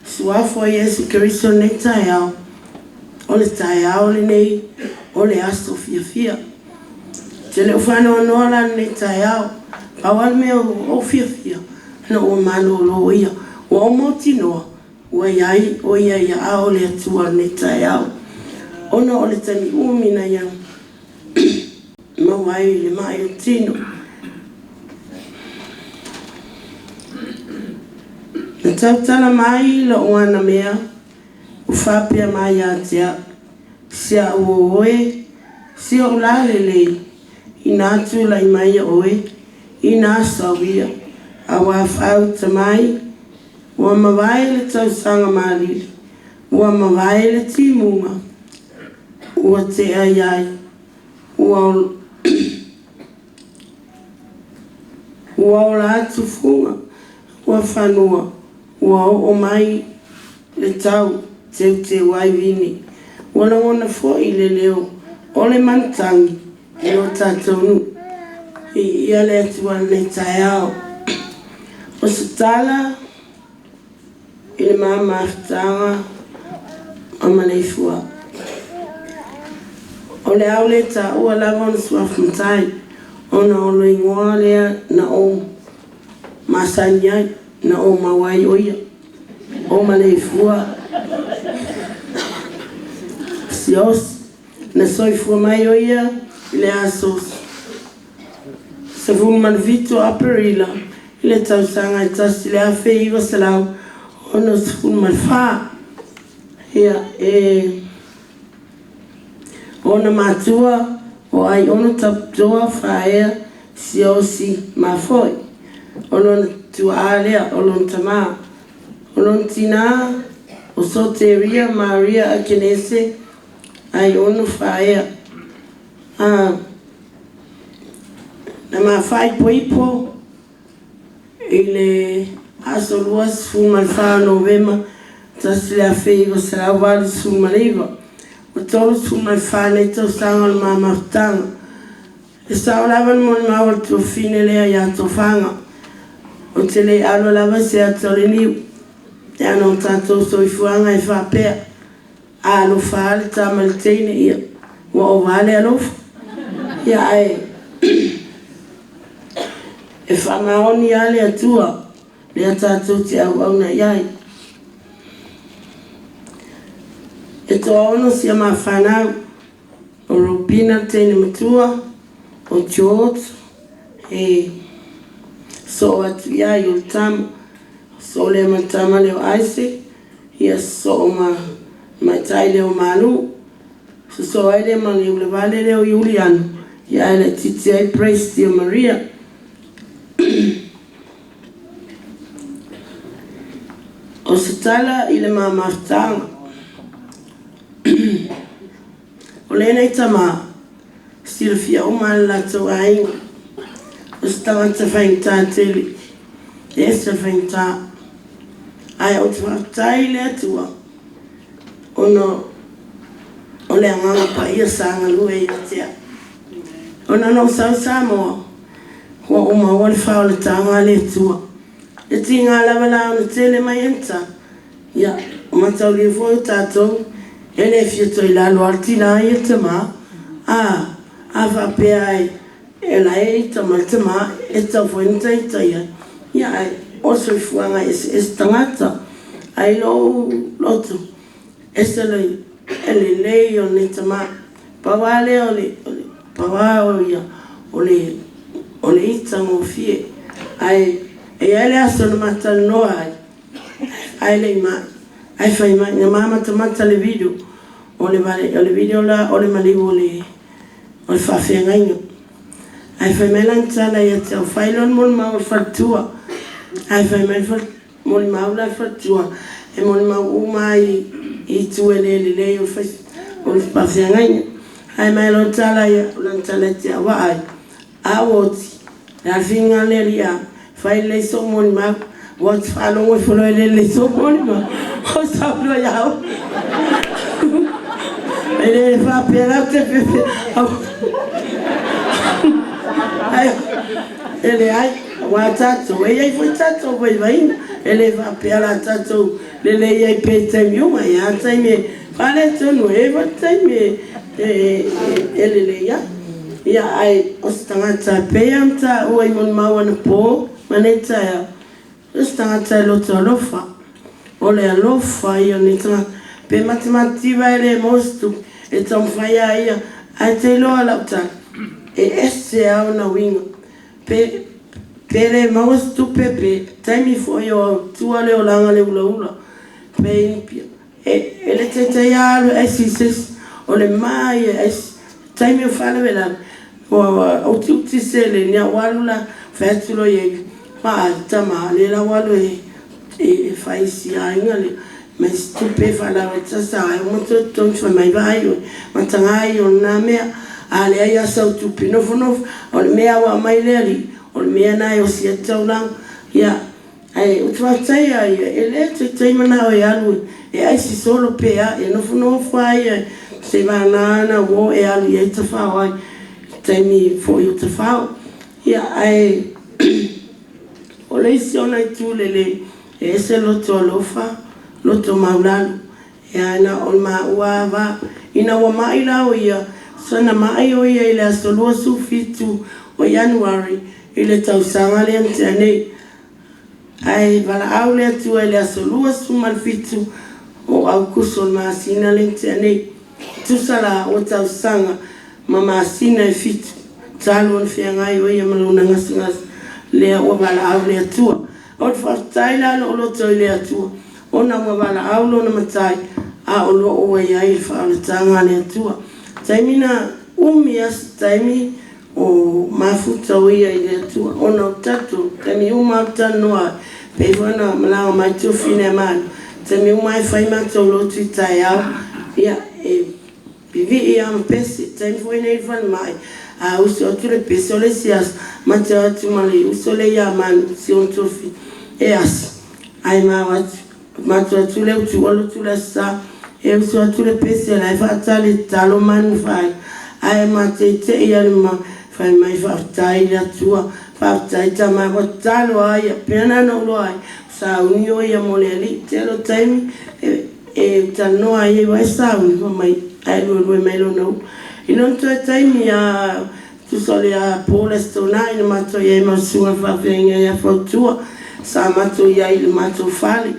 Speaker 12: suafa o Iesu Keriso lenei taeao, o le taeao lenei o le aso fiafia. Ou te le o faanoanoa la lenei taeao, pau lava le mea ua ou fiafia, ina ua malōlō ia, ua ou mautinoa ua i ai o ia i aao o le Atua lenei taeao, ona o le taimi umi na ia maua ai i le mai o le tino. Na tautala mai lou anamea ua faapea mai ia te au, Si au o oe, si ou lā lelei, ina tulai mai oe, ina sauia, auā fāuta mai, ua mavae le tausaga malili, ua mavae le timuga, ua tea i ai, ua ua ola atu fuga, ua fanua, ua oo mai le tau teuteu ai vini. Ua lagona foi le leo o le manutagi i lo tatou nuu. Viia le Atua i lenei taeao. O se tala i le ma mafutaga ma Maleifua. O le a ou le taua lava ona suafa matai, ona o le igoa lea na ou masani ai, na ou maua ai o ia, o Maleifua Siaosi. Na soifua mai o ia i le aso 17 o Aperila i le tausaga e 1964. Ia, e ona matua o Aiono Taputoa Faaea Siaosi Mafoe. O lona tuaa lea, o lona tamā. O lona tinā o Soteria Maria Akenese Aiono Faaea. A, na ma faaipoipo i le aso 24 o Novema 1989. Ua 34 nei tausaga o le ma mafutaga. E sao lava le molimau a le tuafafine lea ia Tofaga, ou te le alo lava i se ata o le niu, leaga o tatou soifuaga e faapea, a alofa lava le tama i le teine, ia, ua ova lava le alofa. Ia ae e faamaoni lava le Atua lea tatou te auauna i ai. E toaono si a ma fanau, o Rubina le teine matua, o George e soo atu i ai, o le tama, soo lea ma le tama lea o Isaac, ia sosoo ma le tamaitai lea o Malu, sosoo ai lea ma le ulavale lea o Iuliano, ia ae laitiiti ai Praise Dear Maria. O se tala i le ma mafutaga. O lenei tama, silafia uma e le latou aiga, o se tagata faigata tele, e ese le faigata. Ae ou te faafetai i le Atua ona o le Agaga Paia sa galue ia te au. Ona na ou sau i Samoa, ua ou maua le faaolataga a le Atua. E tiga lava la ona tele mai ai ni tala, ia, o mataulia foi o tatou, e le fia toe lalo lava le tina ia le tama, a, a faapea e, e la e ita mai le tama, e tatau foi ona ta ita i ai. Ia, ae o le soifuaga e eseese tagata. Ae i lou loto, ese le lelei o lenei tama. Pau lava lea o le, o le, pau lava o ia, o le, o le ita gofie. Ae e i ai le aso na ma talanoa ai, ae le i mai, ae fai mai, na ma matamata le video, o le vale, o le video la o le maliu o le, o le faafeagaiga. Ae fai mai lana tala ia te au, fai loa le molimau a le faletua. Ae fai mai le fale, molimau la le faletua, e molimau uma lava i, i itu e le lelei o le fai, o le faafeagaiga. Ae mai loa le tala ia, o lana tala ia te au, vaai, a ua oti, o le a le finagalo o le alii a, fai lelei sou molimau, aua ou te faalogo ifo loa e le lelei sou molimau, o sau loa ia oe. E le faapea la ou te fefe ai e leai auā tatou e i ai foi tatou vaivaiga. E le faapea la tatou lelei ai pea i taimi uma. E i ai lava taimi e faaletonu ai, e i ai foi taimi e lelei ai. Ia ae o se tagata e pei ona taua i molimau anapo ma nei taeao, o se tagata e loto alofa. O le alofa ia o lenei tagata. Pe matimati e le maua se tupe, e taumafai lava ia. Ae te iloa lau tala, e ese lava ona uiga. Pe, pe le maua se tupe, pe taimi foi o tua le olaga le ulaula. Pe inipia. E, e le taitai lava alu e aisi i se isi. O le ma ia e aisi. Taimi o faalavelave, ua utiuti se seleni, a ua alu la, fai atu loa i ai, Vaai, tama, o lea la ua alu e e fai i si aiga lea ma isi tupe e faalavelave ai uma toe totogi. Fai mai, vaai oe, mataga ia o lena mea, a leai lava sau tupe, nofonofo, o le mea ua aumai le alii, o le mea lena e osi ai le taulaga. Ia, ae ou te faafetai ia ia, e le taitai manao e alu e aisi solo pe a, e nofonofo lava ia seivagana ana uo e alu i ai tafao ai, taimi foi o tafao. Ia, ae o le isi ona itu lelei, e ese loto alofa, loto maulalo. Ia na o le maua lava. Ina ua mai la o ia, sana mai o ia i le aso 27 o Ianuari i le tausaga lea na tea nei. Ae valaau le Atua i le aso 27 o Aukuso o le masina lea na tea nei. Tusa la ua tausaga ma masina e 7 talu ona feagai o ia ma lona gasegase lea ua valaau le Atua. O le faafetai la lou loto i le Atua ona ua valaau lona matai a o loo ua i ai le faaolataga a le Atua. Taimi na umi lava se taimi o mafuta o ia i le Atua ona o tatou taimi uma lava ou talanoa ai, pei foi ona malaga mai Tuafine a Malo, taimi uma lava e fai matou lotu i taeao, ia e pivii lava ma pese. Taimi foi nei i le falemai, a uso atu le pese o le isi aso, ma te o atu ma le uso lea ia Manu, si ona tuafine, e asi, ae ma o atu, matou atu lea utu ua lotu le Aso Sa, e uso atu le pese la e faatali tatalo Manu fai, ae mateitei lava le ma fai mai faafetai i le Atua, faafetai tama ua tatalo lava ia, pei la ona ou iloa ai, sauni o ia mo le Alii. Tele o taimi e e talanoa ai ai ua e sauni fai mai ae luelue mai lona ulu. I lona toe taimi a tusa o le apo le Aso Toonai na matou i ai ma le susuga i le faafeagaiga ia Fautua, sa matou i ai i le matou fale.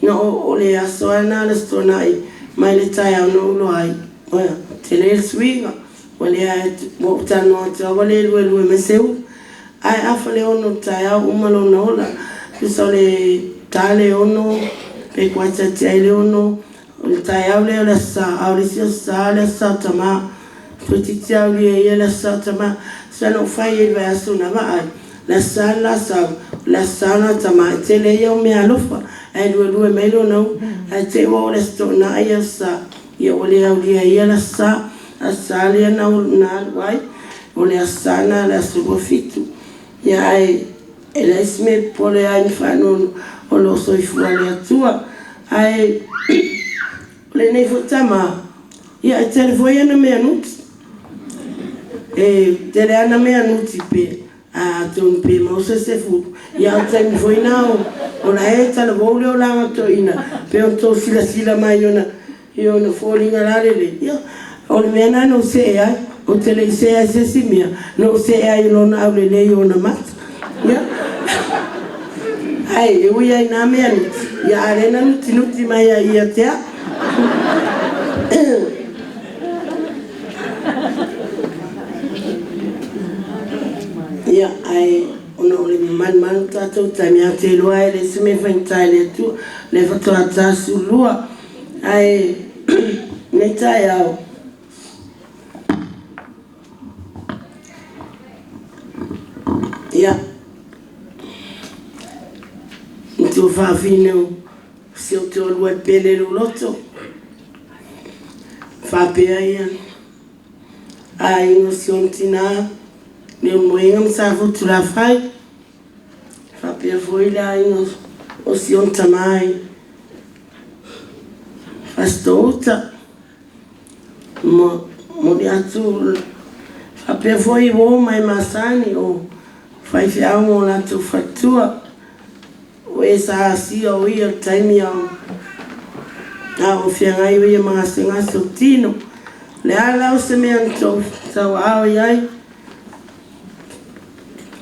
Speaker 12: Na o o le aso lava lena o le Aso Toonai mai le taeao na ou iloa ai, ua tele le suiga, ua leai ua ou talanoa atu lava ua le luelue mai se ulu. Ae afa le 6 o le taeao uma lona ola, tusa o le ta le 6 pe kuata tea i le 6 o le taeao lea o le Aso Sa, a o le isi Aso Sa o le Aso Sa o Tama. Toeitiiti aulia ia le Aso Sa o Tama. Sa na ou fai ai i le vaiaso na vaai, le Aso Sa le la sau, o le Aso Sa lena Tama, e tele ia o meaalofa, ae luelue mai lona ulu. Ae te i ua oo i le Aso Toonai Aso Sa, ia ua le aulia ai ia le Aso Sa. Aso Sa lea na alu ai, o le Aso Sa lena le aso 27. Ia ae e leai se mea e popole ai ma faanoano, o lo o soifua le Atua. Ae o lenei foi tama, ia e tele foi ana mea nuti. E tele ana mea nuti pe atonu pe maua se 10. Ia o le taimi foi lena o la e talavou le olaga toeaina pe ona tou silasila mai i ona foliga lalelei. Ia, o le mea lena na ou see ai. Ou te le i see ai i se isi mea, na ou see ai i lona aulelei o ona mata. Ia, ae e ui lava i na mea nuti, ia a o lea na nutinuti mai ai ia te au. Ia, ae ona o le malumalu o tatou taimi, ae ou te iloa e leai se mea e faigata i le Atua, o lea faatoa ta 12. Ae lenei taeao, ia, i tuafafine o si ou toalua e pele i lou loto, faapea ia aiga o si ona tina, Leulumoega ma Safotulafai, faapea foi le aiga o si ona tama i Fasitoo-uta.
Speaker 18: Momoli atu faapea foi uo ma e masani o faifeau ma o latou faletua. O e sa asia o ia i le taimi a o feagai o ia ma gasegase o tino. O le a la o se mea na tou tauaao i ai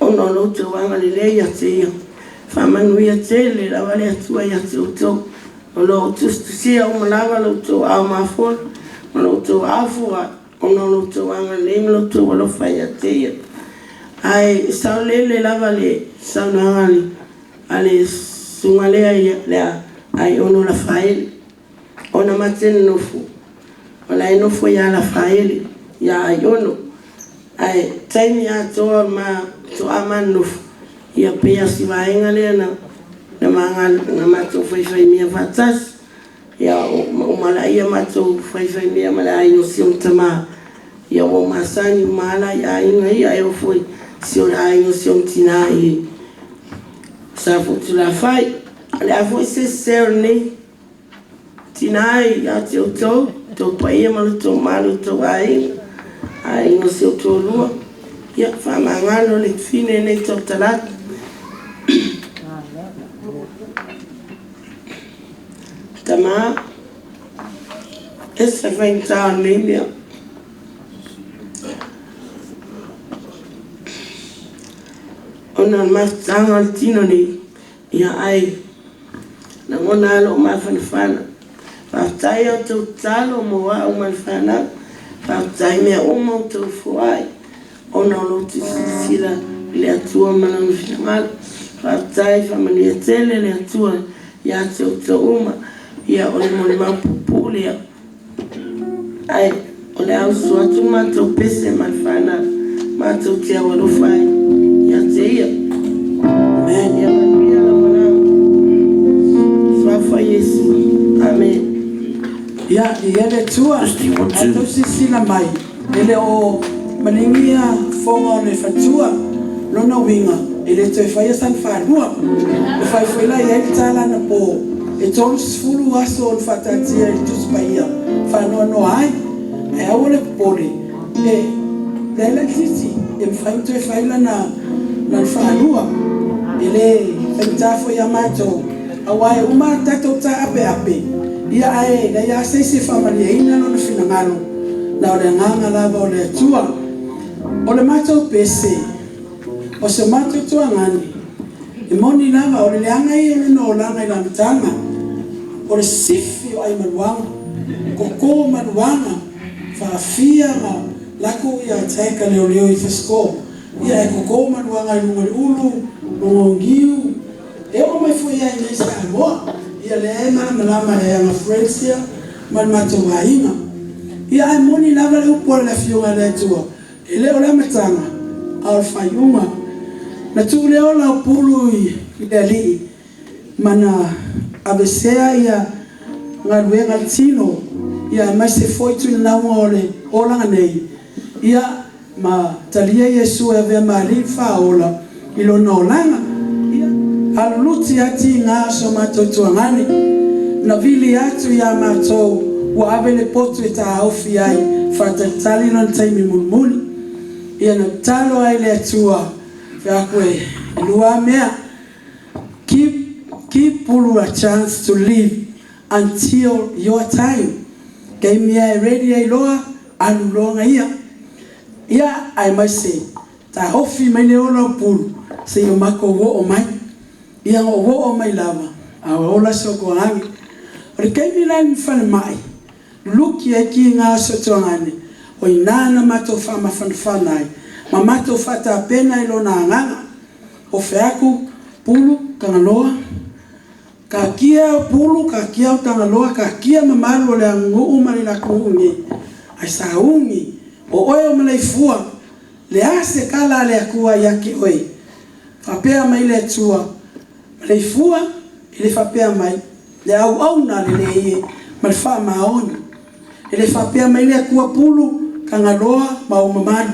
Speaker 18: ona o lo outou agalelei ia te ia. Faamanuia tele lava le Atua ia te outou. O lo o tusitusia uma lava lo outou aao mafoa ma lo outou aao foai ona o lo outou agalelei ma lo outou alofa ia te ia. Ae saolele lava le saunoaga a le susuga lea le Aiono Lafaele, ona ma te nonofo, o la e nofo ia Lafaele, ia Aiono. Ae taimi atoa ma faatoa ma nonofo, ia pei lava o si vaega lea na matou faifaimea faatasi. Ia uma lea matou faifaimea ma le aiga o si ona tama, ia ua ou masani uma lava la i aiga ia, e oo foi i le aiga o si ona tina i Safotulafai. O le a foi se sese o lenei tina ia te outou, lo outou paia ma lo outou mamalu i outou aiga, aiga o si ou toalua, ia faamagalo le fine i lenei talata. Tama, ese le faigata o lenei mea. Ona o le mafutaga o le tino nei, ia ai lagona lava lou mafanafana. Faafetai a outou tatalo mo au ma le fanau. Faafetai i mea uma ua outou foai ona o lo outou silasila i le Atua ma Lona finagalo. Faafetai, faamanuia tele le Atua ia te outou uma. Ia, o le molimau puupuu lea, ae o le a usu atu le matou pese ma le fanau matou te aualofa ai ia te ia. Amen. Ia manuia lau malaga. Suafa Iesu. Amen.
Speaker 12: Ia, viia le Atua. A outou silasila mai, e le o maligi ia fofoga o le faletua. Lona uiga, e le toe faia sana faalua. Ua fai foi la i ai le tala anapo, e 30 aso o le faataatia i le Tusi Paia faanoanoa ai. Ae aua le popole, e leai laitiiti e mafai ona toe fai lana faalua. E le faigata foi ia matou, aua e uma tatou taapeape, ia ae leai lava se isi e faamalieina lona finagalo, na o le agaga lava o le Atua. O le matou pese, o se matou tuagani, e moni lava o le leaga ia o lona olaga i le amataga, o le sifi o aimaluaga, koko maluaga, faafia ma lako ia attack a leoleo i Fasgo, ia e koko maluaga i luga o le ulu, luga o niu, e oo mai foi lava i inei i Samoa, ia lea e malamalama e ana friends ia ma le matou aiga. Ia ae moni lava le upu a le Afioga a le Atua, E le o le amataga, a o le faaiuga. Na tuu le ola o Pulu i le alii ma na avesea ia galuega a le tino, ia aemaise foi tuinauga o le olaga nei, ia ma talia Iesu e avea ma Alii Faaola i lona olaga. Ia aluluti a tiga so matou tuagane, na vili atu ia matou ua ave le potu e taofi ai faatalitali lona taimi mulimuli. Ia na tatalo ai le Atua feaku e lua mea, Give give Pulu a chance to live until your time. Kei mea e ready ai loa, alu loa ga ia. Ia aemaise Taofi mai le ola o Pulu seia makou oo mai. Ia na ou oo mai lava, a ua ola si ou age. O le taimi la i le falemai, luluki ai kiga o si ou tuagane, o i ina na matou faamafanafana ai, ma matou faatapena i lona agaga. Ofe aku, Pulu, Tagaloa, Taatia o Pulu, taatia o Tagaloa, taatia mamalu o le aganuu ma le atunuu nei, ae sauni, o oe o Malaifua, Le a se tala a le Atua ia te oe? Faapea mai le Atua, Maleifua, e le faapea mai, le auauna lelei e ma le faamaoni. E le faapea mai le Atua Pulu, Tagaloa ma ou mamalu.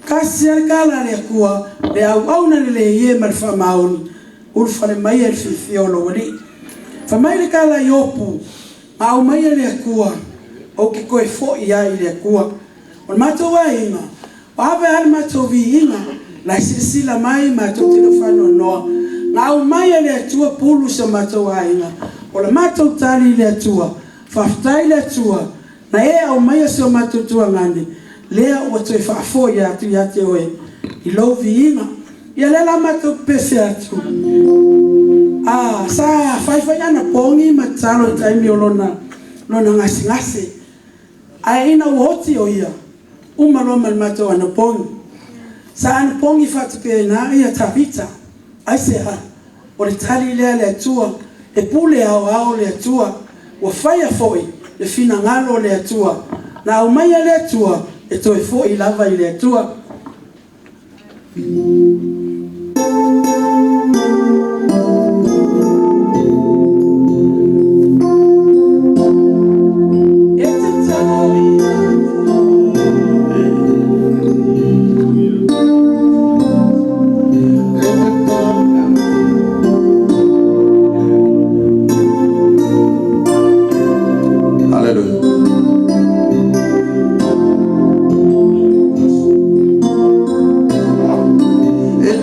Speaker 12: Tasi lava le tala a le Atua, le auauna lelei e ma le faamaoni, ulufale mai e le fiafia o lou Alii. Fai mai le tala a Iopu, Na aumaia le Atua. Ou te toe fo'i ai i le Atua. O le matou aiga, o ave lava le matou viiga, la e silasila mai matou te le o faanoanoa. Na aumai e le Atua pulu i si o matou aiga, o le matou tali i le Atua, faafetai i le Atua na e aumaia si o matou tuagane, lea ua toe faafoi atu ia te oe i lou viiga. Ia lea la matou pepese atu, a sa fai foi anapogi ma tatalo i le taimi o lona lona gasegase, ae ina ua oti o ia, uma loa ma le matou anapogi. Sa anapogi faapena ia Tavita, aisea? O le tali lea a le Atua, e pule aoao le Atua, ua faia foi le finagalo o le Atua, na aumaia le Atua, e toe foi lava i le Atua.
Speaker 9: Hallelujah. E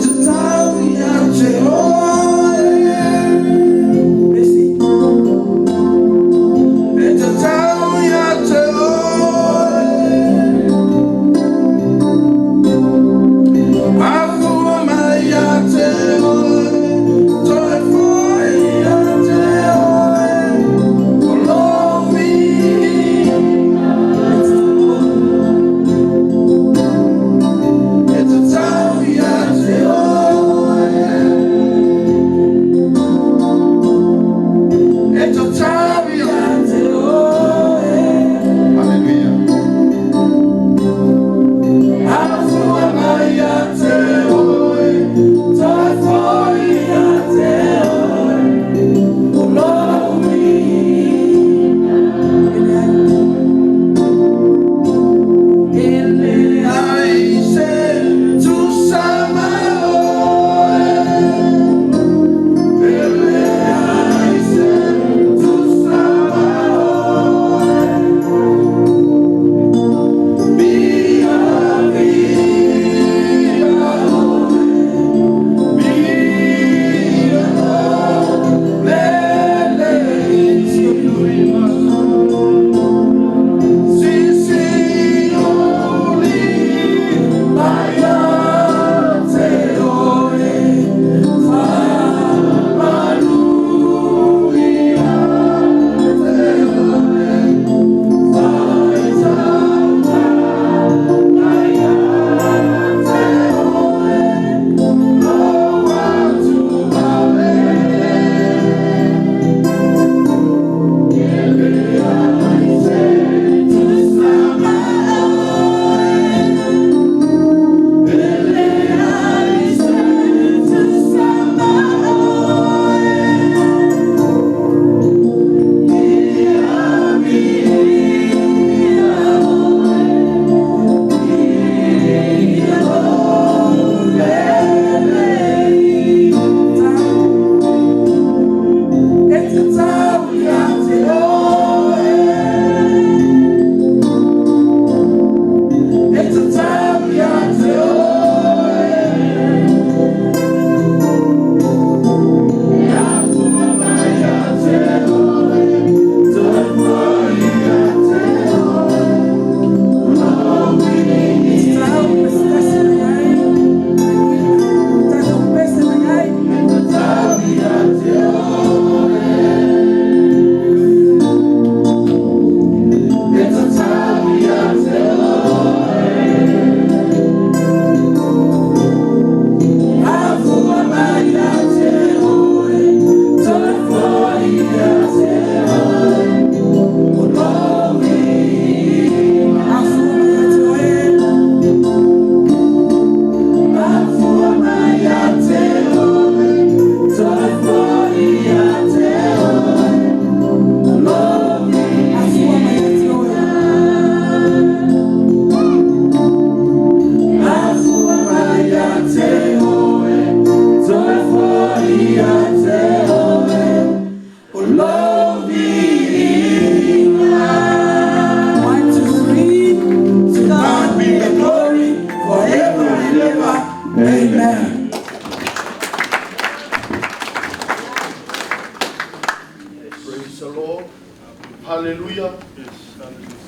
Speaker 7: Haleluia.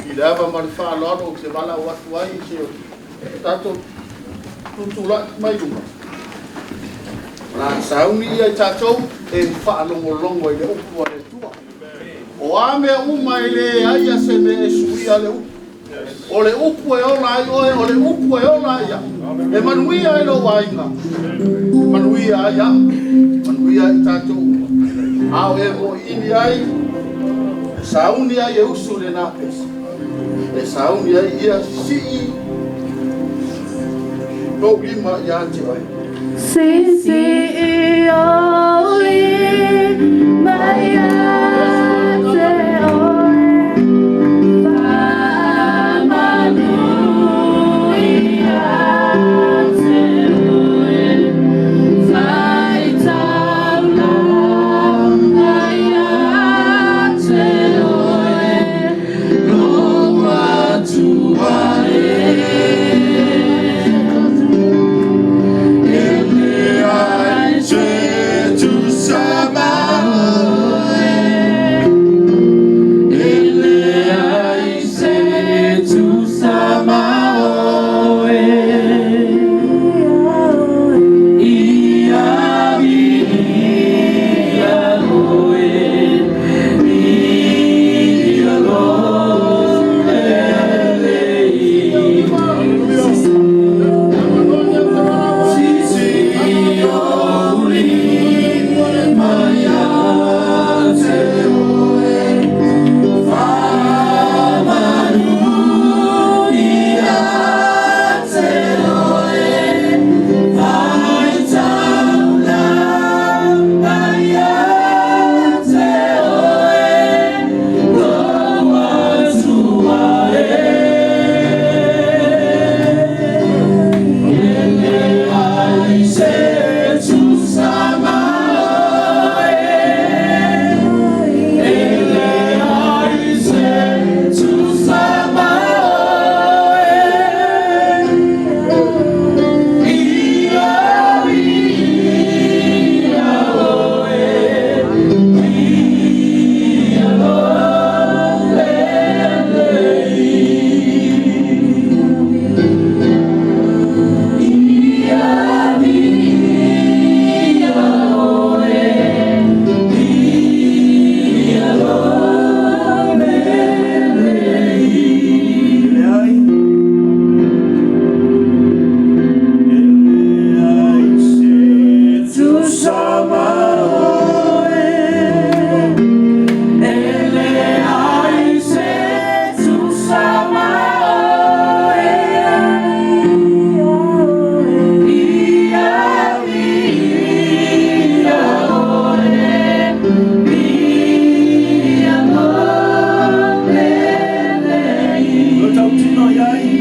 Speaker 7: I le ava ma le faaaloalo ou te valaau atu ai i se tatou tutulai mai luga. O le a sauni ia i tatou e faalogologo i le upu a le Atua. O a mea uma e leai a se mea e suia le upu. O le upu e ola ai oe, o le upu e ola ai au. E manuia ai lou aiga, manuia ai au, manuia ai tatou uma. A o e moiini ai, e sauni ai e usu lena pese. E sauni ai ia sii lou lima ia te oe.
Speaker 10: Sisi o lima ia te oe, whamanu ia te oe, whaitaulanga ia te oe, lou atua e. E leai se tusa ma oe, e leai se tusa ma oe, ia viia oe, viia lou lelei. Sisi ou lima ia te oe, whamanu ia te oe, whaitaulanga ia te oe, lou atua e. E leai se tusa ma oe, e leai se tusa ma oe, ia viia oe, viia lou lelei. Ia viia oe, viia lou lelei.
Speaker 5: Leai. E leai se tusa ma oe,
Speaker 10: E leai se tusa ma oe, ia viia oe, viia lou lelei.
Speaker 4: Lo tautino iai.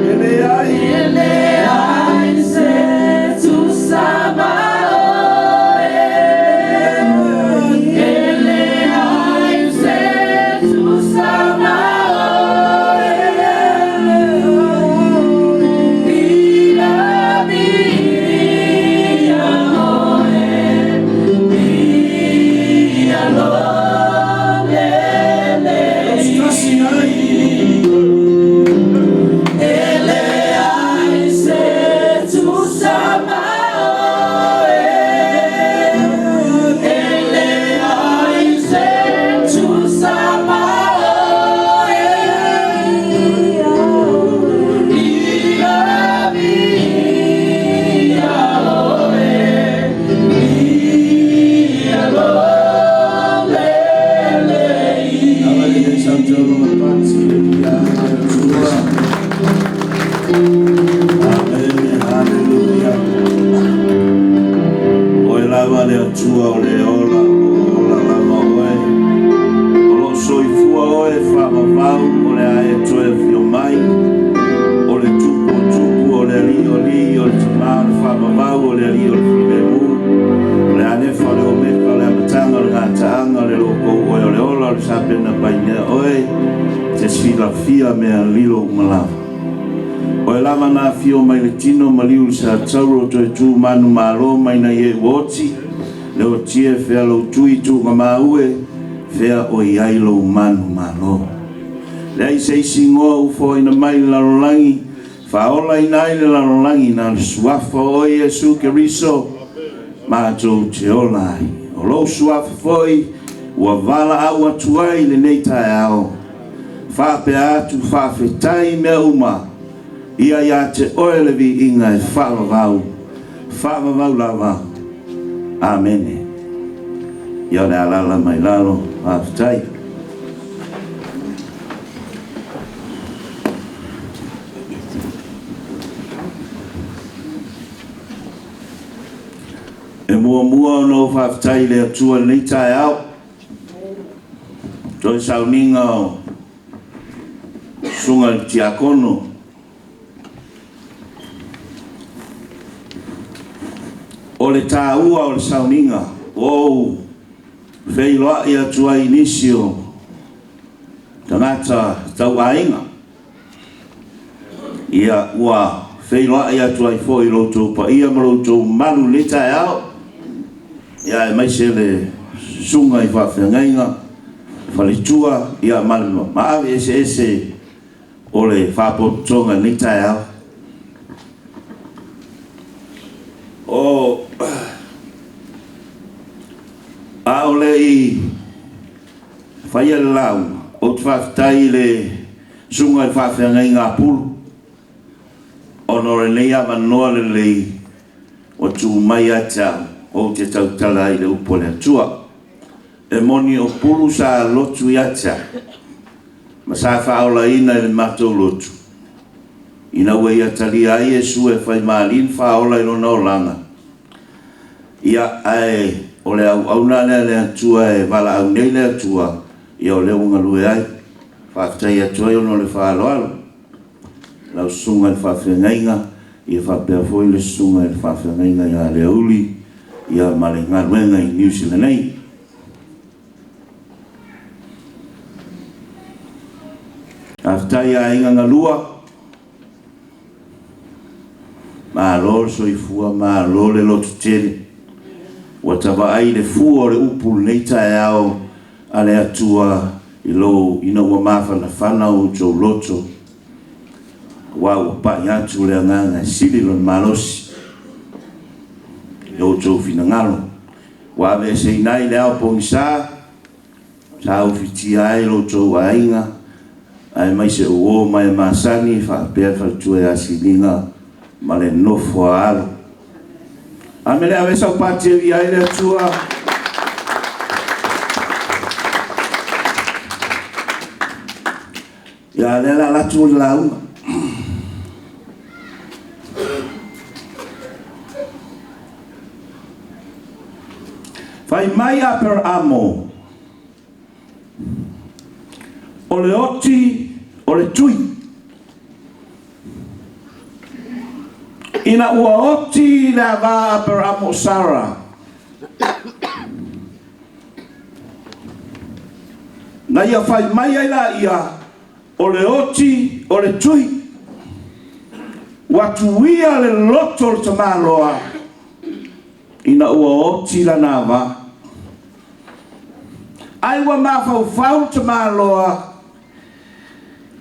Speaker 4: E leai.
Speaker 10: E leai se tusa ma oe, e leai se tusa ma oe, ia viia oe, viia lou lelei.
Speaker 4: Tasi ai.
Speaker 10: E leai se tusa ma oe, e leai se tusa ma oe, ia viia oe, viia lou lelei.
Speaker 5: Avale le sautolo mapati le ia Atua. Amen, haleluya. Oe lava le Atua o le ola, o ola lava oe. O loo soifua oe faavavau o le a e toe afio mai. O le tupu o tupu, o le alii o alii, o le tamā o le faavavau, o le alii o le filemu. O le Alefa o le Omeka, o le amataga o le gataaga, o le lokou oe o le ola, o le sapena painea oe. Te silafia mea lilo uma lava. Oe lava na afio mai le tino ma liu le satauro toe tu manu malo mai na ie ua oti. Le otie fealou tui tuuga maue. Fea o i ai lou manumalo? Leai se isi igoa ua foaina mai i le lalolagi, faaolaina ai le lalolagi, na o le Suafa o oe Iesu Keriso matou te ola ai. O lou Suafa foi ua valaau atu ai i lenei taeao, faapea atu, Faafetai i mea uma, ia ia te oe le viiga e faavavau, faavavau lava. Amene. Ia o le alala mai lalo. Faafetai. E muamua ona ou faafetai i le Atua i lenei taeao, toe sauniga o Susuga i le Tiakono O le taua o le sauniga ua ou feiloai atu ai i nisi o tagata tauaiga, ia ua feiloai atu ai foi i lo outou paia ma lo outou mamalu i lenei taeao, ia aemaise le susuga i faafeagaiga, faletua, ia ma le maave eseese o le faapotopotoga i lenei taeao. O a o le i faia le lauga, ou te faafetai i le susuga i le faafeagaiga a Pulu ona o lenei avanoa lelei ua tuu mai ia te au ou te tautala ai i le upu a le Atua. E moni o Pulu sa lotu ia te au, ma sa faaolaina i le matou lotu, ina ua ia talia ai Iesu e fai ma Alii ma Faaola i lona olaga. Ia, ae o le auauna lea a le Atua e valaau nei le Atua, ia o lea ua galue ai. Faafetai atu ai ona o le faaaloalo. Lau Susuga i le Faafeagaiga, ia faapea foi le Susuga i le Faafeagaiga ia Leauli, ia ma le galuega i Niu Sila nei. Faafetai aiga galua, malo le soifua, malo le lototele. Ua ta vaai i le fua o le upu i lenei taeao a le Atua i lou ina ua mafanafana outou loto, aua ua pai atu le Agaga e sili lona malosi i outou finagalo. Ua aveeseina ai le ao pogisa, sa ufitia ai lo outou aiga, aemaise o uo ma e masani faapea le faletua ia Siliga ma le nofo a alo. Amene ave sau pati e viia ai le Atua. Ia lea la latu o le lauga. Fai mai Aperamo, o le oti o le tui. Ina ua oti le ava a Aperamo o Sara, na ia fai mai ai laia, o le oti o le tui. Ua tuia le loto o le tamaloa ina ua oti lana ava. Ai ua mafaufau le tamaloa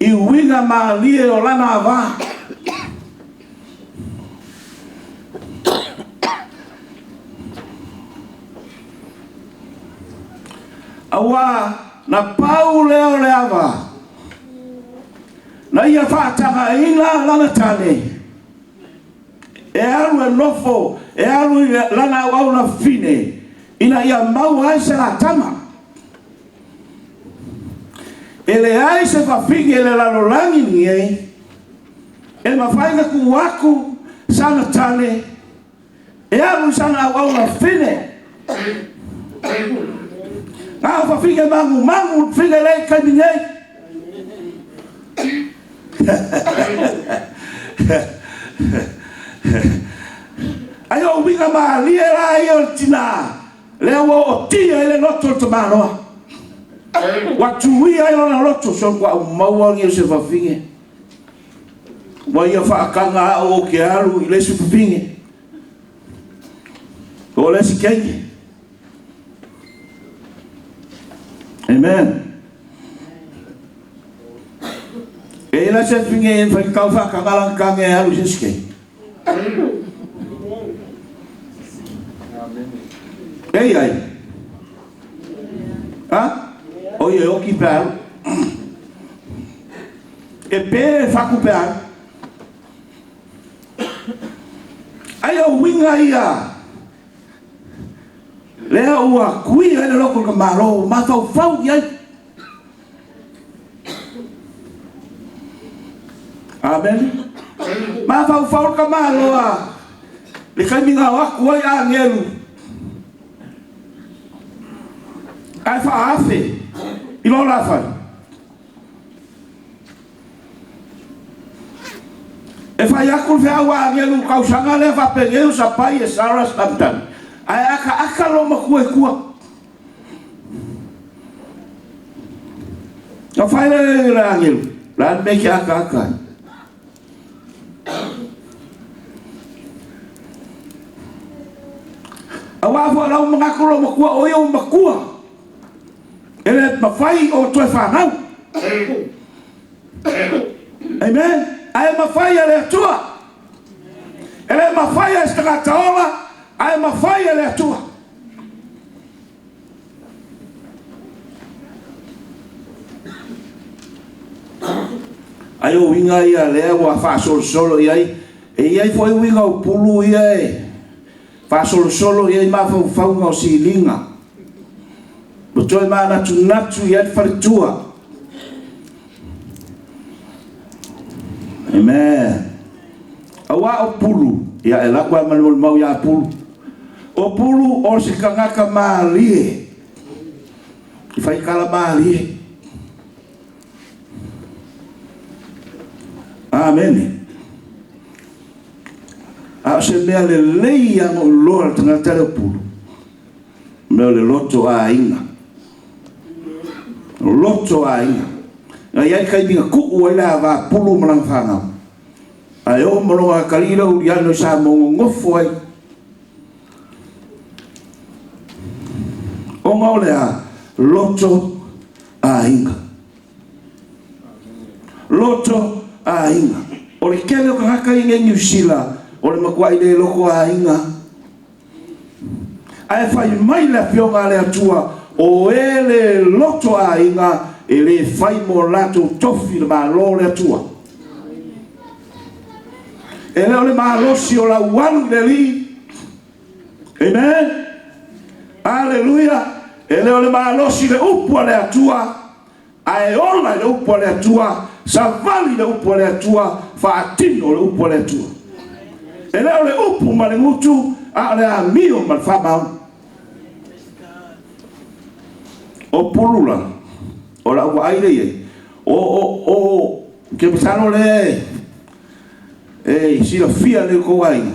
Speaker 5: i uiga malie o lana ava. Auā na pau lea o le ava, na ia faatagaina lana tane, e alu e nofo, e alu i lana auauna fine, ina ia maua ai se latama. E leai se fafine i le lalolagi lenei e mafai ona tuu atu sana tane e alu i sana auauna fine. Na o fafine magumagu fine lea i taimi nei. Ai o uiga malie la ia o le tinā Lea ua ootia ai le loto o le tamaloa. Ua tuia ai lona loto, so ua maua ni o se fafine. Ua ia faataga au ou te alu i le isi fafine. O le isi keiki. Amen. E ila se finge e whai kau whakakalangkange e alu se sike. E ai. Ha? O ia oki pe alu. E pe whaku pe alu. Ai o winga ia. Lea ua kui ai le loko ka malo, ma fau fau i ai. Amen. Ma fau fau ka malo a. Le kaiminga o aku ai a ngelu. Ai whaafe i lo la whai. E whai aku le whiau a ngelu kausanga lea whapengeu sa pai e Sarah Stanton. Ai aka aka lo makua e kua. Ka whai le le angelu. La me ki aka aka. A wā fua lau mangako lo makua o ia o makua. E le mawhai o toe whanau. Amen. Ae mawhai a le atua. E le mawhai a se ola. Ae mawhai a le atua. Ai o winga ia lea ua faasolosolo i ai e i ai foi uiga o pulu ia e faasolosolo i ai mafaufauga o siliga ua toe manatunatu i ai le faletua. Amen. Auā o pulu ia e laku ai ma le molimau iā pulu. O pulu o se tagata malie i faikala malie. Amene. A o se mea lelei ia goʻuloa le tagata le o pulu. Mea o le loto aiga. Loto aiga. Na iai kaimiga kuu ai le avā pulu ma lana fanau. Ae oo ma loga akalii le uliano i sa mogogofo ai. Ona o le a loto aiga. Loto aiga. O le kele o tagata i nei Niu Sila o le matuaʻi le loko aiga. Ae fai mai le afioga a le Atua o e le loto aiga e lē fai mo latou tofi le Mālō le Atua. E le o le malosi o lau alu i le Alii. Amen. Aleluia. E le o le malosi le upu a le Atua. Ae ola i le upu a le Atua, savali i le upu a le Atua, faatino le upu a le Atua. E le o le upu ma le gutu, a o le amio ma le faamaoni. O pulu la, o lau vaai lea i ai, o, o, o, ke masalo lea e silafia le kou aiga.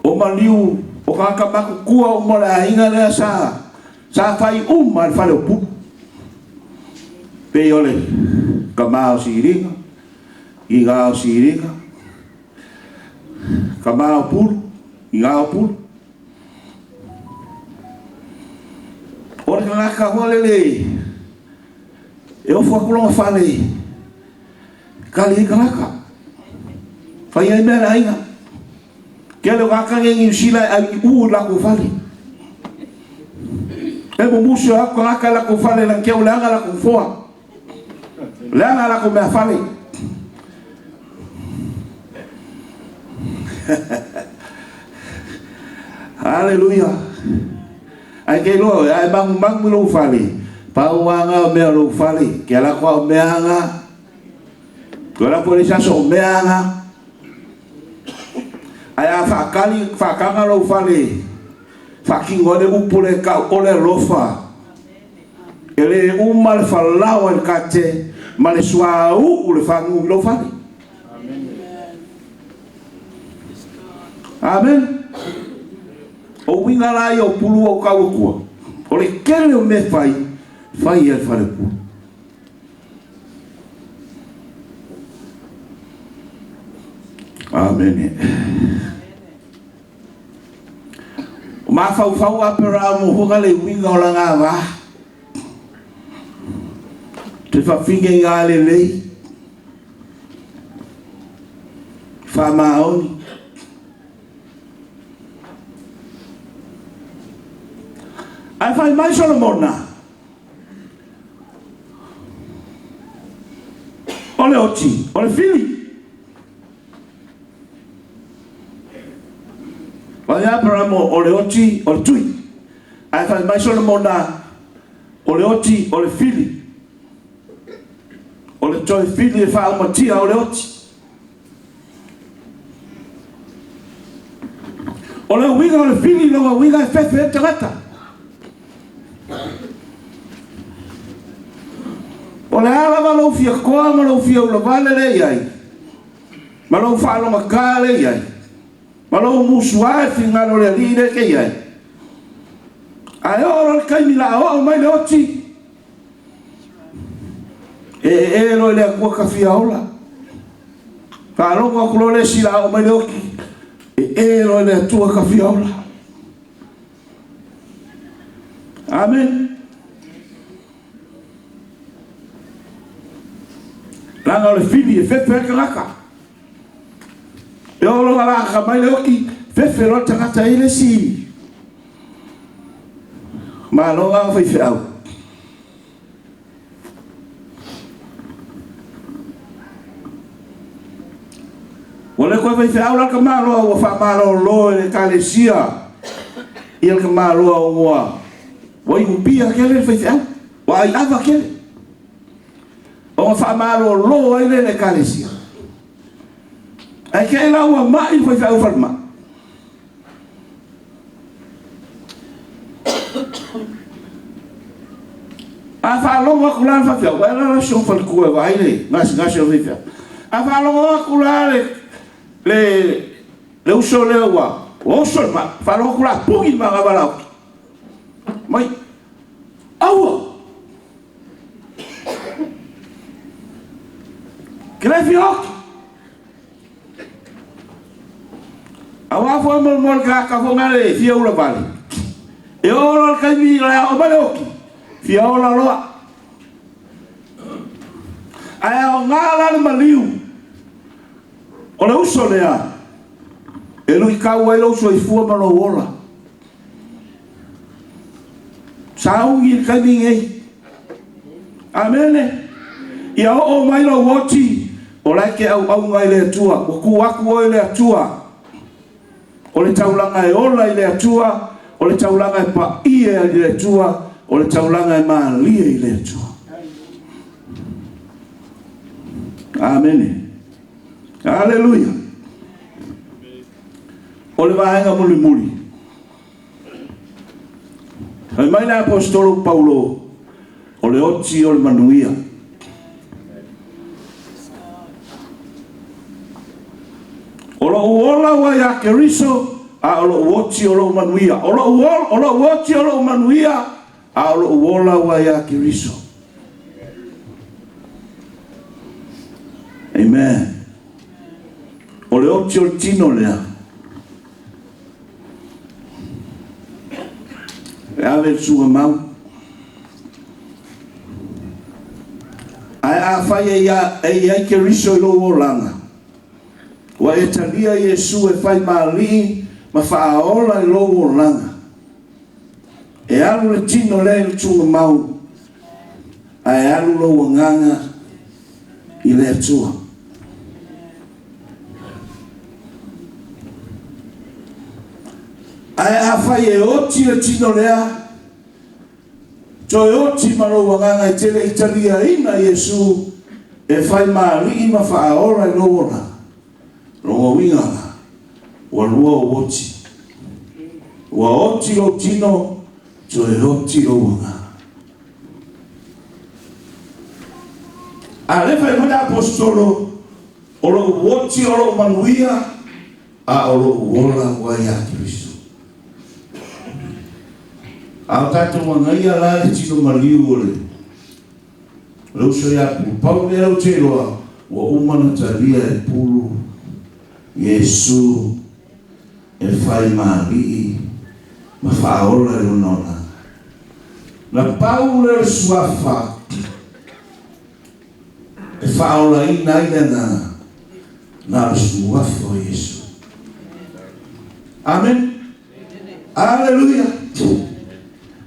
Speaker 5: O maliu, o tagata matutua uma o le aiga lea sa, sa fai uma le fale o pulu. Pei o le kamā o siliga, iga o siliga, kamā o pulu, iga o pulu. O le tagata foi lele e ofo atu lona fale kali ai tagata. Fai ai mea le aiga. Kele o tagata nei Niu Sila e ai i u i latou fale. E mumusu atu tagata i latou fale lana keu leaga latou foa. Leaga latou mea fale. Aleluia. Ae ke iloa oe, ae magumagu i lou fale, pau aga o mea o lou fale, ke ala koa o mea aga, ke ala koa le saso o mea aga. Ae a whaakali, whaakanga lou fale, whaakingo ai le upu le kau o le alofa. E le uma le falao ai le kate, ma le suauu le whangu i lou fale. Amen. O uiga la ia o pulu o kau atua. O le kele o mea fai, fai ia le fale pulu. Amen. O Mafaufau Aperamo foga le uiga o laga va. Te faafiga i ga lelei. Faamaoni. Ae fai mai Solomona, o le oti, o le fili. Fai Aperamo o le oti o le tui. Ae fai mai Solomona, o le oti o le fili. O le toe fili e faaumatia o le oti. O le uiga o le fili lona uiga e fefe ai le tagata. O le a lava lou fia koa ma lou fia ulavale lea i ai, ma lou faalogata lea i ai, ma lou musuā i finagalo o le Alii lea e te i ai, ae oo loa le taimi la a oo mai le oti, e ee loa i le Atua ka fia ola. Faalogo atu loa le isi la a oo mai le oti, e ee loa i le Atua ka fia ola. Amen. Leaga o le fili e fefe ai le tagata. E oo loa ina mai le oti, fefe loa le tagata e i ai le isi malo lava faifeau. Ua le toe faifeau la le tamaloa ua faamalolo e le Ekalesia ia le tamaloa ua ua inupia tele le faifeau, ua aiava tele. Ona faamalolo ai lea e le Ekalesia. Ae te i la ua mai le faifeau i le falemai. A faalogo atu la le faifeau, ae la la si ou faletua e vaai le gasegase o le faifeau. A faalogo atu la le le le uso lea ua oso le mai, faalogo atu la puni le manava laoki. Mai, aua! Ke le fia oki! Auā foi mo mo le tagata foi na le fia ula vale. E oo loa le taimi o le a oo mai le oti, fia ola loa. Ae aoga la le maliu o le uso lea e luitau ai lou soifua ma lou ola. Sauni i le taimi nei. Amene. Ia oo mai lou oti, o la e te auauna i le Atua. Ua tu atu oe i le Atua. O le taulaga e ola i le Atua, o le taulaga e paia i le Atua, o le taulaga e malie i le Atua. Amene. Aleluia. O le vaega mulimuli. Fai mai le Aposetolo Paulo, o le oti o le manuia. O lou ola ua iā Keriso, a o lou oti o lou manuia. O lou, o lou oti o lou manuia, a o lou ola ua iā Keriso. Amen. O le oti o le tino lea. E ave le suga mau. Ae afai e i ai Keriso i lou olaga, ua e talia Iesu e fai ma Alii ma faaola i lou olaga, e alu le tino lea i le tuugamau, ae alu lou agaga i le Atua. Ae afai e oti le tino lea, toe oti ma lou agaga e te le i taliaina Iesu e fai ma Alii ma faaola i lou olaga, lona uiga la, ua lua ou oti. Ua oti lou tino, toe oti lou agaga. A lea fai mai le Aposetolo, O lou oti o lou manuia, a o lou ola ua iā Keriso. A o tatou agaia la le tino maliu o le le uso iā Pulu. Pau le mea ou te iloa, ua uma ona talia e Pulu Iesu e fai ma Alii. Ma faaola i lona olaga. Na pau lea o le suafa e faaolaina ai le agaga, na o le suafa o Iesu. Amene. Aleluia.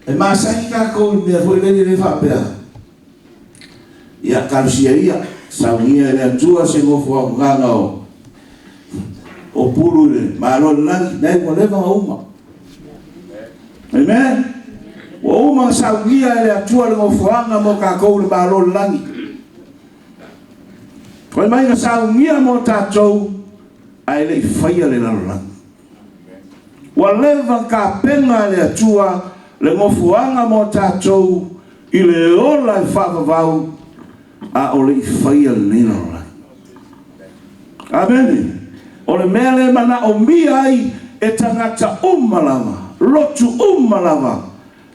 Speaker 5: E masani tatou i mea foi lele le faapea. Ia talosia ia, saunia e le Atua se nofoaogaga o o pulu i le Malo o le lagi, lena ua leva ona uma. Amen. Ua uma ona saunia e le Atua le nofoaga mo tatou i le Malo o le lagi. Fai mai na saunia mo tatou ae le i faia le lalolagi. Ua leva ona tapena e le Atua le nofoaga mo tatou i le ola e faavavau a o le i faia lenei lalolagi. Amene. O le mea lea e manaomia ai e tagata uma lava, lotu uma lava,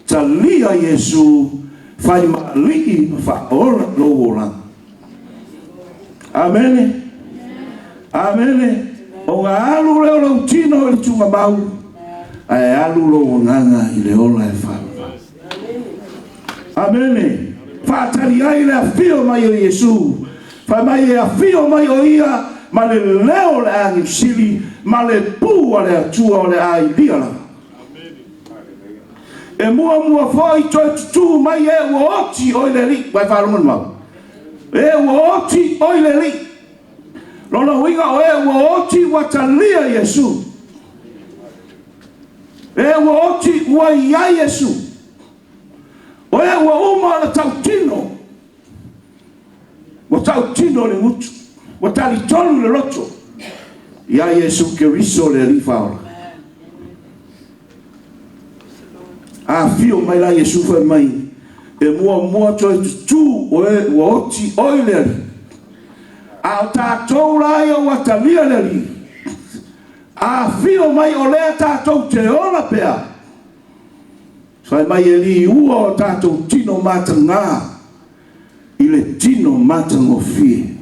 Speaker 5: talia Iesu, fai ma Alii ma Faaola i lou olaga. Amene. Amene. Ona alu lea o lou tino i le tugamau, ae alu lou agaga i le ola e faavavau. Amene. Faatali ai le afio mai o Iesu. Fai mai e afio mai o Ia ma le leo o le agelu sili ma le pū a le Atua o le a ilia lava. E muamua foi toe tutū mai e ua oti oi le Alii. Ua e faalogo i le mau? E ua oti oi le Alii. Lona uiga o e ua oti ua talia Iesu. E ua oti ua i ai Iesu. O e ua uma ona tautino, ua tautino le gutu, ua talitonu le loto iā Iesu Keriso le Alii Faaola. Afio mai la Iesu fai mai, e muamua toe tutū o e ua oti oi le Alii. A o tatou la ia ua talia le Alii, afio mai o lea tatou te ola pea. Fai mai e liua o tatou tino matagā i le tino matagofie,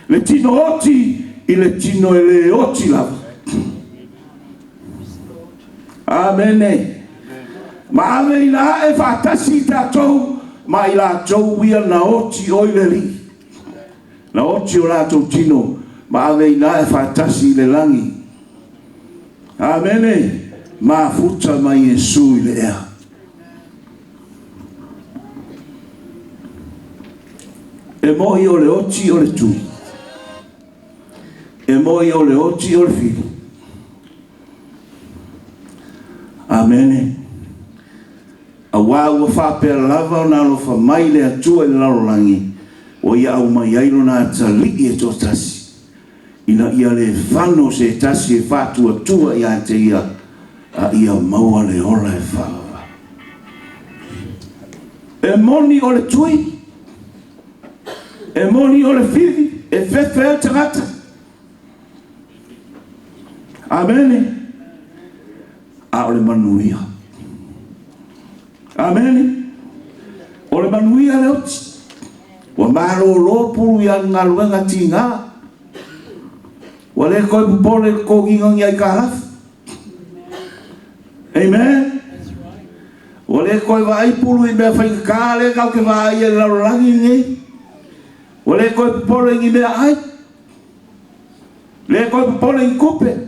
Speaker 5: le tino oti i le tino e lē oti lava. Amene. Ma ave ina ae faatasi i tatou ma i latou ia na oti oi le Alii, na oti o latou tino, ma ave ina ae faatasi i le lagi. Amene! Mafuta mai Iesu i le ea. E mo'i o le oti o le tui. E mo'i o le oti o le fili. Amene. Auā ua faapea lava ona alofa mai le Atua i le lalolagi, ua Ia aumai ai Lona atalii e toatasi, ina ia le fano se tasi e faatuatua ia te ia, a ia maua le ola e faavavau. E moni o le tui, e moni o le fivi, e fefe ai le tagata. Amene. A o le manuia. Amene. O le manuia le oti. Ua malōlō pulu i ana galuega tigā. Ua le toe popole i le totogiina o ni aitalafu. Amen. Ua le toe vaai pulu i mea faigata lea tatou te vaai ai i le lalolagi lenei. Ua le toe popole i ni meaai. Le toe popole i ni tupe.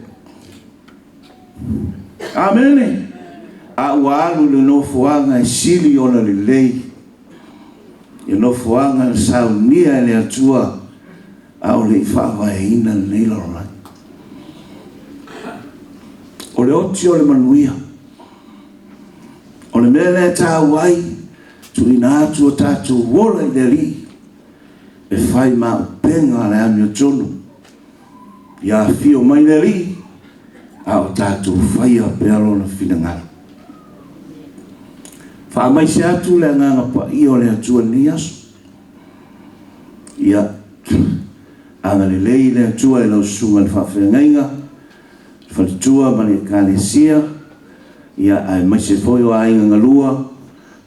Speaker 5: Amene. A ua alu i le nofoaga e sili ona lelei, i le nofoaga na saunia e le Atua a o le i faavaeina lenei lalolagi. O le oti o le manuia. O le mea lea e taua ai, tuuina atu o tatou ola i le Alii e fai ma upega a le amiotonu. Ia afio mai le Alii, a o tatou faia pea Lona finagalo. Faamaise atu le Agaga Paia o le Atua i lenei aso. Ia agalelei le Atua i lau susuga i le faafeagaiga, le faletua ma le Ekalesia, ia aemaise foi o aiga galua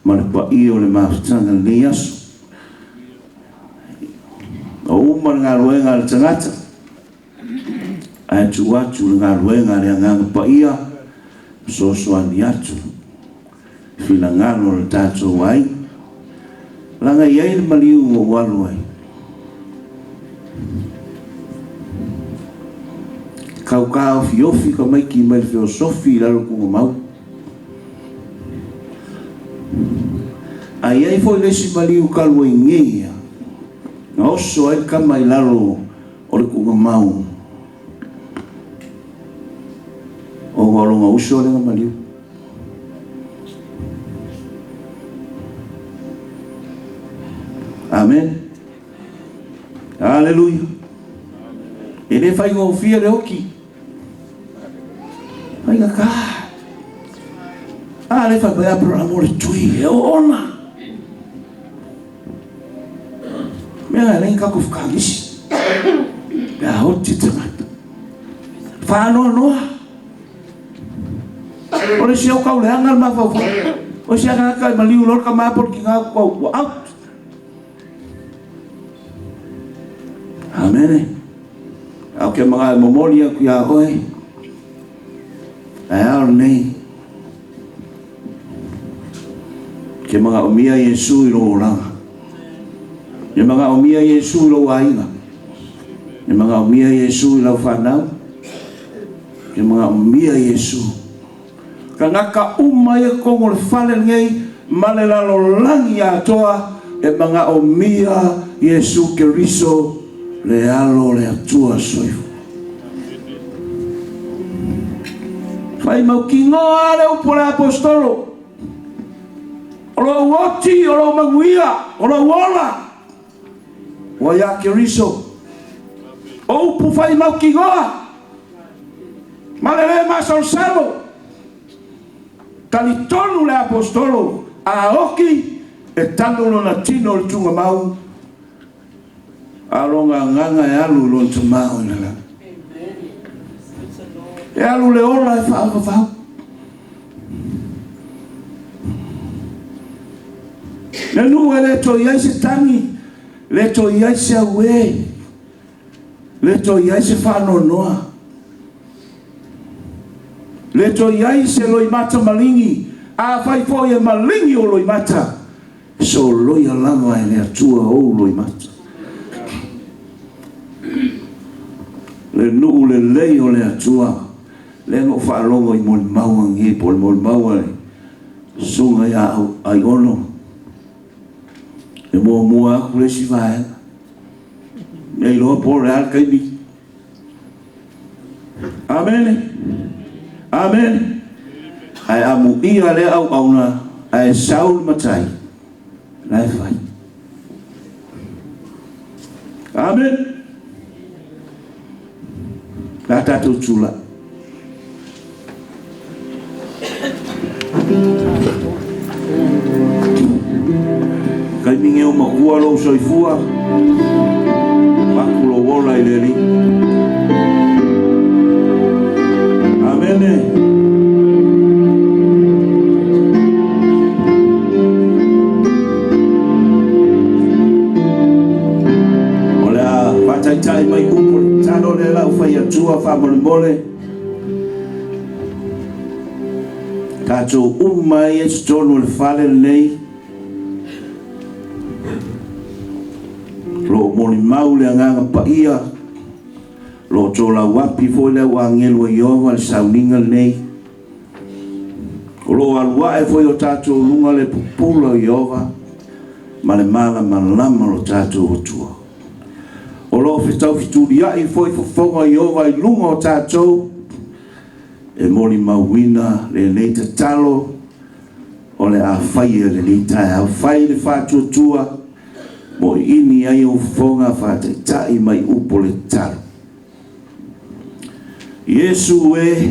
Speaker 5: ma le paia o le mafutaga i lenei aso. Ua uma le galuega a le tagata, ae tuu atu le galuega a le Agaga Paia Fesoasoani atu i finagalo o le tatou aiga. Leaga e i ai le maliu ua ou alu ai. Kau taofiofi tamaiti mai le feosofi i lalo tugamau. Ae i ai foi le isi maliu talu ai nei ia, na oso ai le tama i lalo o le tugamau ona o lona uso lea na maliu. Amen. Aleluia. E le faigofie le oti. Faigata. A le fai mai Aperahama o le tui e oona. Mea na e tatou whakangisi. Pe a oti tagata. Whaanoanoa. O le isi au kau leaga le mafaufau. O isi aga e maliu loa le tama po o le tina ua out. Amene. Ae ou te manao e momoli atu iā oe, taeao lenei, ke manaomia Iesu i lou olaga. E manaomia Iesu i lou aiga. E manaomia Iesu i lau fanau. E manaomia Iesu. Tagata uma ia i totonu o le fale lenei ma le lalolagi atoa e manaomia Iesu Keriso le Alo o le Atua Soifua. Fai mautinoa le upu a le Aposetolo, O lou oti, o lou manuia, o lou ola, ua iā Keriso. O upu fai mautinoa ma le lē masalosalo. Talitonu le Aposetolo, a oti, e tanu lona tino i le tugamau, a o lona agaga e alu i lona Tama o i le lagi. E alu le ola e faavavau. Le nuu e le toe i ai se tagi, le toe i ai se auē, le toe i ai se faanoanoa, le toe i ai se loimata maligi, afai foi e maligi ou loimata, soloia lava e le Atua ou loimata. Le nuu lelei o le Atua, lea na ou faalogo i molimau anei po o le molimau a le Susuga ia Aiono, e muamua atu le isi vaega. Le iloa po o le a le taimi. Amene. Amene. Ae amuia lea auauna ae sau le matai, la e fai. Amene. Le a tatou tulai. Taimi nei o matua lou soifua, avatu lou ola i le Alii. Amene. O le a faataitai mai upu o le tatalo lea la ua fai atua faamolemole. Tatou uma ai e totonu o le fale lenei. O lo o molimau le Agaga Paia, o lo o tolauapi foi le au agelu a Ieova i le sauniga lenei. O lo o alu ae foi o tatou luga le pupula o Ieova ma le malamalama o lo tatou Atua. O lo o fetaufetuliai foi fofoga o Ieova i luga o tatou e molimauina lenei tatalo o le a faia i lenei taeao. Fai le faatuatua mo iini ai ou fofoga faataitai mai upu o le tatalo. Iesu e.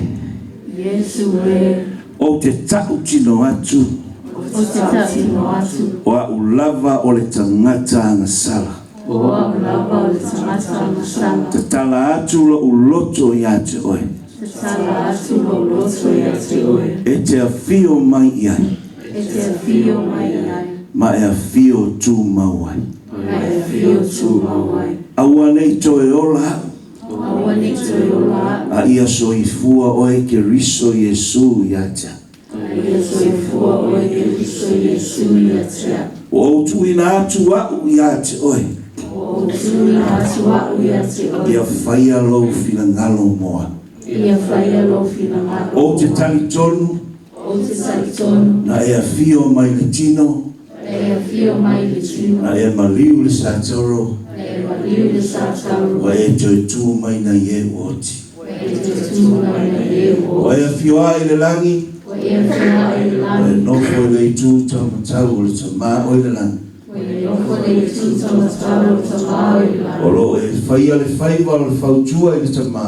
Speaker 19: Iesu e.
Speaker 5: Ou te ta'utino atu.
Speaker 19: Ou te ta'utino atu.
Speaker 5: O a'u lava o le tagata agasala.
Speaker 19: O a'u lava o le tagata agasala.
Speaker 5: Tatala atu lo'u loto iā te oe.
Speaker 19: Tatala atu lo'u loto iā te oe.
Speaker 5: E te afio mai i ai.
Speaker 19: E te afio mai i ai.
Speaker 5: Ma e afio tūmau ai.
Speaker 19: Ma e afio tūmau ai.
Speaker 5: Aua nei toe ola a'u.
Speaker 19: Aua nei toe ola a'u.
Speaker 5: A ia soifua oe Keriso Iesu ia te a'u.
Speaker 19: A ia soifua oe Keriso Iesu ia te a'u.
Speaker 5: Ua ou tuuina atu a'u ia te oe.
Speaker 19: Ua ou tuuina atu a'u ia te oe.
Speaker 5: Ia faia lou finagalo mo a'u.
Speaker 19: Ia faia lou finagalo
Speaker 5: Ou te
Speaker 19: mo a'u.
Speaker 5: talitonu.
Speaker 19: Ou te talitonu.
Speaker 5: Na e afio mai le tino.
Speaker 19: Na e afio mai le tino.
Speaker 5: Na e maliu i le satoro.
Speaker 19: Na e maliu i le sataro.
Speaker 5: Ua e toe tu mai nai e ua oti.
Speaker 19: Ua e toe tu mai nai e ua
Speaker 5: Ua e
Speaker 19: oti.
Speaker 5: afio ae i le lagi.
Speaker 19: Ua e afio ae i le
Speaker 5: Ua e
Speaker 19: lagi.
Speaker 5: nofo i le itu taumatau o le Tamā o i le lagi.
Speaker 19: Ua e nofo i le itu taumatau o le Tamā o i le
Speaker 5: O
Speaker 19: lagi.
Speaker 5: loo e faia le faiva o le fautua i le Tamā.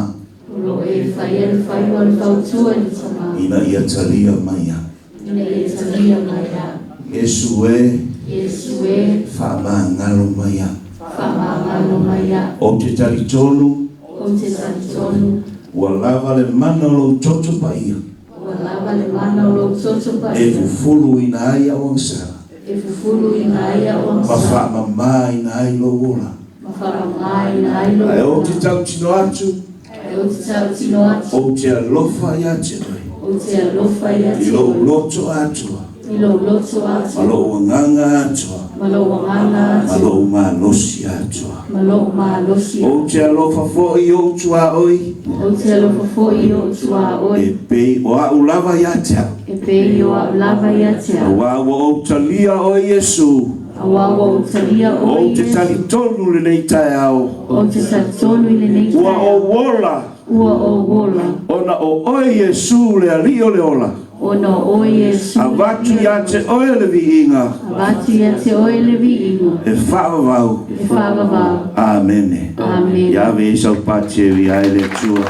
Speaker 19: O loo e faia le faiva o le fautua i le Tamā.
Speaker 5: Ina ia talia mai a'u.
Speaker 19: Ina ia talia mai a'u.
Speaker 5: Iesu e.
Speaker 19: Iesu e.
Speaker 5: Faamagalo mai a'u.
Speaker 19: Faamagalo mai a'u.
Speaker 5: Ou te talitonu.
Speaker 19: Ou te talitonu.
Speaker 5: Ua lava le mana o lou toto paia.
Speaker 19: Ua lava le mana o lou toto
Speaker 5: E
Speaker 19: paia.
Speaker 5: fufuluina ai a'u agasala.
Speaker 19: E fufuluina ai a'u
Speaker 5: Ma
Speaker 19: agasala.
Speaker 5: faamamāina ai lou ola.
Speaker 19: Ma faamamāina ai lou
Speaker 5: Ae ou
Speaker 19: ola.
Speaker 5: te tautino atu.
Speaker 19: Ae ou te tautino atu.
Speaker 5: Ou te alofa ia te oe.
Speaker 19: Ou te alofa ia
Speaker 5: I
Speaker 19: te
Speaker 5: lou
Speaker 19: oe.
Speaker 5: loto atoa.
Speaker 19: I lou loto
Speaker 5: Ma
Speaker 19: atoa.
Speaker 5: lou agaga atoa.
Speaker 19: Ma lou agaga
Speaker 5: Ma
Speaker 19: atoa.
Speaker 5: lou malosi atoa.
Speaker 19: Ma lou malosi
Speaker 5: Ou te
Speaker 19: atoa.
Speaker 5: alofa fo'i i ou tuaoi.
Speaker 19: Ou te alofa fo'i i ou tuaoi.
Speaker 5: E pei o a'u lava ia te a'u.
Speaker 19: E pei o a'u lava ia te a'u.
Speaker 5: Auā ua ou talia oe Iesu.
Speaker 19: Auā ua ou talia oe
Speaker 5: Ou te
Speaker 19: Iesu.
Speaker 5: talitonu lenei taeao.
Speaker 19: Ou te talitonu i lenei
Speaker 5: Ua
Speaker 19: taeao.
Speaker 5: ou ola.
Speaker 19: Ua ou ola.
Speaker 5: Ona o oe Iesu le Alii o le ola.
Speaker 19: Ona o oe Iesu le
Speaker 5: Avatu
Speaker 19: Alii o
Speaker 5: ia
Speaker 19: le
Speaker 5: te
Speaker 19: ola.
Speaker 5: oe le viiga.
Speaker 19: Avatu ia te oe le viiga.
Speaker 5: E faavavau.
Speaker 19: E faavavau.
Speaker 5: Amene.
Speaker 19: Amene.
Speaker 5: Ia ave ai sau pateu ia e le Atua.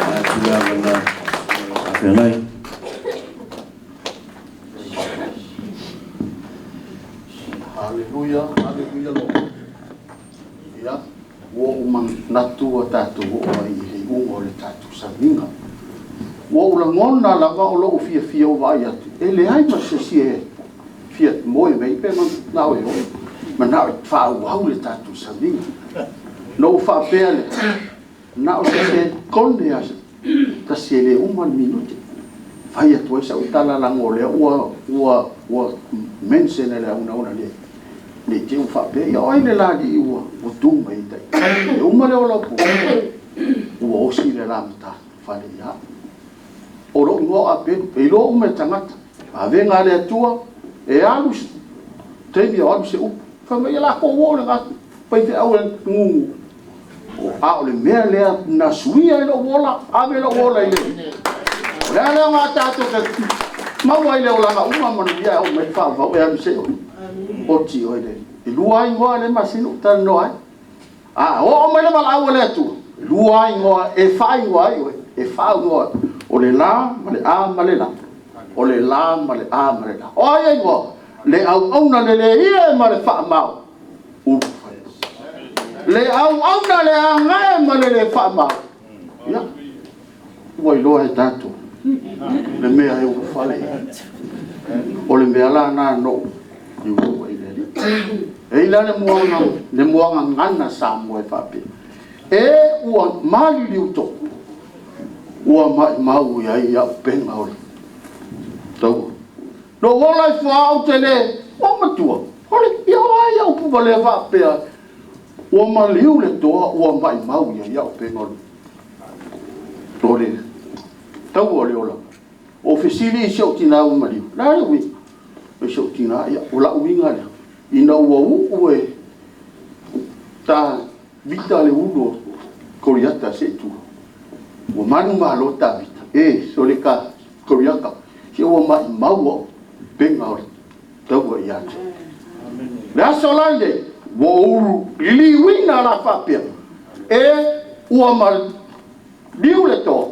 Speaker 5: Atu le avanoa. Faafeagai.
Speaker 7: Haleluia, haleluia lo. Ia, ua ou manatu ua tatou oo ai i le iuga o le tatou sauniga. Ua ou lagona lava o lou fiafia o vaai atu, e leai ma se isi e fia moe mai pe manao e oe, manao e faaauau le tatou sauniga. Na ou faapea lea, na o se sekone a tasi e le uma le minute. Fai atu ai sa'u tala laga o lea ua ua ua mention e le aunauna le nei te i ua faapea ia o ai le lalii ua ua tu mai ai taʻi e uma le ola o pu ua osi le la matafale ia o lou igoa o Apelu e iloa uma e tagata avega a le Atua e alu taimi o alu se upu fai mai ia lakou ua o le gatu faifeau e gugu a o le mea lea na suia i lou ola ave lou ola i le o le a lea ga tatou te maua ai le olaga uma manuia e oo mai le faavavau e alu se i oti oe le e lua igoa le masini ou talanoa ai a oo mai le valaau a le Atua e lua igoa e faaigoa ai oe e faaugoa o le la ma le a ma le la o le la ma le a ma le la o ai igoa le auauna le leia ma le faamao ulu le auauna le agae ma le le faamao ia ua iloa e tatou le mea e ulufale o le mea la na nou i ulu ai le Alii. E i la le muaga le muaga gana Samoa e faapea e ua maliliu to ua maʻimau ai a'u pega o le taua lou ola i fuaau te le o matua ole ia o ai a'u puvalea faapea ua maliu le toa ua maʻimau i ai a'u pega o le o le taua o le ola o fesili i si ou tinā ua maliu la le uiga o si ou tinā ia o la'u uiga lea ina ua uu e ta vita le ulu o Koriata se i tua ua manu malo Tavita e sole ka Koriata se ua maʻimau a'u pega o le taua ia te le aso la lenei ua ou liliuina la faapea e ua maliu le toa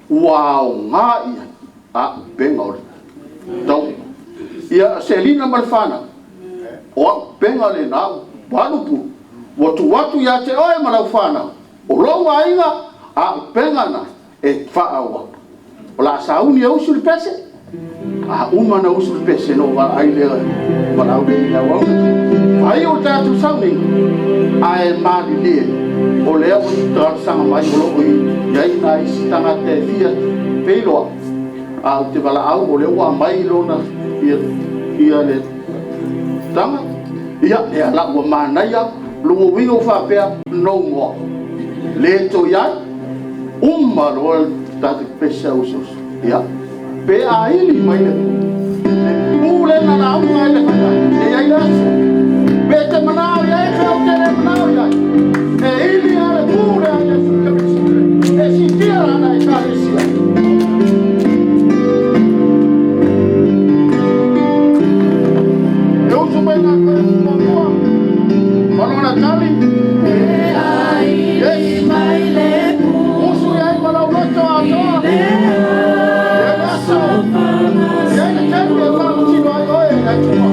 Speaker 7: ua aogā i ai a'u pega o le tau ia selina ma le fanau o a'u pega lenā ua alu pulu ua tuu atu ia te oe ma lau fanau o lou aiga a'u pega na e faaauau o le a sauni e usu le pese a uma na usu le pese na ou valaai lea valaau lea i le auauna. Ai o tatou sauniga, ae malilie, o lea ua talosaga mai o loo i ai nai isi tagata e fia feiloai, a ou te valaau o lea ua aumai lona ia ia le taga, ia lea la ua manaia lona uiga ua faapea no more. Le toe ai, uma loa le tatou pese auuso. Ia, pe a ili mai le pu le na lauga ai le faiga, e i ai le aso. Pe te manao i ai, pe ou te le manao i ai. E ili a le pu le ai le E sitia lana e kalesia. E usu mai ngā koe mua, ma lona tali. Yes. Usu i ai ma lau loto atoa. E le aso. E ai le taimi e whaamatino ai oe e Atua.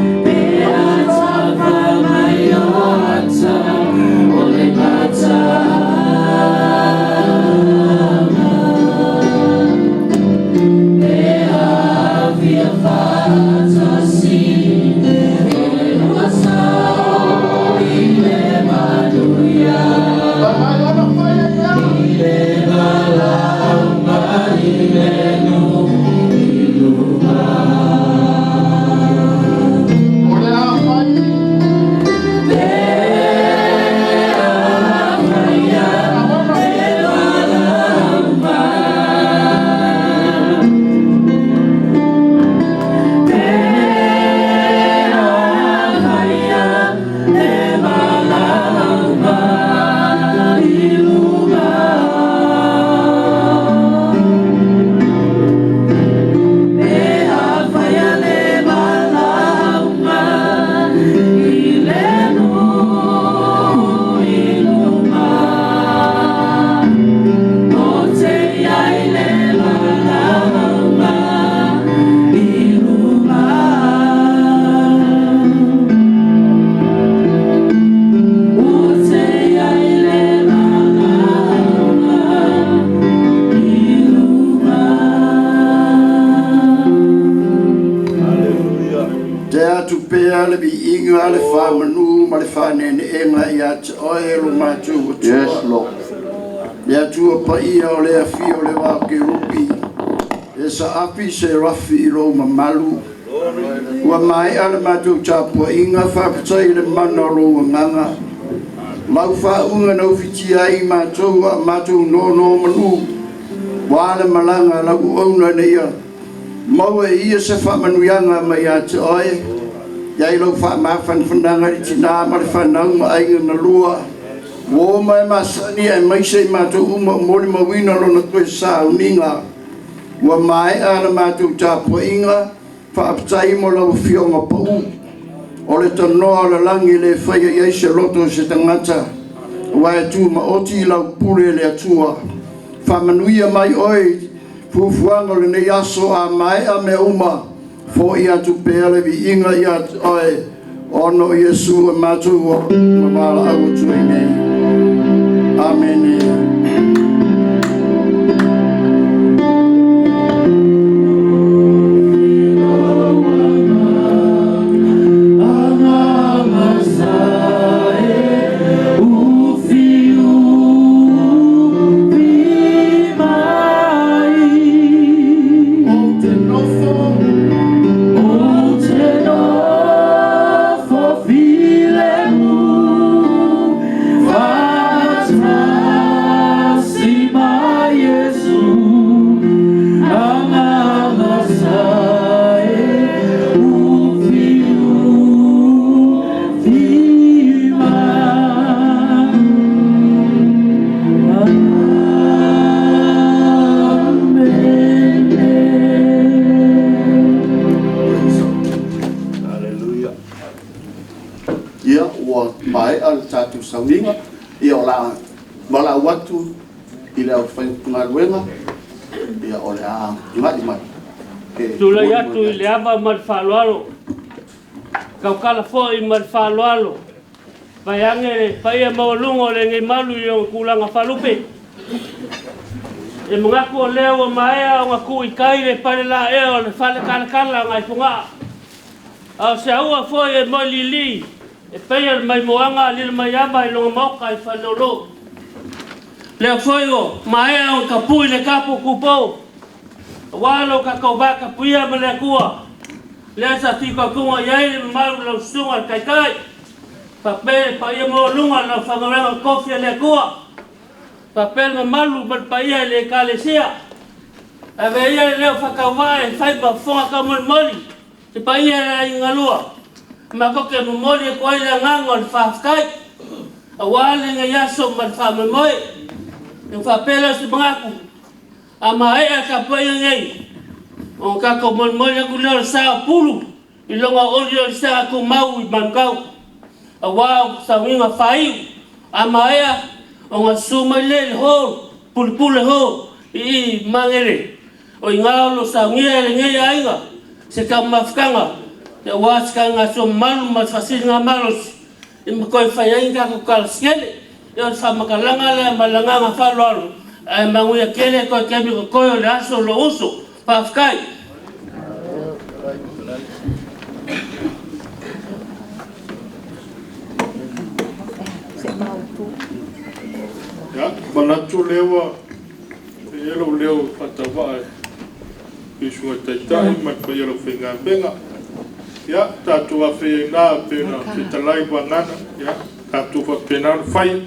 Speaker 16: Te atu pea le viiga le whamanu ma le whaneneenga ia te oe lo mātou atua.
Speaker 7: Yes, Lord.
Speaker 16: Le atua paia o le afi o le wā kerupi. E sa api se rafi i lo mamalu. Ua mai a le mātou tapuainga whaapatai le mana o lo nganga. Lau whaunga na ufitia ai mātou a mātou no manu. Wā le malanga lau uauna na ia. Maua e ia se whaamanuiaga mai ia te oe. Ia i lau faamafanafanaga i le tinā ma le fanau ma aiga na lua. Ua o mai masani aemaise i matou uma o molimauina lona toe sauniga. Ua maea le matou tapuaiga, faafetai mo lau afioga paū. O le tanoa o le lagi e lē faia i ai se loto o se tagata, aua e tumaoti i lau pule le Atua. Faamanuia mai oe i fuafuaga o lenei aso a maea mea uma, fo'i atu pea le viiga ia te oe, ona o Iesu e matou ola ma valaau atu ai nei. Amene.
Speaker 7: Ia, ua maea le tatou sauniga, ia o le a valaau atu i le aufaigaluega, ia o le a agai mai. E
Speaker 20: Tulai atu i le ava ma le faaaloalo, tautala foi ma le faaaloalo, vaeane le paia maualuga o lenei malu i ona tulaga faalupe. E manatu o lea ua maea ona tuu i tai le palelaea o le faletalatala nai Fogaa. A o se aua foi e moelili E peia le maimoaga a lila mai ava i loga maoka i Faleolo. Lea foi o maea o tapui le tapu kupou. Aua lo tatou vatapuia ma le Atua. Lea sa fitoituga i ai le mamalu o lau susuga i le Taitai. Faapea le paia maualuga o le aufaigaluega totofi a le Atua. Faapea le mamalu ma le paia i le Ekalesia. Avea ia le leo faatauvaa e fai ma fofoga taumolimoli le paia i le aiga galua. Matou te momoli atu ai le agaga o le faafetai aua lenei aso ma le faamoemoe. Ona faapea lea o se manatu, a maea le tapuaiga nei, ona tatou molimoli atu lea o le sa o Pulu i lona olioli saga tumau i Manukau, aua o sauniga faaiu. A maea ona susu mai lea i le hall, Pulepule Hall i i Magele. O i ina o lo o saunia e lenei aiga se taumafataga aua se taligasua mamalu ma se faasiligamalosi e ma toe fai ai ni tatou tala sekele. Ia o le faamatalaga lea ma le agaga faaaloalo, ae manuia tele toe taimi o totoe o le aso o lou uso. Faafetai.
Speaker 21: Ia, manatu lea ua i ai lou leo faatauvaa e le Susuga i le Taitai ma le paia o le aufaigaluega. Ia, tatou afe ai i ina pei ona fetalai le vagana, ia, tatou faapena ona fai.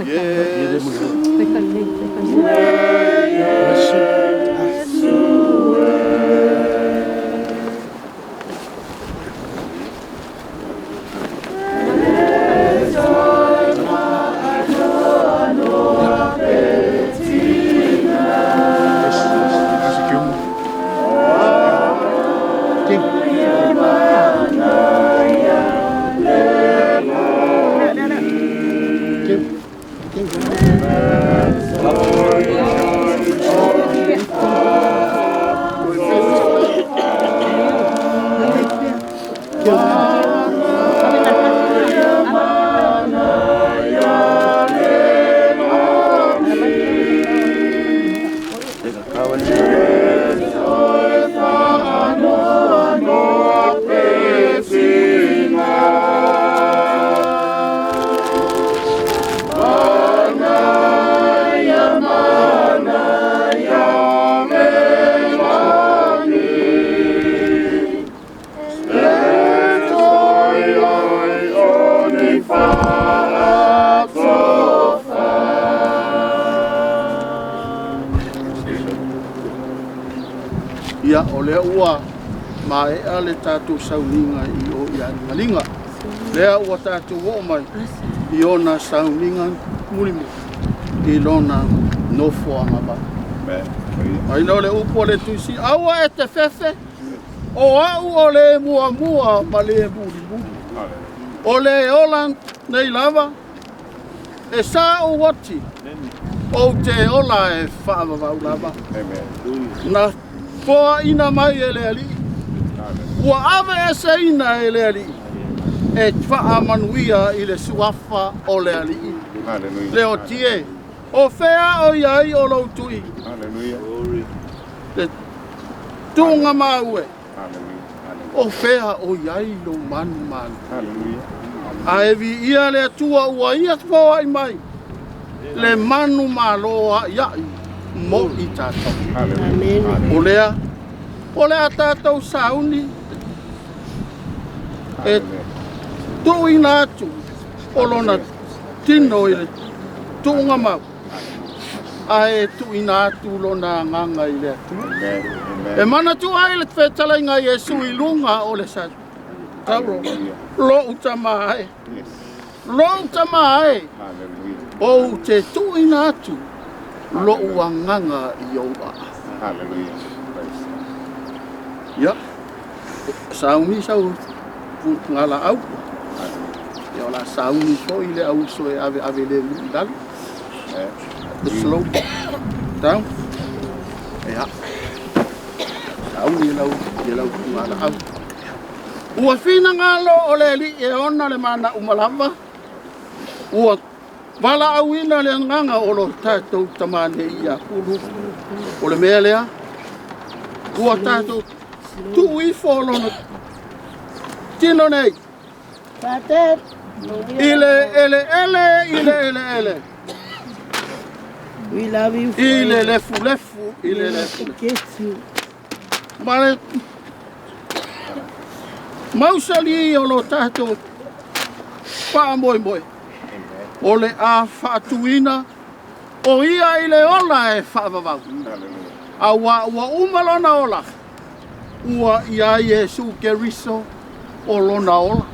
Speaker 7: Iesu. Ia o lea ua maea le tatou sauniga i o i Aligaliga. Lea ua tatou oo mai i ona sauniga mulimuli i lona nofoaga vai. Ai lea o le upu o le tuisi, aua e te fefe, o au o le muamua ma le mulimuli. O le ola nei lava, e sa ou oti, ou te ola e faavavau lava. Na foaina mai e le alii, ua ave eseina e le alii, e faamanuia i le suafa o le alii. Le otie, o fea o iai o lou tui. Le tuga maue, o fea o iai lou manumanu. Ae viia le Atua ua ia foai mai, le manumalo aiai mo i tatou. O lea, o le a tatou sauni e tuuina atu o lona tino i le tuuga mau, ae tuuina atu lona agaga i le Atua. E manatua ai le fetalaiga a Iesu i luga o le tauro, lou tama e, lou tama e, ou te tuuina atu lou agaga i ou aa. Ia, sauni sau ngalaau. Ia o la sauni foi le auso e ave ave le mu i lalo. Slow down. Ia, sauni lau i lau ngalaau. Ua finagalo o le alii e ona le mana umalava. Ua valaauina le agaga o lo tatou tamane ia Pulu. O le mea lea, ua tatou tuu ifo o lona tino nei i le eleele, i le eleele, i le lefulefu, i le lefulefu. Ma le mausali o lo tatou faamoemoe, o le a faatuina o ia i le ola e faavavau. Aua ua uma lona ola, ua ia Iesu Keriso o lona ola.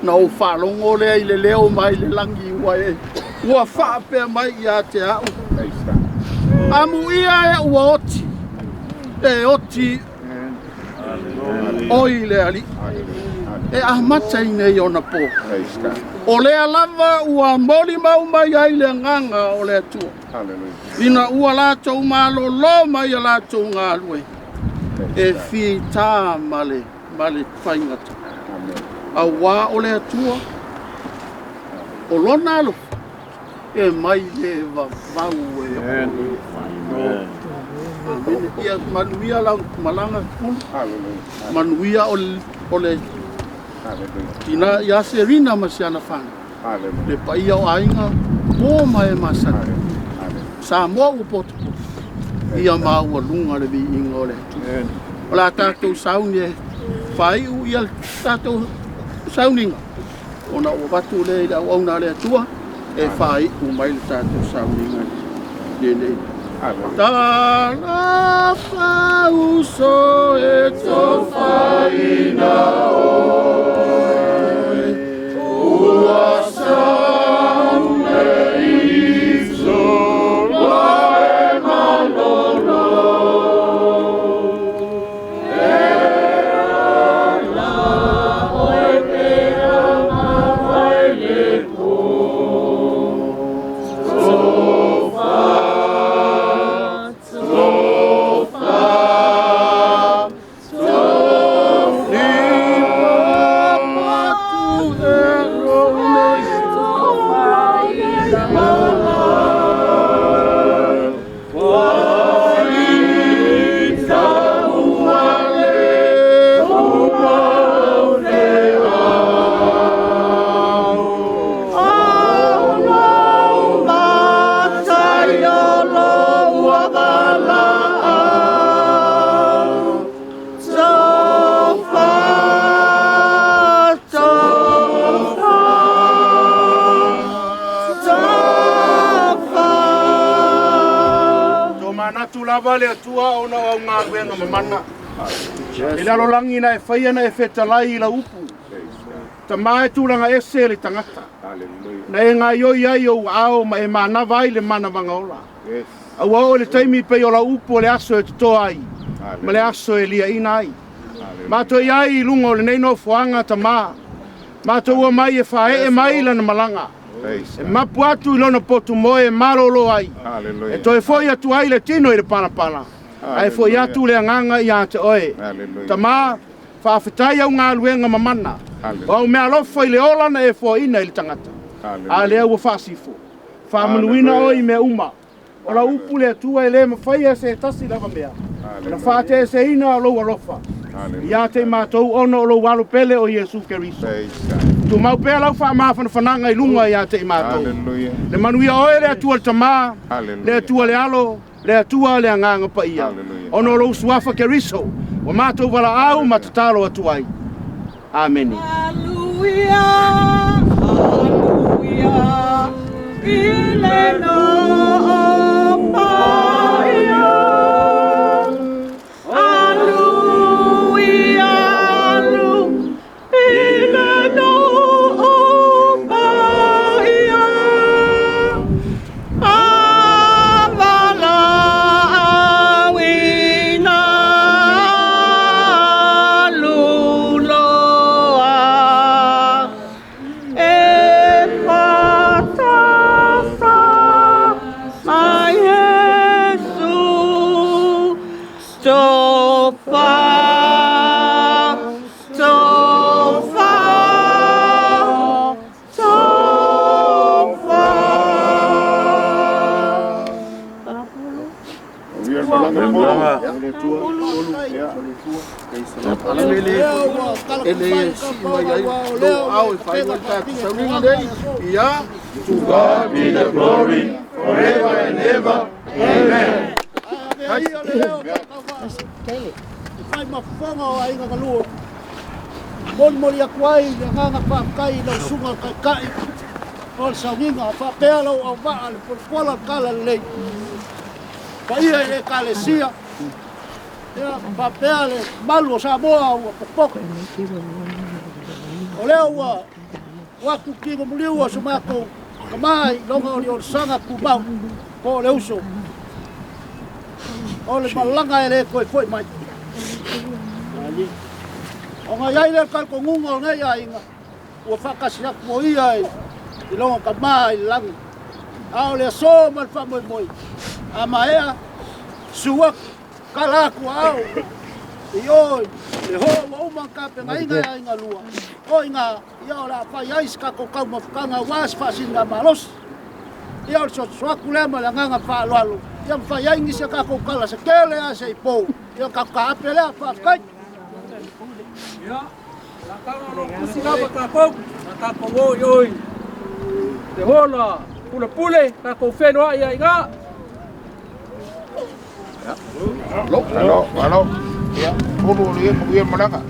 Speaker 7: Na ou faalogo lea i le leo mai le lagi ua e ua faapea mai ia te au. Amu ia e ua oti, e oti oi le alii. E amata i nei ona po. O lea lava ua molimau mai ai le agaga o le Atua. Ina ua latou malolo mai a latou galue, e fita ma le faigata. Aua o le Atua, o lona alofa, e mai le vavau e o. Ia manuia lau malaga pulu. Manuia o le tina ia Serina ma si ana fana. Le paia o aiga, po ma e masani. Samoa ua potopoto. Ia maua lunga le viiga o le Atua. O la tatou sauni e faaiu ia tatou sauniga. Ona ua avatu lea i le auauna a le Atua. E fāiʻu mai le tatou sauniga lenei. Tala fauso e tofaina oe, ua saule i sola e malolo. E ala oe pea mawai le po. Tofa, tofa, tofa.
Speaker 16: Manatu lava le Atua ona o au galuega mamana. E le alolagi na e faia na e fetalai i lau upu. Tamā e tulaga ese le tagata. Na e gaioi ai ou ao ma e manava ai le manavaga ola. Aua oo le taimi pei o lau upu o le aso e totoa ai ma le aso e liaina ai. Matou i ai i luga o lenei nofoaga tamā. Matou ua mai e faaee mai lana malaga. E mapu atu i lona potu moe e malolo ai. E toe foi atu ai le tino i le palapala. Ae foi atu le agaga ia te oe. Tamā, faafetai au galuega mamana. O au mea alofa i le ola na e foaina i le tagata. A lea ua faasifo. Faamanuina oe i mea uma. O lau upu le Atua e lē mafaia se tasi lava mea. Na faateeseina o lou alofa. Ia te i matou ona o lou alo pele o Iesu Keriso. Tumau pea lau faamafanafanaga i luga ia te i matou. Le manuia oe le Atua le Tamā, le Atua le Alo, le Atua le Agaga Paia. Ona o lou suafa Keriso, ua matou valaau ma tatalo atu ai. Amene.
Speaker 10: Hallelujah, hallelujah, i le no paia. Hallelujah, hallelujah, i le no paia. Avalauina luloa, e patasa mai Iesu. Tofa, tofa, tofa.
Speaker 7: Ele si mai ai lo au e fai o tatou sauniga nei ia.
Speaker 8: To God be the glory forever and ever. Amen.
Speaker 3: Fai mafofoga o aiga galua. Molimoli atu ai le agaga faafetai i lau susuga o le taitai o le sauniga faapea lau auvaa le polapola le tala lelei. Paia i le ekalesia ia faapea le malu o Samoa ua popoke. O lea ua atu tino muliu o so matou tamā i loga o le olasaga tumau po o le uso. O le malaga e le toe fo'i mai. Ona iai lea le talitonuga o lenei aiga ua faatasi atu o ia i lona tamā i le lagi. A o le aso ma le faamoemoe a maea susu atu tala atu aao i o i le hoa ua uma ona tapenaina e aiga lua. O iga ia o le a fai ai se tatou taumafataga aua se faasiliga malosi. Ia o le sososo atu lea ma le agaga faaaloalo ia mafai ai nisi a tatou tala se tele ae se i pou. Ia o tatou taape lea faafetai.
Speaker 20: Ia, la tago lo kusi lava tatou, na tatou o i oi. Te hola, pule pule, tatou whenua ia iga.
Speaker 8: Alo, alo. Ia, ulu le ia malaga.